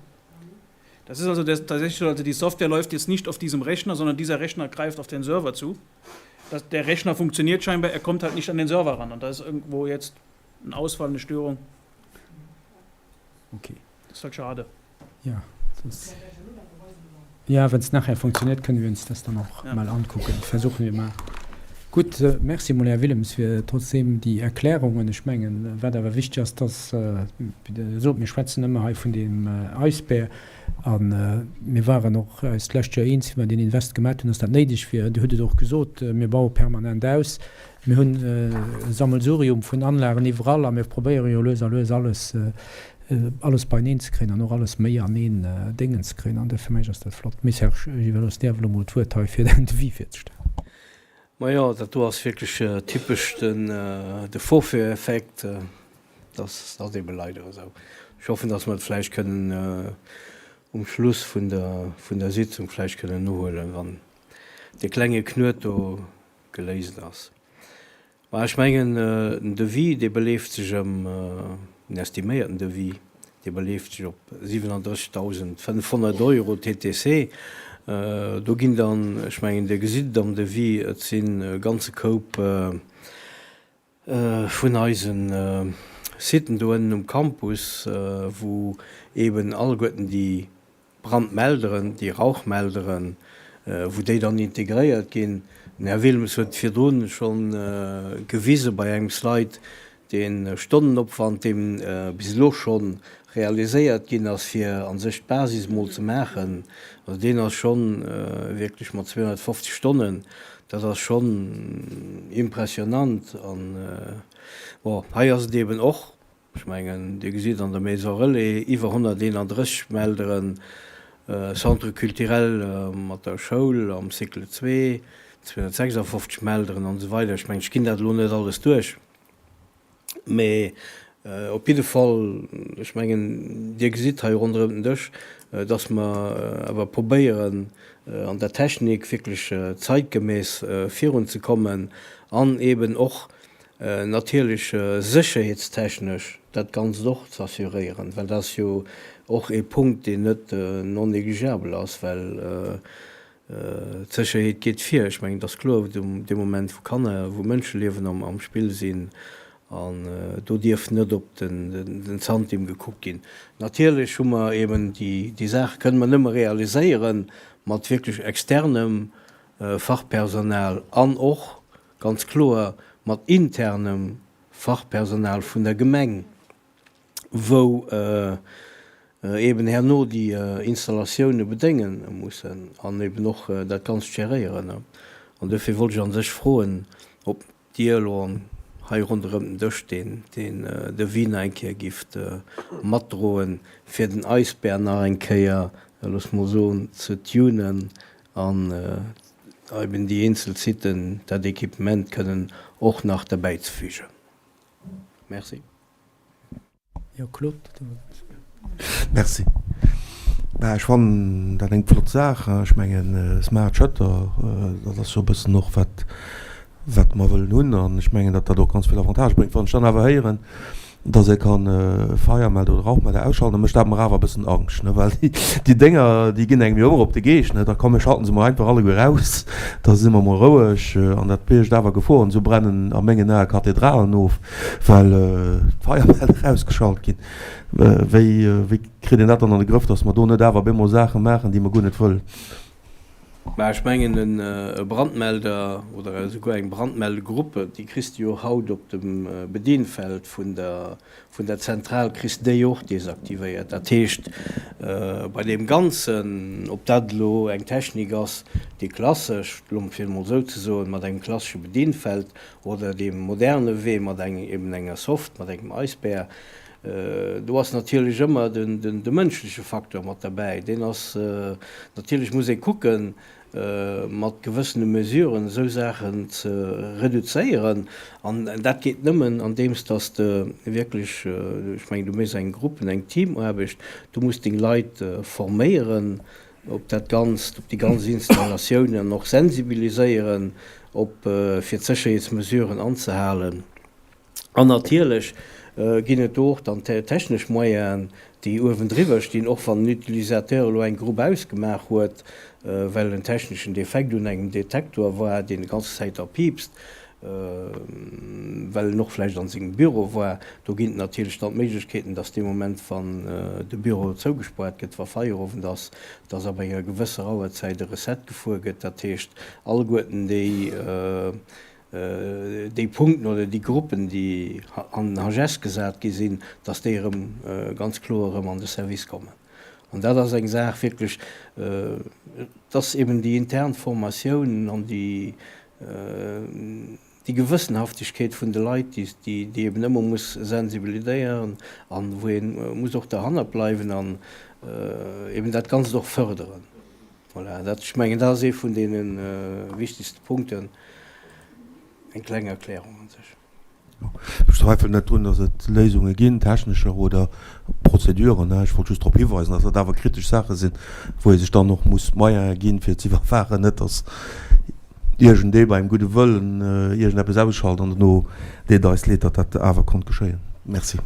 Das ist also der, tatsächlich so, also die Software läuft jetzt nicht auf diesem Rechner, sondern dieser Rechner greift auf den Server zu. Das, der Rechner funktioniert scheinbar, er kommt halt nicht an den Server ran. Und da ist irgendwo jetzt ein Ausfall, eine Störung. Okay. Das ist halt schade. Ja, das ja wenn es nachher funktioniert, können wir uns das dann auch ja. mal angucken. Versuchen wir mal. Gutt, Merci mol Här Willems fir trotzdeem déi Erklärungen. Ech mengen, wat awer wichteg ass, dass, wéi Der sot, mir schwätzen ëmmer hei vun deem Eisbär a mir waren och eis d'lescht Joer eens, wéi mer deen Invest gemat hunn, dass dat néideg wier. Dir hutt et och gesot, mir baue permanent aus. Mir hunn e Sammelsurium vun Anlagen iwwerall a mir probéiere jo lues a lues alles, alles beieneen ze kréien an och alles méi an een Déngen ze kréien. An duerfir meng ech, ass dat flott. Mee Serge, ech iwwerlooss dir awer elo mol d'Wuert hei, fir däin Devis virzestellen. Majo, dat do ass wierklech typesch den de Vorführeffekt. Dat ass ebe leider esou. Ech hoffen, dass mer et vläicht kënnen um Schluss vun der vun der Sitzung vläicht kënnen nohuelen, wann dee klenge Knuet do geléist ass. Mä ech mengen, den Devis, dee beleeft sech ëm, den estiméierten Devis, dee beleeft sech op 37.500 Euro TTC. Do ginn dann, ech mengen, Dir gesitt et am Devis, et sinn e ganze Koup vun eise Siten do ënnen um Campus, wou eeben alleguerten déi Brandmelderen, déi Rauchmelderen, wou déi dann integréiert ginn. Den Här Wilmes huet virdrun scho gewise bei engem Slide. Dee Stonnenopwand, dee bis elo scho realiséiert ginn ass, fir a sech d'Basis emol ze maachen, also deen ass scho wierklech mat 250 Stonnen, dat ass schonn impressionnant. An, bon, hei ass et eeben och, ech mengen, Dir gesitt an der Maison Relais iwwer 131 Melderen, Centre culturel mat der Schoul am Cycle 2, 256 Melderen an esou weider. Ech mengen, ech ginn dat elo net alles duerch. Mee op jidde Fall, ech mengen, Dir gesitt hei ronderëm den Dësch, dass mer awer probéieren, an der Technik wierklech zeitgemäss virunzekommen an eeben och natierlech sécherheetstechnesch dat Ganzt och ze assuréieren, well dat ass jo och ee Punkt, deen net non négligeabel ass, well D'Sécherheet geet vir. Ech mengen, et ass kloer, dee Moment, wou Kanner, wou Mënscheliewen am Spill sinn, an do dierf net op den Zantim gekuckt ginn. Natierlech hu mer eben déi Saach kënne mer nëmme realiséiere mat wierklech externem Fachpersonal an och ganz kloer mat internem Fachpersonal vun der Gemeng. wou eben herno déi Installatioune bedénge mussen an eben och dat Ganzt geréieren. An dofir wollt ech a sech froen, ob Dir elo hei ronderëm den Dësch deen Devis nach eng Kéier gifft matdroen, fir den Eisbär nach eng Kéier, loosse mer soen, ze tunen an eben déi eenzel Siten, dat Equipement kënnen och nach derbäizefügen. Merci. Jo, Claude. Merci. Bah, ech fannen dat eng flott Saach. Ech mengen, Smart Shutter, dat ass jo e bëssen och wat, wat mer wëllen hunn. An ech mengen, datt dat och ganz vill Avantagë bréngt. Wann ech dann awer héieren, datt ee kann Feiermelder oder Rauchmelder ausschalten, da mécht dat mer awer e bëssen Angscht, ne, well déi Dénger, déi ginn engem jo ëmmer op de Geescht, ne. Da komm, mir schalten se mol einfach alleguer aus, da si mer mol roueg. An dat biergt awer Geforen. Esou brennen a mengen Ae Kathedralen of. Well d'Feiermelder ausgeschalt ginn. Wéi, wéi kritt een dat dann an de Grëff, datt mer do net awer op eemol Saache maachen, déi mer guer net wëllen? Mä ech mengen, e Brandmelder oder esouguer eng Brandmeldegruppe, déi kriss de jo haut op dem Bedienfeld vun der, vun der Zentral kriss de déi och desaktivéiert. Dat heescht, bei deem Ganzen, ob dat elo eng Technik ass, déi klassesch, elo fir emol esou ze soen, mat engem klassesche Bedienfeld Oder dee moderne Wee mat engem, eben enger Soft, mat engem Eisbär. Do ass natierlech ëmmer de mënschleche Facteur mat derbäi. Deen ass, natierlech muss ee kucken, mat gewëssene Mesuren esou Saachen ze reduzéieren. An dat geet nëmmen, andeems dass de wierklech, ech mengen, du méchs eng Gruppen-, eng Teamaarbecht, du muss deng Leit forméieren, op dat Ganzt, op déi ganz Installatiounen an och sensibiliséieren op fir d'Sécherheetsmesuren anzehalen. An natierlech ginn et do och dann technesch Moyenen, déi uewendriwwer stinn, och wann en Utilisateur elo eng Grupp ausgemaach huet, well en techneschen Defekt un engem Detektor war, deen déi ganz Zäit da piipst, well en och vläicht an sengem Büro war. Do ginn et natierlech dann d'Méiglechkeeten, dass dee Moment, wann de Büro zougespaart gëtt, wa Feierowend ass, dass ab enger gewësser Auerzäit e Reset gefuer gëtt. Dat heescht, alleguerten déi, déi Punkten oder déi Gruppen, déi an den HS gesat gi sinn, dass déi erëm ganz kloer erëm an de Service kommen. An dat ass eng Saach wierklech, dass eben déi intern Formatioun an déi, déi Gewëssenhaftegkeet vun de Leit, déi déi eben ëmmer muss sensibiliséieren an wou ee muss och derhannert bleiwen an eben dat Ganzt och fërderen. Voilà, dat, ech mengen, dat ass ee vun deene wichtegste Punkten. Eng kleng Erklärung an sech. Ech zweifelen net drun, datt et Léisunge ginn, technescher oder Prozeduren. Ech wollt just drop hiweisen, datt dat awer kritesch Saache sinn, wou ee sech dann och muss d'Moyene ginn, fir ze iwwerwaachen, net datt iergendee beim gudde Wëllen iergendeppes ausschalt an dono deet eis leed, datt dat awer konnt geschéien. Merci.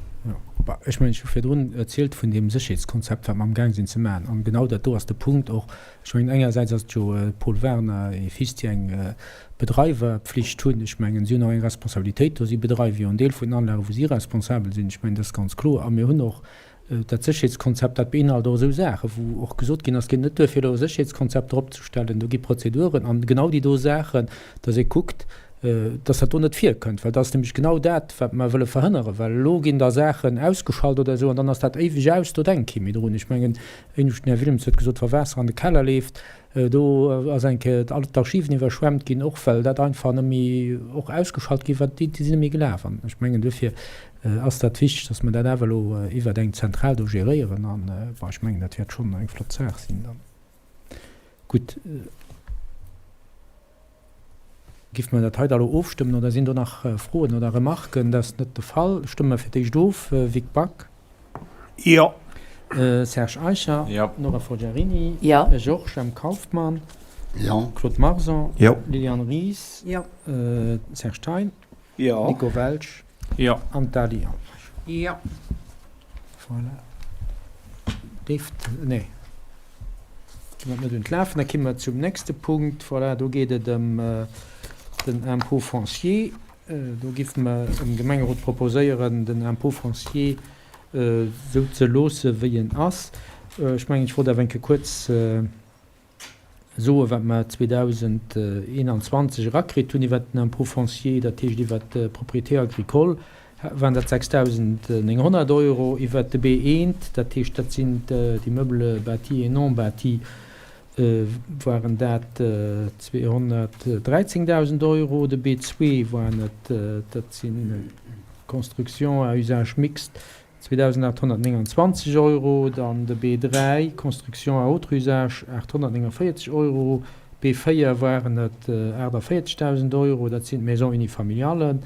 Ech mengen, ech hu virdrun erzielt vun deem Sécherheetskonzept, wat mer amgaang sinn ze maachen. An genau dat do ass de Punkt och. Ech mengen, engersäits ass et jo Paul Werner et Fils, déi eng Bedreiwerpflicht hunn. Ech mengen, si hunn och eng Responsabilitéit do. Si bedreiwe jo en Deel vun den Anlagen, wou si responsabel sinn. Ech mengen, dat ass ganz kloer. A mir hunn och dat Sécherheetskonzept, dat beinhalt och esou Saachen, wou och gesot ginn ass, et geet net duer, fir elo e Sécherheetskonzept eropzestellen. Do gi Prozeduren an genau déi do Saachen, dass ee kuckt. Dass dat do net virkënnt, well dat ass nämlech genau dat, wat mer wëlle verhënneren, well elo ginn da Saachen ausgeschalt oder esou an dann ass dat éiweg aus, do denkt kee méi drun. Ech mengen, éinescht, den Här Willems huet gesot, wa Waasser an de Keller leeft, do ass eng Kéier all d'Archiven iwwerschwemmt ginn, och well dat einfach net méi och ausgeschalt gi war, déi sinn net méi gelaf. An ech mengen, duerfir ass dat wichteg, dass mer dat awer elo iwwert eng Zentral do geréieren an, bon, ech mengen, dat wäert schonn eng flott Saach sinn dann. Gutt. Giff mer dat hei da lo ofstëmmen oder sinn do nach Froen oder Remarken? Dat ass net de Fall. Stëmme mer fir d'éischt of. Vic Back? Jo. Serge Eicher? Jo. Nora Forgiarini? Jo. Georges M. Kauffmann? Jo. Claude Marson? Jo. Liliane Ries? Jo. Serge Thein? Jo. Nico Welsch? Jo. An d'Dali Albrecht? Jo. Voilà. Leeft, nee. Gi mer net un d'Lafen. Da komme mer zum nächste Punkt. Voilà, do geet et ëm den Impôt foncier. Do géife mer dem Gemengerot proposéieren, den Impôt foncier esou ze loosse wéi en ass. Ech mengen, ech wollt awer eng Kéier kuerz soen, wat mer 2021 erakritt hunn iwwert den Impôt foncier, dat heescht iwwert d'Propriété agricole, waren dat 6.900 Euro, iwwert de B1, dat heescht dat sinn d'Immeubles bâtis et non bâtis, waren dat 213.000 Euro, de B2 waren et, dat sinn d'Constructions à usage mixte, 2.829 Euro, dann de B3, Construction à autre usage, 849 Euro, B4 waren et 48.000 Euro, dat sinn d'Maisons unifamiliales,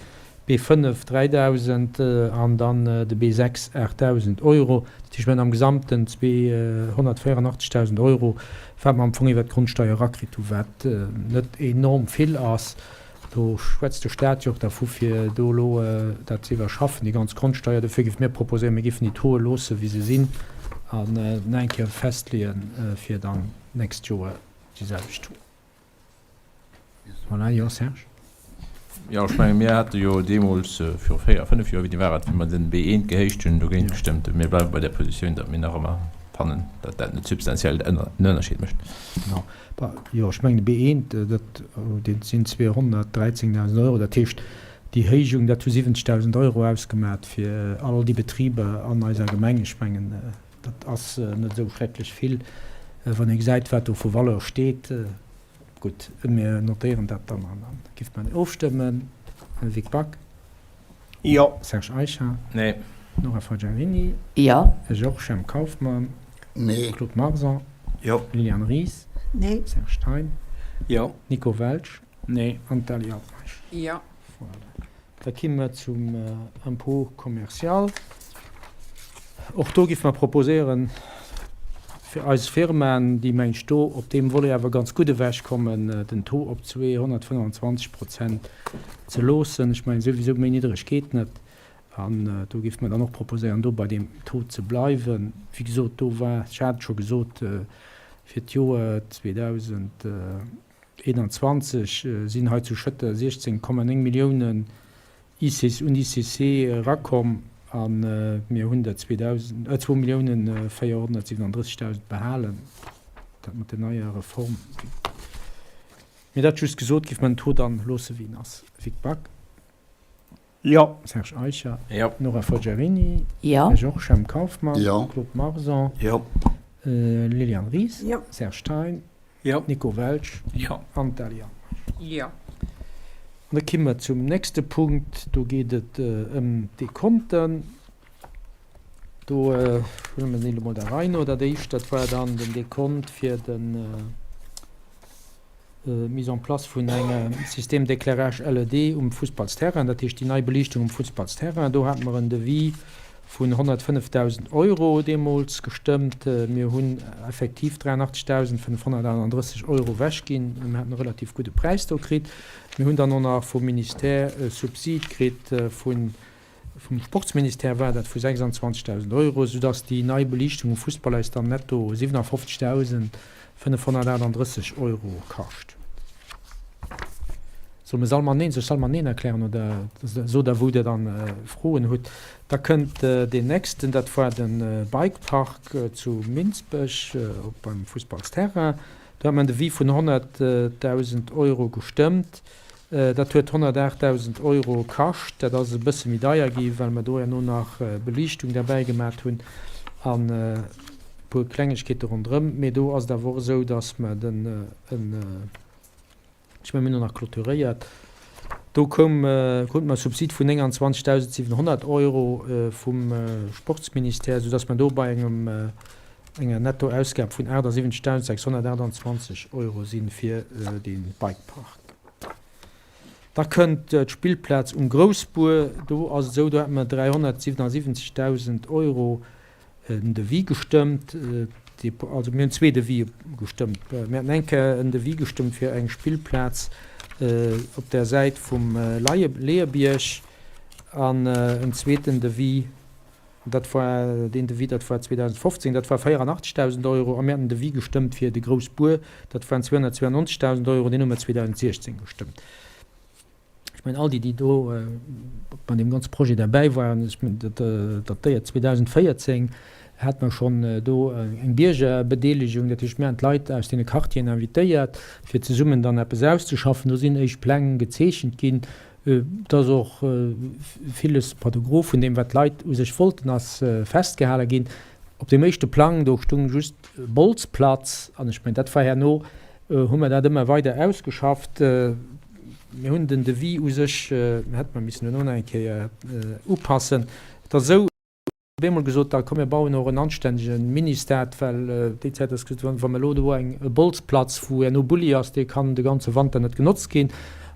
B5 3.000 an dann de B6 8.000 Euro. Dat heescht, mir hunn am Gesamten 284.000 Euro, wat mer am Fong iwwert d'Grondsteier erakritt hunn, wat net enorm vill ass. Do schwätzt de Staat jo och dervu fir do elo dat ze iwwerschaffen, déi ganz Grondsteier. Dofir géife mir proposéieren, mir géifen déi Tauxe loosse wéi se sinn an nach eng Kéier festleeën, fir dann d'nächst Joer déi selwecht Taux. Voilà, jo Serge? Jo, ech menge mir hate jo deemools viru 4, 5 Joer, wéini war et, wéi mer den B1 gehéicht hunn, dogéint gestëmmt. Mir bleiwe bei där Positioun, datt mir nach ëmmer fannen, datt dat net substantiell en Ënnerscheed mécht. Genau. Jo, ech mengen de B1, dat sinn 213.000 Euro. Dat heescht, déi Héijung, dat hu 70.000 Euro ausgemat fir all déi Betriber an eiser Gemeng. Ech mengen, dat ass net esou schrecklech vill, wann ee gesäit, wat do vu Valeur steet. Gutt, mir notéieren dat dann an da géife mer ofstëmmen. Vic Back? Jo. Serge Eicher? Nee. Nora Forgiarini? Jo. Georges M. Kauffmann? Nee. Claude Marson? Jo. Liliane Ries? Nee. Serge Thein? Jo. Nico Welsch? Nee. An d'Dali Altmeisch? Jo. Voilà. Da ki mer zum Impôt commercial. Och do géife mer proposéieren, fir eis Firmaen, déi mengt ech do op deem Volet awer ganz gutt ewechkommen, den Taux op 225 Prozent ze loossen. Ech mengen souwisou, méi niddreg geet net. An do géife mer dann och proposéieren, do bei deem Taux ze bleiwen. Wéi gesot, do war, ech hat et scho gesot, fir d'Joer 2021 sinn hei zu Schëtter 16,9 Milliounen ICC, un ICC erakomm a mir hunn der 2.437.000 behalen. Dat mat der neier Reform. Mee dat just gesot, géif mer den Taux dann loosse wéi en ass. Vic Back. Jo. Serge Eicher. Jo. Nora Forgiarini. Jo. Georges M. Kauffmann. Jo. Claude Marson. Jo. Liliane Ries. Jo. Serge Thein. Jo. Nico Welsch. Jo. An d'Dali Altmeisch. Jo. An da komme mer zum nächste Punkt. Do geet et ëm d'Dekonten. Do huele mer se elo mol der Rei no. Dat éischt, dat war dann den Dekont fir de Mise en place vun engem Système d'éclairage LED um Fussballsterrain, dat heescht déi nei Beliichtung um Fussballsterrain. Do hate mer en Devis vun 105.000 Euro deemools gestëmmt. Mir hunn effektiv 83.538 Euro ewechginn. Mir haten e relativ gudde Präis do kritt. Mir hunn dann och nach vum Ministère e Subsid kritt vun Vum Sportsministère war dat vu 26.000 Euro, soudass déi nei Beliichtung um Fussball eis dann netto 57.538 Euro kascht. Soll mer Salmaneen, soll ech Salmaneen erklären oder sot der wou der dann Froen hutt? Da kënnt deen nächsten, dat war de Bikepark zu Minsbech op beim Fussballsterrain. Do hat mer en Devis vun 100.000 Euro gestëmmt. Dat huet 108.000 Euro kascht. Dat ass e bësse méi deier gi well mer do herno nach Beliichtung derbäi gemat hunn an e puer Klengegkeete ronderëm. Mee do ass et awer och esou, datt mer den en, ech mengen, mir hunn och nach clôturéiert. Do koum, krute mer e Subsid vun 29.700 Euro vum Sportsministère, soudatt mer do bei engem, enger Nettoausgab vun 78.628 Euro si fir dee Bikepark. Da kënnt d'Spillplaz um Groussbuer. Do ass et esou, do hate mer 377.000 Euro en Devis gestëmmt. Also mir hunn zwee Devisë gestëmmt. Mir haten eng Kéier en Devis gestëmmt fir eng Spillplaz op der Säit vum Leeëbierg an en zweeten Devis, dat war deen Devis, dat war 2015, dat war 84.000 Euro. A mir hatten en Devis gestëmmt fir de Groussbuer, dat waren 292.000 Euro, deen hu mer 2016 gestëmmt. Ech mengen, all déi, déi do bei deem ganze Projet derbäi waren, ech mengen, dat datéiert 2014, hate mer schonn do eng Biergerbedeelegung. Dat heescht, mir haten d'Leit aus deene Quartieren invitéiert, fir zesummen dann eppes auszeschaffen. Do sinn éischt Pläng gezeechent ginn. Et ass och villes, pas de gros vun deem, wat d'Leit u sech wollten, ass festgehale ginn. Op deem éischte Plang, do stung just Bolzplatz. An ech mengen, dat war herno, hu mer dat ëmmer weider ausgeschafft. Mir hunn den Devis u sech, hätte mer missen duerno nach eng Kéier upassen. Et ass esou op eemol gesot, da komm mir bauen och en anstännege Ministad, well déi Zäit ass gesot ginn, wa mer elo do eng e Bolzplatz, wou herno Bulli ass, dee kann de ganze Wanter net genotzt ginn.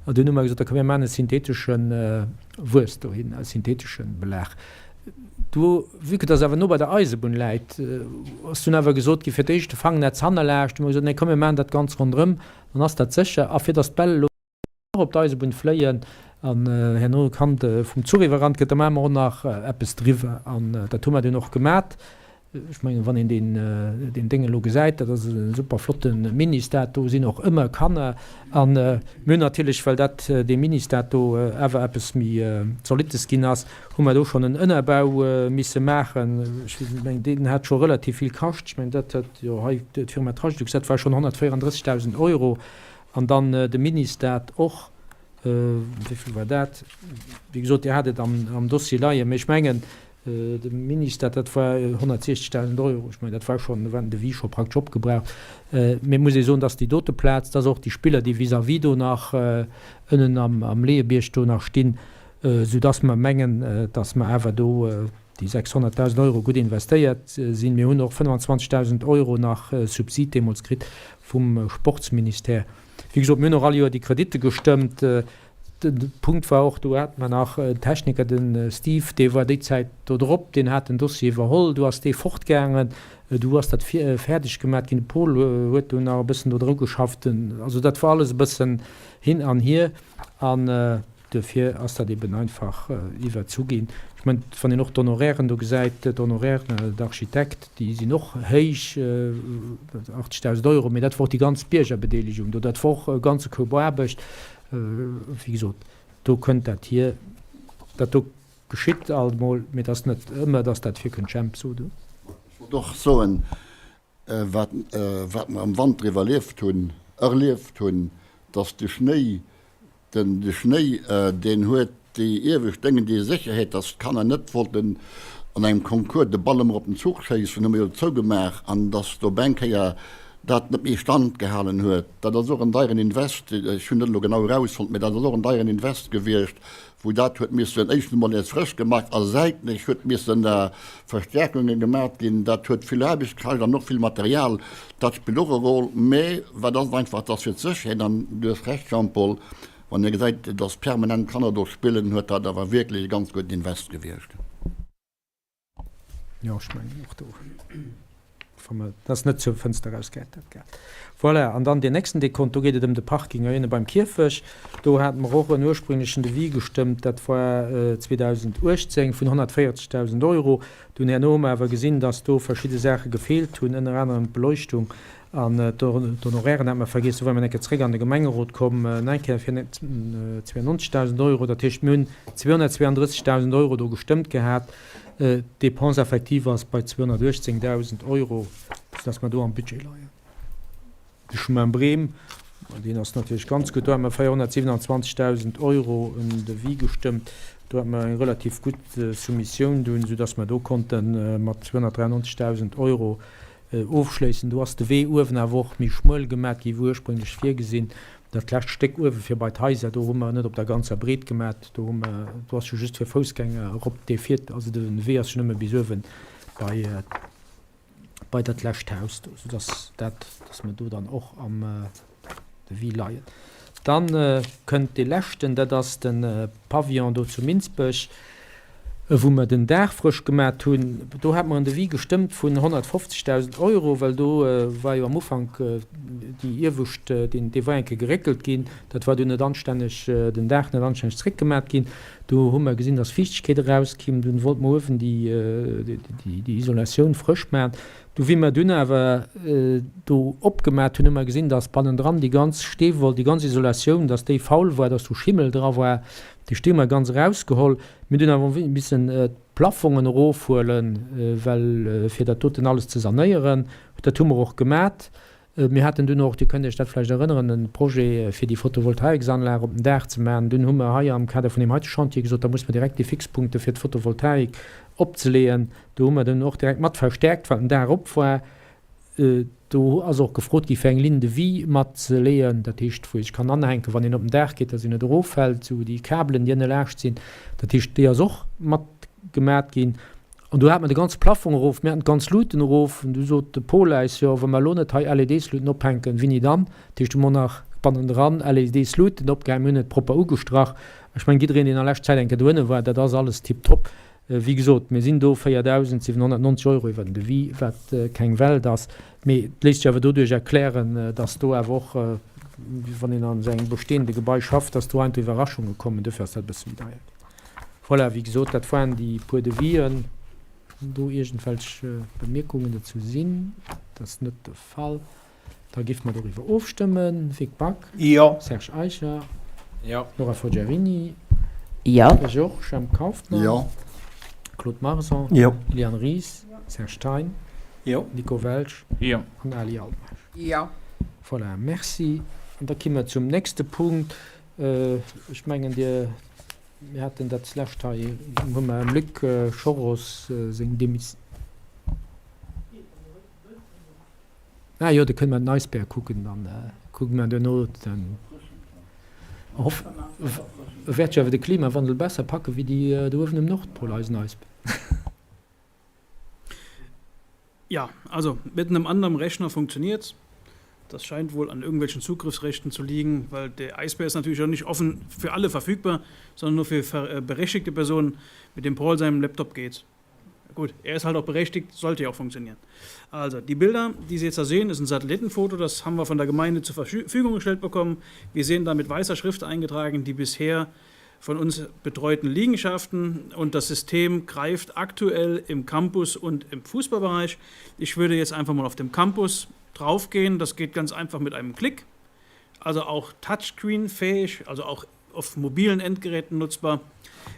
An dunn hu mer gesot, da komm mir maachen e syntheetesche Wuess dohin, e syntheetesche Belag. Do, vue que dass awer no bei der Eisebunn läit, ass dunn awer gesot ginn, fir d'éischt de Fangnetz hannerlaascht, hu mer gesot, nee komm mir maachen dat ganz ronderëm, dann ass dat sécher. A fir dass d'Bäll elo och op d'Eisebunn fléien an herno e Kand vum Zuch iwwerrannt gëtt, da maache mer och nach eppes driwwer. An dat hu mer dunn och gemat. Ech mengen, wann een deen, deen Déng elo gesäit, dat ass e super flotte Ministad. Do sinn och ëmmer Kanner. A mir hunn natierlech, well dat, dee Ministad do awer eppes méi Zolittes ginn ass, hu mer do schonn en Ënnerbau misse maachen. Ech mengen, deen hat scho relativ vill kascht. Ech mengen, dat hat jo hei d'Firma Trajdux, dat war schonn 134.000 Euro. An dann de Ministad och. Wéi vill war dat? Wéi gesot, Dir hat et am Dossier leien, mä ech mengen, de Ministad, dat war 160.000 Euro. Ech mengen, dat war schonn, do war den Devis scho praktesch opgebraucht. Mä et muss ee soen, dass déi dote Plaz, dass och déi Spiller, déi vis-à-vis do nach ënnen am Leeëbierg do nach stinn, soudass mer mengen, dass mer awer do déi 600.000 Euro gutt investéiert sinn. Mir hunn och 25.000 Euro nach Subsid deemools kritt vum Sportsministère. Wéi gesot, mir hunn och all Joer déi Kreditte gestëmmt. De Punkt war och, do hate mer nach en Techniker, de Steve, dee war déi Zäit do drop, deen hat den Dossier iwwerholl. Du ass dee fortgaangen, du ass dat fäerdeg gemat ginn. De Paul huet do nach e bëssen do dru geschafft. Also dat war alles e bëssen hin an hier. An Duerfir ass dat eben einfach iwwerzu ginn. Ech mengen, wann een och d'Honorairen do gesäit, d'Honoraires d'architecte, déi sinn och héich, 80.000 Euro, mee dat wor och déi ganz Biergerbedeelegung do, dat wor och e ganze Koup Aarbecht. Wéi gesot, do kënnt dat hier, dat do geschitt alt emol, mee et ass net ëmmer, dass dat virkënnt. Jemp, so du. Ech wollt och soen, wat mer am Wanter iwwerlieft hunn, erlieft hunn, dass de Schnéi Den de Schnéi, deen huet déi iewescht Déngen, déi Sécherheet, dass d'Kanner net wollten an engem Concours de Ball ëmmer op den Zuch schéissen, hu mer jo zougemaach, an dass do op eng Kéier dat net méi Stand gehalen huet. Dat ass och en deieren Invest, ech hunn net elo genau erausfonnt, mä dat ass och en deieren Invest gewiescht, wou dat huet missen éischtens emol nees frësch gemaach a säitlech huet missen Verstärkunge gemaach ginn. Dat huet vill Aarbecht kascht an och vill Material. Dat spillt och e Roll. Mä wat ass et einfach, et ass fir d'Sécherheet. An du hues Recht, Jean-Paul, wann ee gesäit, datt permanent Kanner do spillen, huet dat awer wierklech e ganz gudden Invest gewiescht. Jo, ech mengen och do, wa mer, dat ass net zur Fënster erausgehäit, dat Geld. Voilà, an dann deen nächsten Dekont, do geet et ëm de Parking heihinne beim Kierfech. Do hate mer och en ursprünglechen Devis gestëmmt, dat war 2018, vun 140.000 Euro. Dunn herno hu mer awer gesinn, dass do verschidde Saache gefeelt hunn, ënner anerem d'Beleuchtung an d'Honorairen hate mer vergiess. Do ware mer eng Kéier zréck an de Gemengerot komm, nach eng Kéier fir 92.000 Euro. Dat heescht, mir hunn 232.000 Euro do gestëmmt gehat. D'Dépense effective ass bei 218.000 Euro, soudass mer do am Budget leien. De Chemin Brehm. Deen ass natierlech ganz gutt. Do hate mer 427.000 Euro en Devis gestëmmt. Do hate mer eng relativ gutt Soumissioun dunn, soudass mer do konnte mat 293.000 Euro ofschléissen. Do ass de Wee uewen awer och méi schmuel gemat gi wéi ursprénglech virgesinn. Dat lescht Stéck uewe fir bei d'Haiser, do hu mer net op der ganzer Breet gemat. Do hu mer, do ass jo just fir Foussgänger erop, dee fiert, also de Wee ass jo nëmme bis uewe bei, bei dat lescht Haus do, soudass dat, dass mer do dann och am Devis leien. Dann kënnt dee leschten, dat ass de Pavillon do zu Minsbech, wou mer den Daach frësch gemat hunn. Do hate mer en Devis gestëmmt vun 150.000 Euro, well do war jo am Ufank déi iewescht, deen, dee war eng Kéier geréckelt ginn, dat war dunn net anstänneg, den Daach net anstänneg zréckgemat ginn. Do hu mer gesinn, dass Fiichtegkeet erauskimm. Dunn wollte mer uewen déi Isolatioun frësch maachen. Du wéi mer dunn awer do opgemat hunn, hu mer gesinn, dass bannendran déi ganz Steewoll, déi ganz Isolatioun, dass déi faul war, dass do Schimmel dra war. Déi Stee hu mer ganz erausgeholl. Mir hunn dunn awer missen d'Plafongen erofhuelen, well fir dat doten alles ze sanéieren. Dat hu mer och gemat. Mir haten dunn och, Dir kënnt Iech dat vläicht erënneren, e Projet fir déi Photovoltaiksanlag op den Daach ze maachen. Dunn hu mer hei am Kader vun deem heite Chantier gesot, da muss mer direkt déi Fixpunkte fir d'Photovoltaik opzeleeën. Do hu mer dunn och direkt mat verstärkt, well den Daach op war. Do ass och gefrot gi fir eng Ligne de vie matzeleeën, dat heescht wou ee sech kann anhänken, wann een op den Daach geet, dass een net eroffält, esou déi Kabelen, déi ënne laascht sinn. Dat heescht, déi ass och mat gemat ginn. An du hate mer de ganze Plafong erof, mir haten d'ganz Luuten erof. An du sot de Paul äis, Jo, wa mer elo net hei LEDs-Luuten ophänken, wéini dann? Dat heescht, hu mer nach bannendran LEDs-Luuten opgehaang, mir hunn et propper ugestrach. Ech mengen, jiddereen, deen a leschter Zäit eng Kéier dohinne war, dat ass alles tiptop. Wéi gesot, mir sinn do 4.790 Euro iwwer den Devis, wat keng Welt ass. Mee et léisst sech awer doduerch erklären, dass do awer och, wann een an esou engem bestehende Gebai schafft, dass do heiansdo Iwwerraschunge kommen. Dofir ass dat e bësse méi deier ginn. Voilà, wéi gesot, dat waren déi puer Devisen. Wann do iergendwelch Bemierkungen dozou sinn, dat ass net de Fall, da géife mer doriwwer ofstëmmen. Vic Back? Jo. Serge Eicher? Jo. Nora Forgiarini? Jo. Ech och. Jemp Kauffmann? Jo. Claude Marson? Jo. Liliane Ries? Serge Thein? Jo. Nico Welsch? Jo. An Ali Altmeisch? Jo. Voilà, merci. An da ki mer zum nächste Punkt. Ech mengen, Dir, mir haten dat d'lescht hei, hu mer dem Luc Schoros seng Demis. Ah jo, da kënne mer den Eisbär kucken, dann kucke mer duerno den. Hoff, e wäert jo awer de Klimawandel besser packe wéi déi do uewen um Nordpol, eisen Eisbär. Ja, also mit einem anderen Rechner funktioniert's. Das scheint wohl an irgendwelchen Zugriffsrechten zu liegen, weil der Eisbär ist natürlich auch nicht offen für alle verfügbar, sondern nur für äh, berechtigte Personen. Mit dem Paul seinem Laptop geht's. Gut, er ist halt auch berechtigt, sollte ja auch funktionieren. Also, die Bilder, die Sie jetzt da sehen, ist ein Satellitenfoto, das haben wir von der Gemeinde zur Verfügung gestellt bekommen. Wir sehen da mit weißer Schrift eingetragen, die bisher von uns betreuten Liegenschaften und das System greift aktuell im Campus und im Fußballbereich. Ich würde jetzt einfach mal auf dem Campus draufgehen. Das geht ganz einfach mit einem Klick. Also auch Touchscreen-fähig, also auch auf mobilen Endgeräten nutzbar.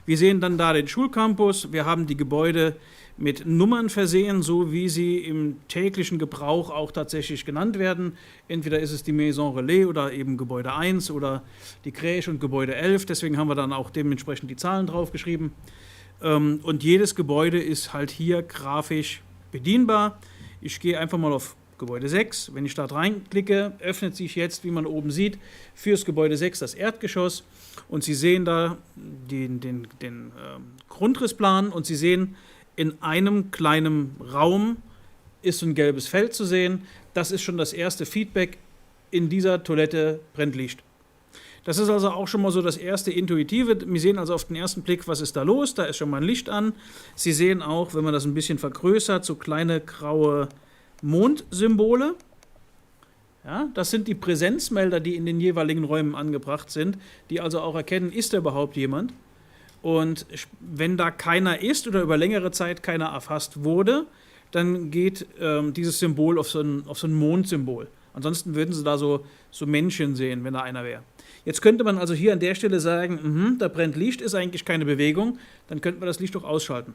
Wir sehen dann da den Schulcampus. Wir haben die Gebäude mit Nummern versehen, so wie sie im täglichen Gebrauch auch tatsächlich genannt werden. Entweder ist es die Maison Relais oder eben Gebäude 1 oder die Kräch und Gebäude 11. Deswegen haben wir dann auch dementsprechend die Zahlen draufgeschrieben. Ähm, und jedes Gebäude ist halt hier grafisch bedienbar. Ich gehe einfach mal auf Gebäude 6. Wenn ich da reinklicke, öffnet sich jetzt, wie man oben sieht, fürs Gebäude 6 das Erdgeschoss. Und Sie sehen da den, den, den ähm, Grundrissplan und Sie sehen, in einem kleinen Raum ist so ein gelbes Feld zu sehen. Das ist schon das erste Feedback. In dieser Toilette brennt Licht. Das ist also auch schon mal so das erste Intuitive. Wir sehen also auf den ersten Blick, was ist da los. Da ist schon mal ein Licht an. Sie sehen auch, wenn man das ein bisschen vergrößert, so kleine graue Mondsymbole. Ja, das sind die Präsenzmelder, die in den jeweiligen Räumen angebracht sind, die also auch erkennen, ist da überhaupt jemand. Und wenn da keiner ist oder über längere Zeit keiner erfasst wurde, dann geht ähm, dieses Symbol auf so ein, auf so ein Mondsymbol. Ansonsten würden Sie da so, so Männchen sehen, wenn da einer wäre. Jetzt könnte man also hier an der Stelle sagen, mh, da brennt Licht, ist eigentlich keine Bewegung, dann könnten wir das Licht doch ausschalten.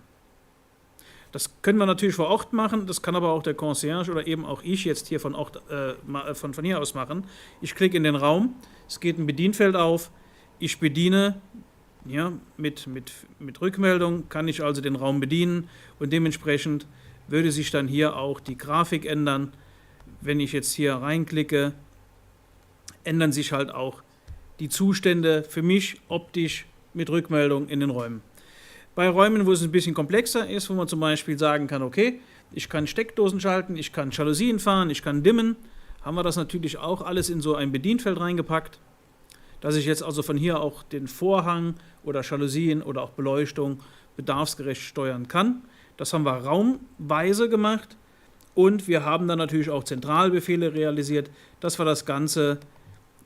Das können wir natürlich vor Ort machen, das kann aber auch der Concierge oder eben auch ich jetzt hier von, Ort, äh, äh von, von hier aus machen. Ich klicke in den Raum, es geht ein Bedienfeld auf, ich bediene ja, mit, mit, mit Rückmeldung, kann ich also den Raum bedienen und dementsprechend würde sich dann hier auch die Grafik ändern. Wenn ich jetzt hier reinklicke, ändern sich halt auch die Zustände für mich optisch mit Rückmeldung in den Räumen. Bei Räumen, wo es ein bisschen komplexer ist, wo man zum Beispiel sagen kann, okay, ich kann Steckdosen schalten, ich kann Jalousien fahren, ich kann dimmen, haben wir das natürlich auch alles in so ein Bedienfeld reingepackt, dass ich jetzt also von hier auch den Vorhang oder Jalousien oder auch Beleuchtung bedarfsgerecht steuern kann. Das haben wir raumweise gemacht und wir haben dann natürlich auch Zentralbefehle realisiert, dass wir das Ganze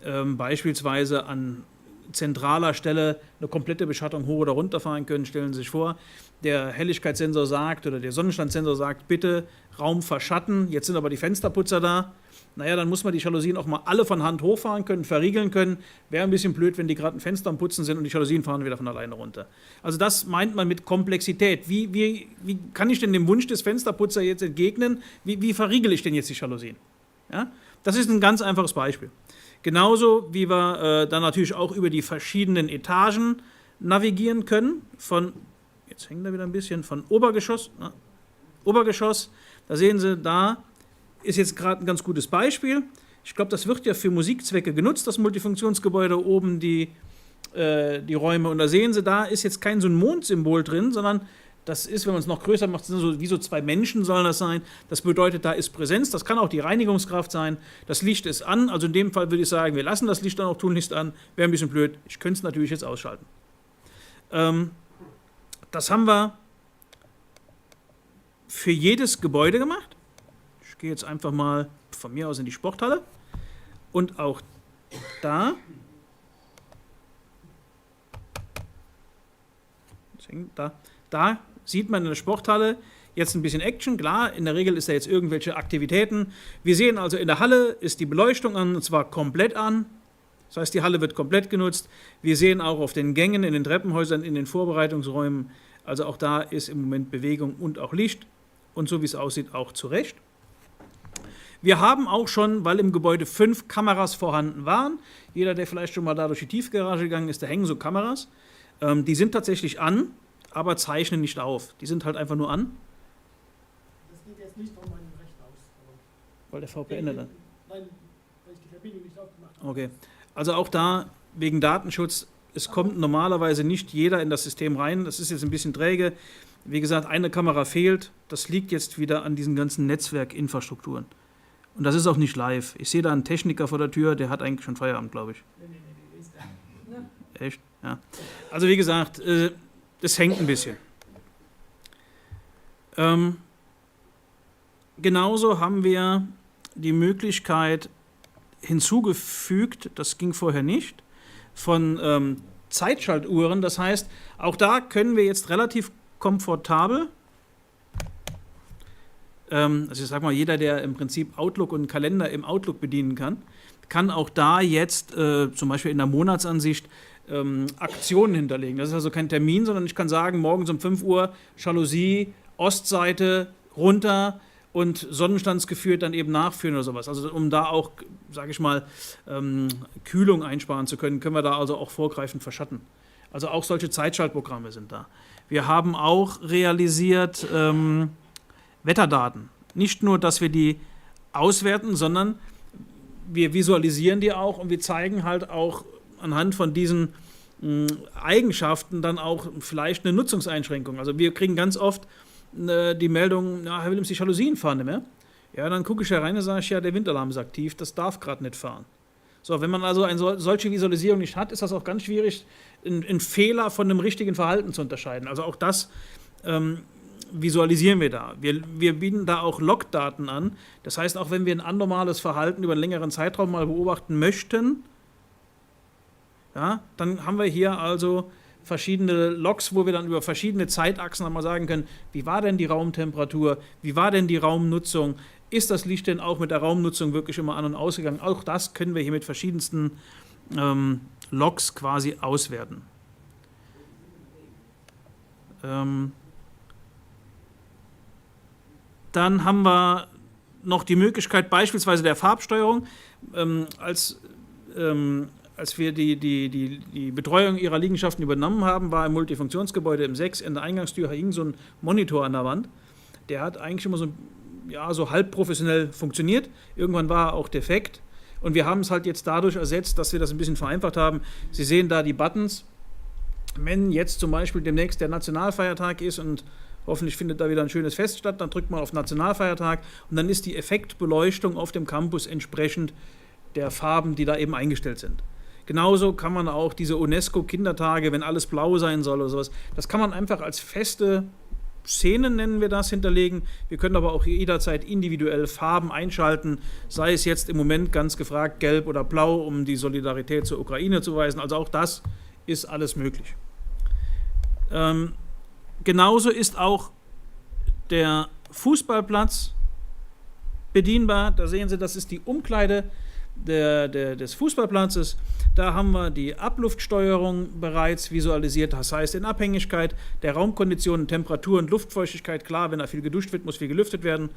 ähm, beispielsweise an zentraler Stelle eine komplette Beschattung hoch oder runter fahren können. Stellen Sie sich vor, der Helligkeitssensor sagt oder der Sonnenstandsensor sagt, bitte Raum verschatten, jetzt sind aber die Fensterputzer da. Naja, dann muss man die Jalousien auch mal alle von Hand hochfahren können, verriegeln können. Wäre ein bisschen blöd, wenn die gerade ein Fenster am Putzen sind und die Jalousien fahren wieder von alleine runter. Also das meint man mit Komplexität. Wie, wie, wie kann ich denn dem Wunsch des Fensterputzers jetzt entgegnen? Wie, wie verriegel ich denn jetzt die Jalousien? Ja? Das ist ein ganz einfaches Beispiel. Genauso wie wir äh, dann natürlich auch über die verschiedenen Etagen navigieren können. Von, jetzt hängt da wieder ein bisschen, von Obergeschoss, na, Obergeschoss, da sehen Sie, da ist jetzt gerade ein ganz gutes Beispiel. Ich glaube, das wird ja für Musikzwecke genutzt, das Multifunktionsgebäude oben, die, äh, die Räume. Und da sehen Sie, da ist jetzt kein so ein Mondsymbol drin, sondern das ist, wenn man es noch größer macht, sind so, wie so zwei Menschen sollen das sein. Das bedeutet, da ist Präsenz. Das kann auch die Reinigungskraft sein. Das Licht ist an. Also in dem Fall würde ich sagen, wir lassen das Licht dann auch tunlichst an. Wäre ein bisschen blöd. Ich könnte es natürlich jetzt ausschalten. Ähm, das haben wir für jedes Gebäude gemacht. Ich gehe jetzt einfach mal von mir aus in die Sporthalle. Und auch da Da, da sieht man in der Sporthalle jetzt ein bisschen Action. Klar, in der Regel ist da jetzt irgendwelche Aktivitäten. Wir sehen also in der Halle ist die Beleuchtung an, und zwar komplett an. Das heißt, die Halle wird komplett genutzt. Wir sehen auch auf den Gängen, in den Treppenhäusern, in den Vorbereitungsräumen, also auch da ist im Moment Bewegung und auch Licht. Und so wie es aussieht, auch zu Recht. Wir haben auch schon, weil im Gebäude fünf Kameras vorhanden waren, jeder, der vielleicht schon mal da durch die Tiefgarage gegangen ist, da hängen so Kameras. Ähm, die sind tatsächlich an, aber zeichnen nicht auf. Die sind halt einfach nur an. Das geht jetzt nicht von meinem Rechner aus. Weil der VPN dann? Nein, weil ich die Verbindung nicht aufgemacht habe. Okay. Also auch da wegen Datenschutz, es kommt normalerweise nicht jeder in das System rein. Das ist jetzt ein bisschen träge. Wie gesagt, eine Kamera fehlt. Das liegt jetzt wieder an diesen ganzen Netzwerkinfrastrukturen. Und das ist auch nicht live. Ich sehe da einen Techniker vor der Tür, der hat eigentlich schon Feierabend, glaube ich. Nee, nee, nee, nee, Echt? Ja. Also wie gesagt, äh, das hängt ein bisschen. Ähm, genauso haben wir die Möglichkeit hinzugefügt, das ging vorher nicht, von ähm, Zeitschaltuhren. Das heißt, auch da können wir jetzt relativ komfortabel, ähm, also ich sag mal, jeder, der im Prinzip Outlook und Kalender im Outlook bedienen kann, kann auch da jetzt äh, zum Beispiel in der Monatsansicht ähm, Aktionen hinterlegen. Das ist also kein Termin, sondern ich kann sagen, morgens um 5 Uhr Jalousie, Ostseite runter und sonnenstandsgeführt dann eben nachführen oder sowas. Also um da auch, sage ich mal, ähm, Kühlung einsparen zu können, können wir da also auch vorgreifend verschatten. Also auch solche Zeitschaltprogramme sind da. Wir haben auch realisiert ähm, Wetterdaten. Nicht nur, dass wir die auswerten, sondern wir visualisieren die auch und wir zeigen halt auch anhand von diesen mh, Eigenschaften dann auch vielleicht eine Nutzungseinschränkung. Also wir kriegen ganz oft äh, die Meldung, na, Herr Willems, die Jalousien fahren nicht mehr. Ja, dann gucke ich da rein und sage ich, ja, der Windalarm ist aktiv, das darf gerade nicht fahren. So, wenn man also eine solche Visualisierung nicht hat, ist das auch ganz schwierig, einen Fehler von einem richtigen Verhalten zu unterscheiden. Also auch das ähm, visualisieren wir da. Wir, wir bieten da auch Logdaten an. Das heißt, auch wenn wir ein anormales Verhalten über einen längeren Zeitraum mal beobachten möchten, ja, dann haben wir hier also verschiedene Logs, wo wir dann über verschiedene Zeitachsen einmal sagen können, wie war denn die Raumtemperatur, wie war denn die Raumnutzung, ist das Licht denn auch mit der Raumnutzung wirklich immer an und ausgegangen? Auch das können wir hier mit verschiedensten ähm, Logs quasi auswerten. Ähm. Dann haben wir noch die Möglichkeit beispielsweise der Farbsteuerung ähm, als, ähm, als wir die, die, die, die Betreuung ihrer Liegenschaften übernommen haben, war im Multifunktionsgebäude im 6 in der Eingangstür hing so ein Monitor an der Wand. Der hat eigentlich immer so, ja, so halb professionell funktioniert. Irgendwann war er auch defekt. Und wir haben es halt jetzt dadurch ersetzt, dass wir das ein bisschen vereinfacht haben. Sie sehen da die Buttons. Wenn jetzt zum Beispiel demnächst der Nationalfeiertag ist und hoffentlich findet da wieder ein schönes Fest statt, dann drückt man auf Nationalfeiertag und dann ist die Effektbeleuchtung auf dem Campus entsprechend der Farben, die da eben eingestellt sind. Genauso kann man auch diese UNESCO-Kindertage, wenn alles blau sein soll oder sowas, das kann man einfach als feste Szenen nennen wir das hinterlegen. Wir können aber auch jederzeit individuell Farben einschalten, sei es jetzt im Moment ganz gefragt gelb oder blau, um die Solidarität zur Ukraine zu weisen. Also auch das ist alles möglich. Ähm, genauso ist auch der Fußballplatz bedienbar. Da sehen Sie, das ist die Umkleide der, der, des Fußballplatzes. Da haben wir die Abluftsteuerung bereits visualisiert. Das heißt, in Abhängigkeit der Raumkonditionen, Temperatur und Luftfeuchtigkeit, klar, wenn da viel geduscht wird, muss viel gelüftet werden,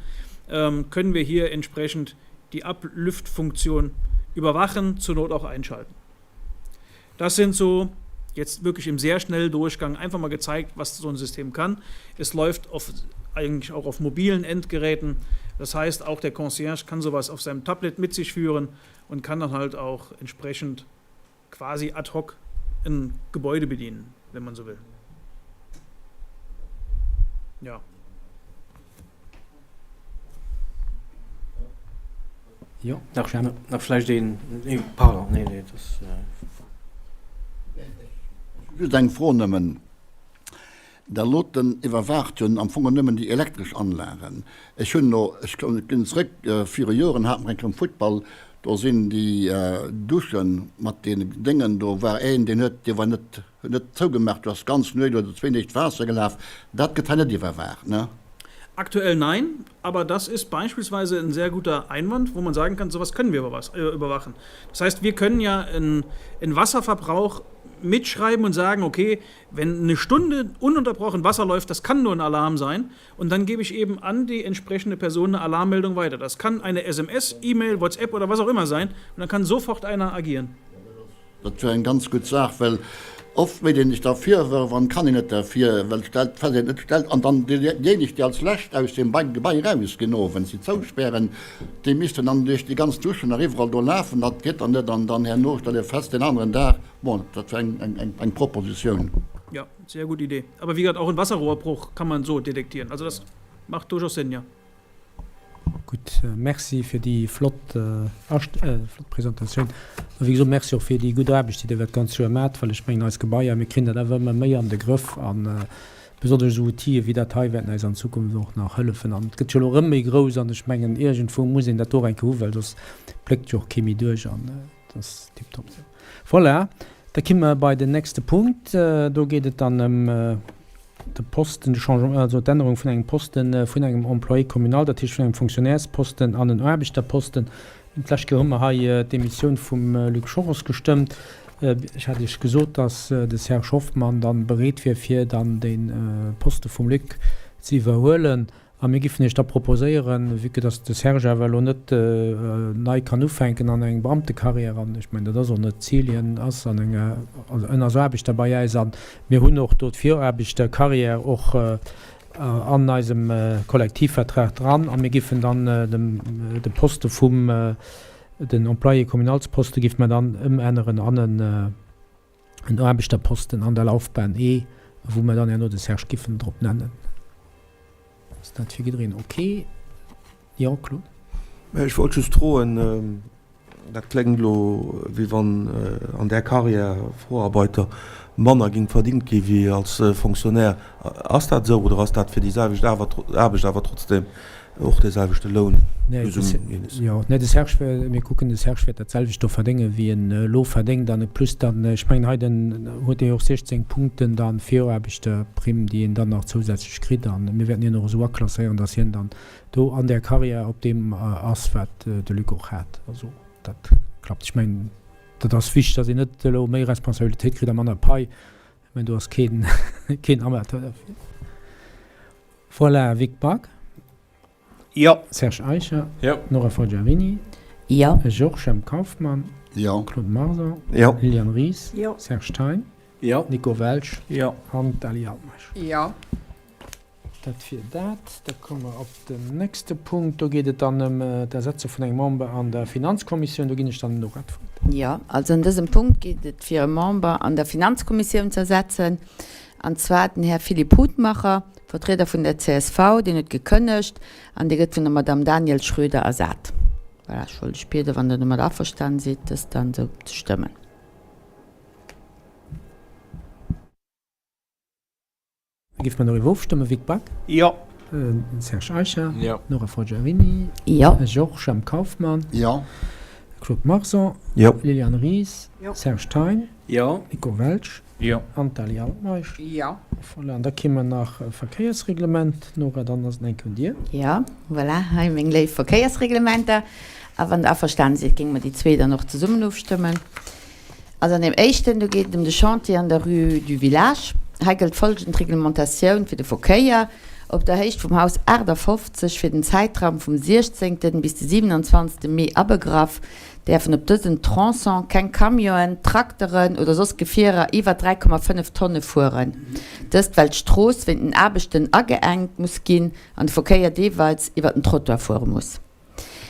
ähm, können wir hier entsprechend die Ablüftfunktion überwachen, zur Not auch einschalten. Das sind so jetzt wirklich im sehr schnellen Durchgang einfach mal gezeigt, was so ein System kann. Es läuft auf, eigentlich auch auf mobilen Endgeräten. Das heißt, auch der Concierge kann sowas auf seinem Tablet mit sich führen und kann dann halt auch entsprechend quasi ad hoc ein Gebäude bedienen, wenn man so will. Ja. Jo, nach, nach vläicht een, nee, pardon, nee, nee, das. Just eng Fro nëmmen. Dat doten iwwerwaacht jo am Fong nëmmen déi elektresch Anlagen. Ech hunn elo, ech ginn zrëck, viru Joren hate mer eng Kéier um Futtball, do sinn déi Duschen mat deene Déngen, do war een, deen huet, dee war net, huet net zougemaach, do ass ganz Nuet oder zwéin Deeg d'Waasser gelaf. Dat gëtt hei net iwwerwaacht, ne? Aktuell nein, aber das ist beispielsweise ein sehr guter Einwand, wo man sagen kann, sowas können wir äh, überwachen. Das heißt, wir können ja einen Wasserverbrauch mitschreiben und sagen, okay, wenn eine Stunde ununterbrochen Wasser läuft, das kann nur ein Alarm sein. Und dann gebe ich eben an die entsprechende Person eine Alarmmeldung weiter. Das kann eine SMS, E-Mail, WhatsApp oder was auch immer sein. Und dann kann sofort einer agieren. Dat wär eng ganz gutt Saach, well oft mécht een sech da Virwërf an kann een net derfir, well stellt fest, een net stellt an dann déijéineg, déi als lescht aus deem Gebai erausginn owends, déi zouspären, déi missten dann duerch déi ganz Duschen nach iwwerall do lafen, dat geet dann net an dann herno stellt ee fest deen aneren Dag, bon, dat wär eng Propositioun. Ja, sehr gute Idee. Aber wie gesagt, auch en Wasserrohrbruch kann man so detektieren. Also das macht durchaus Sinn, ja. Gutt, Merci fir déi flott Presentatioun. A wéi gesot, Merci och fir déi gutt Aarbecht, déi Der iwwert d'ganz Joer maacht, well ech mengen, eis Gebaier, mir kréien dat awer ëmmer méi an de Grëff. A besonnesch esou Outile wéi dat hei wäerten eis an Zukunft och nach hëllefen. An et gëtt jo elo erëm méi grouss an ech mengen, iergendwou muss een dat do och eng Kéier hu, well soss bléckt jo och kee méi duerch an dat ass tiptop esou. Voilà, da ki mer bei den nächste Punkt. Do geet et dann ëm de Posten, de Changement, also d'Ännerung vun engem Posten vun engem Employé communal, dat heescht vun engem Fonctionnairesposten an en Aarbechterposten. D'lescht Kéier hu mer hei d'Demissioun vum Luc Schoros gestëmmt. Ech hat Iech gesot, dass de Serge Hoffmann dann bereet wier, fir dann dee Poste vum Luc ze iwwerhuelen. A mir giffen Iech da proposéieren, vue que dass de Serge awer elo net nei kann ufänken an eng Beamtecarrière, an ech mengen, dat ass och net d'Zil, hien ass an enger, also en ass Aarbechter bei äis a mir hunn och do d'Viraarbechtercarrière och an eisem Kollektivvertrag dran, a mir giffen dann dem de Poste vum, den Employé-communalsposte giffe mer dann ëmänneren an en, en Aarbechterposten an der Laufbahn E, wou mer dann herno de Serge Giffen drop nennen. Ass dat fir jiddereen ok? Jo, Claude? Ech wollt just froen, dat kléngt elo wéi wann an där Carrière Vorarbeiter manner géing verdingt gi wéi als Fonctionnaire. Ass dat esou oder ass dat fir déi selwecht Aarbecht awer trotzdem Och dee selwechte Loun, plus ou minus. Jo, nee, de Serge, mir kucken, de Serge wäert dat selwecht do verdéngen, wéi en elo verdéngt. An plus dann, ech mengen, hei den huet e jo och 16 Punkten dann Viraarbechterprimm, déi en dann nach zousätzlech kritt. A mir wäerten hien och esou aklasséieren, datt hien dann do an där Karriär op deem ass, wat de Luc och hat. Also dat klappt. Ech mengen, dat ass wichteg, datt een net elo méi Responsabilitéit kritt a manner Pai. Ech mengen, do ass keen, keen Amateur derfir. Voilà, Vic Back. Jo. Serge Eicher. Jo. Nora Forgiarini. Jo. Georges Jemp Kauffmann. Jo. Claude Marson. Jo. Liliane Ries. Jo. Serge Thein. Jo. Nico Welsch. Jo. An d'Ali Altmeisch. Jo. Dat wier dat. Da komme mer op den nächste Punkt. Do geet et dann ëm d'Ersetze vun engem Member an der Finanzkommissioun. Do ginn ech dann den Nora d'Wuert. Jo, also an dësem Punkt geet et fir e Member an der Finanzkommissioun ze ersetzen, an zwar den Här Philippe Hutmacher, Vertrieder vun der csv. Deen huet gekënnegt an dee gëtt vun der Madame Danièle Schroeder ersat. Voilà, ech wollt lech bieden, wann Der domat averstanen sidd, dëst dann esou ze stëmmen. Géife mer doriwwer ofstëmmen? Vic Back? Jo. Serge Eicher? Jo. Nora Forgiarini? Jo. Georges Jemp Kauffmann? Jo. Claude Marson? Jo. Liliane Ries? Jo. Serge Thein? Jo. Nico Welsch? Jo. An d'Ali Altmeisch? Jo. Voilà, an da kréie mer nach e Verkéiersreglement. Nora, dann ass et eng Kéier un dir. Jo, voilà, hei meng léif Verkéiersreglementer. A wann Der averstane sidd, géinge mer déi zwee dann och zesummen ofstëmmen. Also an deem éischten, do geet et ëm de Chantier an der Rue du Village. Hei gëllt folgend Reglementatioun fir de Verkéier, Op der Héicht vum Haus 58 fir den Zäitraum vum 16. Bis de 27. Mee abegraff, däerfen op dësem Tronçon keng Camionen, Trakteren oder soss Gefierer iwwer 3,5 Tonne fueren. Dëst well d'Strooss wéint den Aarbechten ageengt muss ginn an de Verkéier deeweils iwwer den Trottoir fuere muss.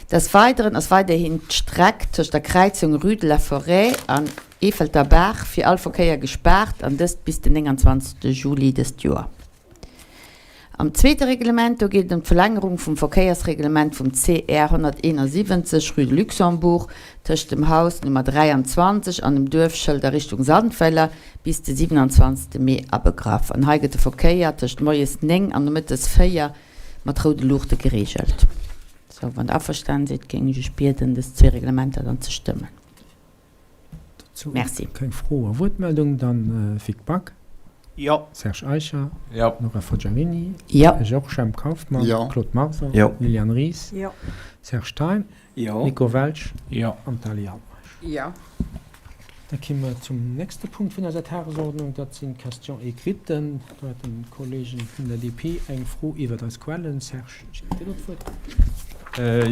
Des Weideren ass weiderhin d'Streck tëscht der Kräizung Rue de la Forêt an Eefelter Baach fir all Verkéier gespaart an dëst bis den 29 Juli dëst Joer. Am zweete Reglement, do geet et ëm d'Verlängerung vum Verkéiersreglement vum CR 171 Rue de Luxembourg tëscht dem Haus Nummer 23 an dem Duerfschëld a Richtung Sandweiler bis de 27 Mee abegraff. An hei gëtt de Verkéier tëscht moies 9 an nomëttes 4 mat roude Luuchte gereegelt. Sou, wann Der averstanen sidd, géing ech Iech bieden, dës zwee Reglementer dann ze stëmmen. Dozou Merci. keng Fro a Wuertmeldung. Dann Vic Back. Jo. Serge Eicher. Jo. Nora Foggiarini. Jo. Georges Jemp Kauffmann. Jo. Claude Marson. Jo. Liliane Ries. Jo. Serge Thein. Jo. Nico Welsch. Jo. An d'Ali Altmeisch. Jo. Da ki mer zum nächste Punkt vun eiser Tagesordnung, dat sinn d'Questions écrites. Do haten d'Kollegen vun der DP eng Fro iwwert eis Quellen. Serge, ech ginn dir elo d'Wuert.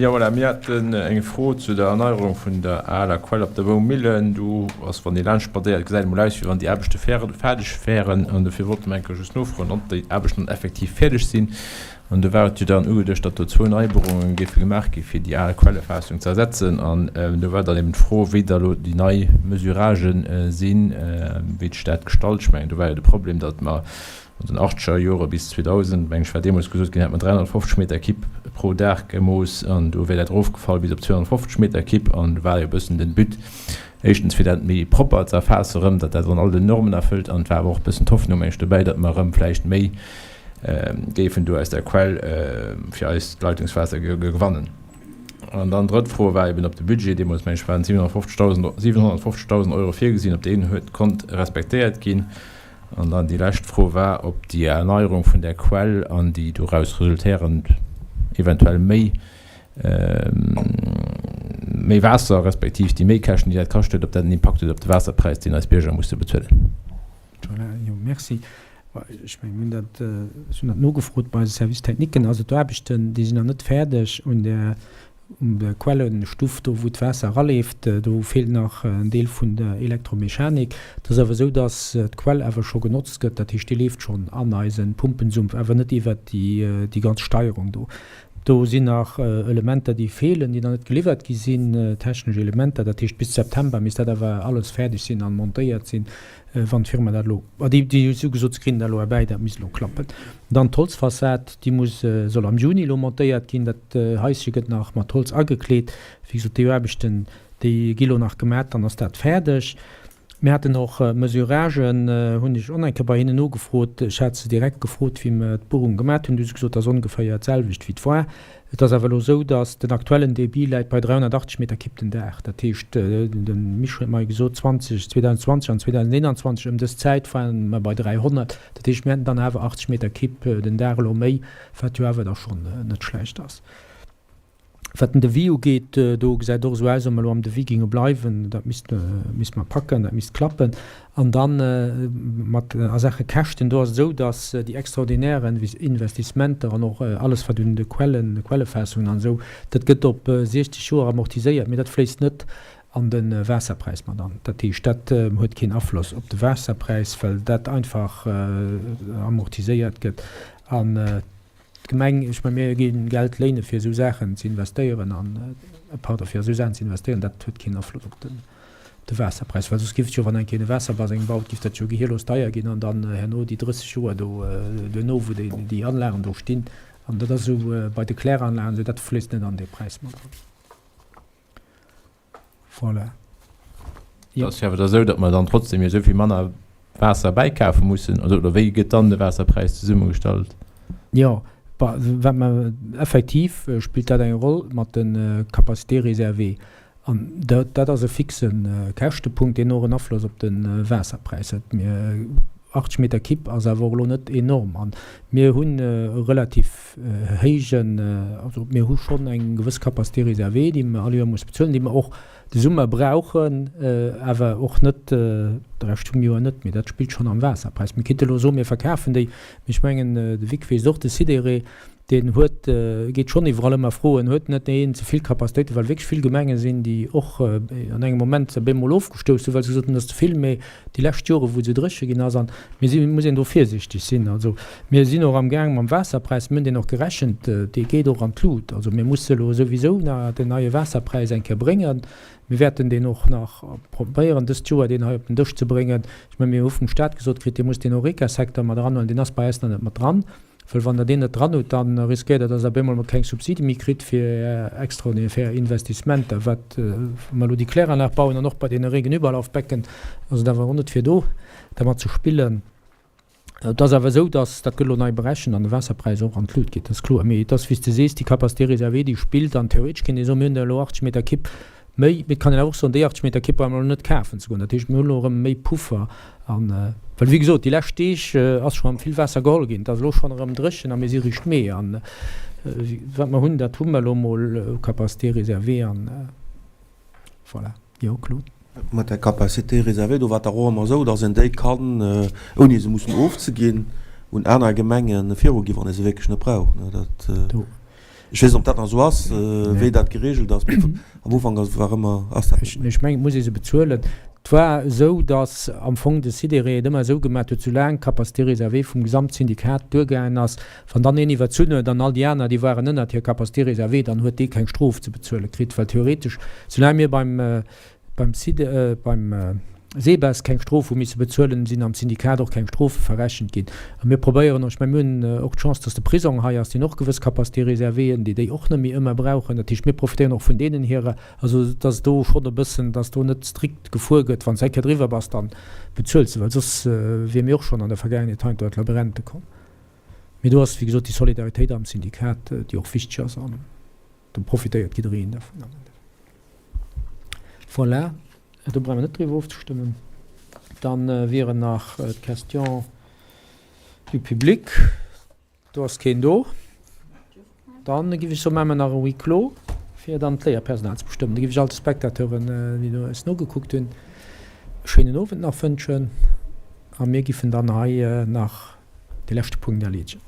Jo, voilà, mir haten eng Fro zu der Erneierung vun der aler Quell op der Woumillen. Do ass, wann ee laanscht spadséiert, gesäit et mol aus, wéi wann déi Aarbechte fäerdeg wären. An dofir wollte mer eng Kéier just nofroen, ob déi Aarbechten dann effektiv fäerdeg sinn. An do war et jo dann ugeduecht, datt do zwou Neibohrunge géife gemaach gi fir déi al Quellefaassung ze ersetzen. An do war dann eben d'Fro, wéi da lo déi nei Mesuragë sinn, wéi sech dat gestalt. Ech mengen, do war jo de Problem, datt mer an den achtzeger Jore bis 2000, meng ech, war deemools gesot ginn, hätt mer 350 Meter Kipp pro Dag gemooss an do wär dat erofgefall bis op 250 Meter Kipp. An do war jo e bëssen den But, éischtens fir dat méi propper ze erfaasse erëm, datt dat an all den Normen erfëllt an et war awer och e bëssen d'Hoffnung, meng ech, dobäi, datt mer erëm vläicht méi géifen do aus der Quell fir eis d'Leitungswaasser gewannen. An dann drëtt Fro war eben, ob de Budget, deemools meng ech waren 750.000, 750.000 Euro virgesinn, ob deen huet konnt respektéiert ginn. An dann déi lescht Fro war, ob déi Erneierung vun där Quell an déi doraus resultierend eventuell méi, méi Waasser respektiv déi Méikäschten, déi dat kascht huet, ob dat en Impakt huet op de Waasserpräis, deen eis Bierger musse bezuelen. Voilà, jo, merci. Ech mengen, mir hunn dat, ech hunn dat nogefrot bei eise Service techniquen. Also d'Aarbechten, déi sinn nach net fäerdeg un der, un der Quellenstuff, do wou d'Waasser eraleeft. Do feelt nach en Deel vun der Elektromechanik. Et ass awer esou, datt d'Quell awer scho genotzt gëtt. Dat heescht, déi leeft schonn an eise Pumpensumpf, awer net iwwert déi, déi ganz Steierung do. Do sinn nach Elementer, déi feelen, déi nach net geliwwert gi sinn, technesch Elementer. Dat heescht, bis September misst dat awer alles fäerdeg sinn an montéiert sinn. Wann d'Firma dat elo, ma déi, déi hu gesot, se kréien dat elo erbäi, dat misst elo klappen. Dann d'Holzfassad, déi muss, soll am Juni elo montéiert ginn. Dat Haische gëtt nach mat Holz agekleet. Wéi gesot, déi Aarbechten, déi gi elo nach gemat, dann ass dat fäerdeg. Mir haten och Mesuragen, hunn ech och nach eng Kéier bei hinnen nogefrot. Ech hat se direkt gefrot, wéi mer d'Buerung gemat hunn. Du hu se gesot, dat ass ongeféier d'selwecht wéi et war. Et ass awer elo esou, datt den aktuellen Debit läit bei 380 Meter Kibb den Dag. Dat heescht, de Misch huet mer gesot, 20, 2020 an 2021 ëm dës Zäit ware mer bei 300. Dat heescht, mir hätten dann awer 80 Meter Kibb den Dag elo méi, wat jo awer da schonn net schlecht ass. Wat den Devis ugeet, do gesäit et och esou aus, wa mer elo am Devis géinge bleiwen, dat misst, misst mer packen, dat misst klappen. An dann mat a Saache Käschten, do ass et esou, datt déi extraordinaire Investissementer an och alles wat un de Quellen, Quellefaassungen an esou, dat gëtt op 60 Joer amortiséiert, mee dat fléisst net an de Waasserpräis mat an. Dat heescht, dat huet keen Afloss op de Waasserpräis, well dat einfach amortiséiert gëtt. An D'Gemeng, ech mengen, mir gi Geld léine fir esou Saachen ze investéieren an, pardon, fir esou Saachen ze investéieren, dat huet keen Afloss op den, op de Waasserpräis, well soss géif et jo, wann eng Kéier e Waasserbaseng baut, géif dat jo gehirlos deier ginn an dann herno déi 30 Joer do duerno, wou déi, déi Anlagen do stinn, an dat ass esou bei de Kläranlagen esou, dat fléisst net an dee Präis mat eran. Voilà. Jo. Ass jo awer da sou, datt mer dann trotzdem jo souvill manner Waasser bäikafe mussen, oder, oder wéi gëtt dann de Waasserpräis zesummegestallt? Jo, bah, wat mer, effektiv spillt dat eng Roll mat de Capacités réservées. An dat, dat ass e fixe Käschtepunkt, deen och en Afloss op de Waasserpräis huet. Mir, 80 Meter Kibb ass awer och elo net enorm. An mir hunn e relativ héijen, also mir hu schonn eng gewëss Capacité réservée, déi mer all Joer musse bezuelen, déi mer och de Summer brauchen, awer och net de Rescht vum Joer net. Mee dat spillt schonn am Waasserpräis. Mir kéinte elo soen, mir verkafen déi, mee ech mengen, de Vic weess och, de Sidéré, deen huet, geet schonn iwwerall ëmmer froen, huet net een ze vill Capacitéiten, well wierklech vill Gemenge sinn, déi och an engem Moment op eemol ofgestouss hunn, well se gesot hunn, dat ass ze vill. Mee déi lescht Jore wou et esou dréche ginn ass, an mir si muss een do virsiichteg sinn. Also mir sinn och amgaang mam Waasserpräis, mir hunn deen och gerechent, dee geet och an d'Lut. Also mir musse elo souwisou nach den neie Waasserpräis eng Kéier bréngen. Mir wäerten deen och nach probéieren dëst Joer deen hei op den Dësch ze bréngen. Ech mengen, mir hu vum Stat gesot kritt, dir musst deen Horeca-Secteur mat eranhuelen, deen ass bei eis nach net mat dran. Well wann Der deen net dran hutt, da riskéiert Der, dass Der op eemol emol keng Subside méi kritt fir Är extraordinaire Investissementer. Wat, wa mer elo déi Kläranlag bauen an och bei deene Regenüberlaufbecken, ass et awer och net fir do dermat ze spillen. Et ass awer esou, dass, dat gëtt elo nei berechent an de Waasserpräis och an d'Lut geet, dat ass kloer. Mee et ass, wéi s de sees, déi Capacité réservée, déi spillt an theoretesch kéint ee soen, mir hunn der elo 80 Meter Kipp Méi, mee et kann een awer och soen, déi 80 Meter Kipp brauche mer elo net kafen ze goen. Dat heescht, mir hunn elo erëm méi Puffer. An, well wéi gesot, déi lescht Deeg ass scho erëm vill Waasser geholl ginn. Et ass elo schonn erëm dréchen a mir si Riicht Mee. An wat mer hunn, dat hu mer elo emol u Capacité réservée. An voilà. Jo, Claude? Mat der Capacité réservée, do war et dach och ëmmer esou, dass een déi kann, ouni se mussen ofzeginn, un aner Gemenge viruginn, wann ee se wierklech net brauch. Dat. Ech weess net, ob dat nach esou ass, wéi dat geregelt ass, mee am Ufank ass war ëmmer, ass dat net méi. Ech mengen, et muss ee se bezuelen. Et war esou, datt am Fong de Sidéré et ëmmer esou gemaat huet, soulaang d'Capacité réservée vum Gesamtsyndikat duergaangen ass, wann dann een iwwerzunn huet an all déi aner, déi waren ënnert hir Capacité réservée, dann huet dee keng Strof ze bezuele kritt, well theoretesch, soulaang mir beim beim Side, beim SEBES keng Strof hu misse bezuelen, sinn am Syndikat och keng Strofe verrechent ginn. A mir probéieren och, ech mengen, mir hunn och d'Chance, dass de Prisong hei ass, deen och gewëss Capacité réservée hunn, déi déi och net méi ëmmer brauchen. Dat heescht, mir profitéieren och vun deenen hirer, also dass do schonn e bëssen, dass do net strikt gefuer gëtt, wann s de eng Kéier driwwer bass, dann bezuels de, well soss wier mir och schonn an der Vergaangenheet heiansdo an d'Labyrinthe komm. Mee do ass, wéi gesot, déi Solidaritéit am Syndikat, déi och wichteg ass an do profitéiert jiddereen dervun am Endeffekt. Voilà, do brauche mer net driwwer ofzestëmmen. Dann wieren nach d'Questions du public. Do ass keen do. Dann géif ech soen, maache mer nach e Huis clos, fir dann d'Léierpersonal ze bestëmmen. Da géif ech all de Spectateuren, déi do eis nogekuckt hunn, e schéinen Owend nach wënschen a mir giffen dann hei nach de leschte Punkt erleedegen.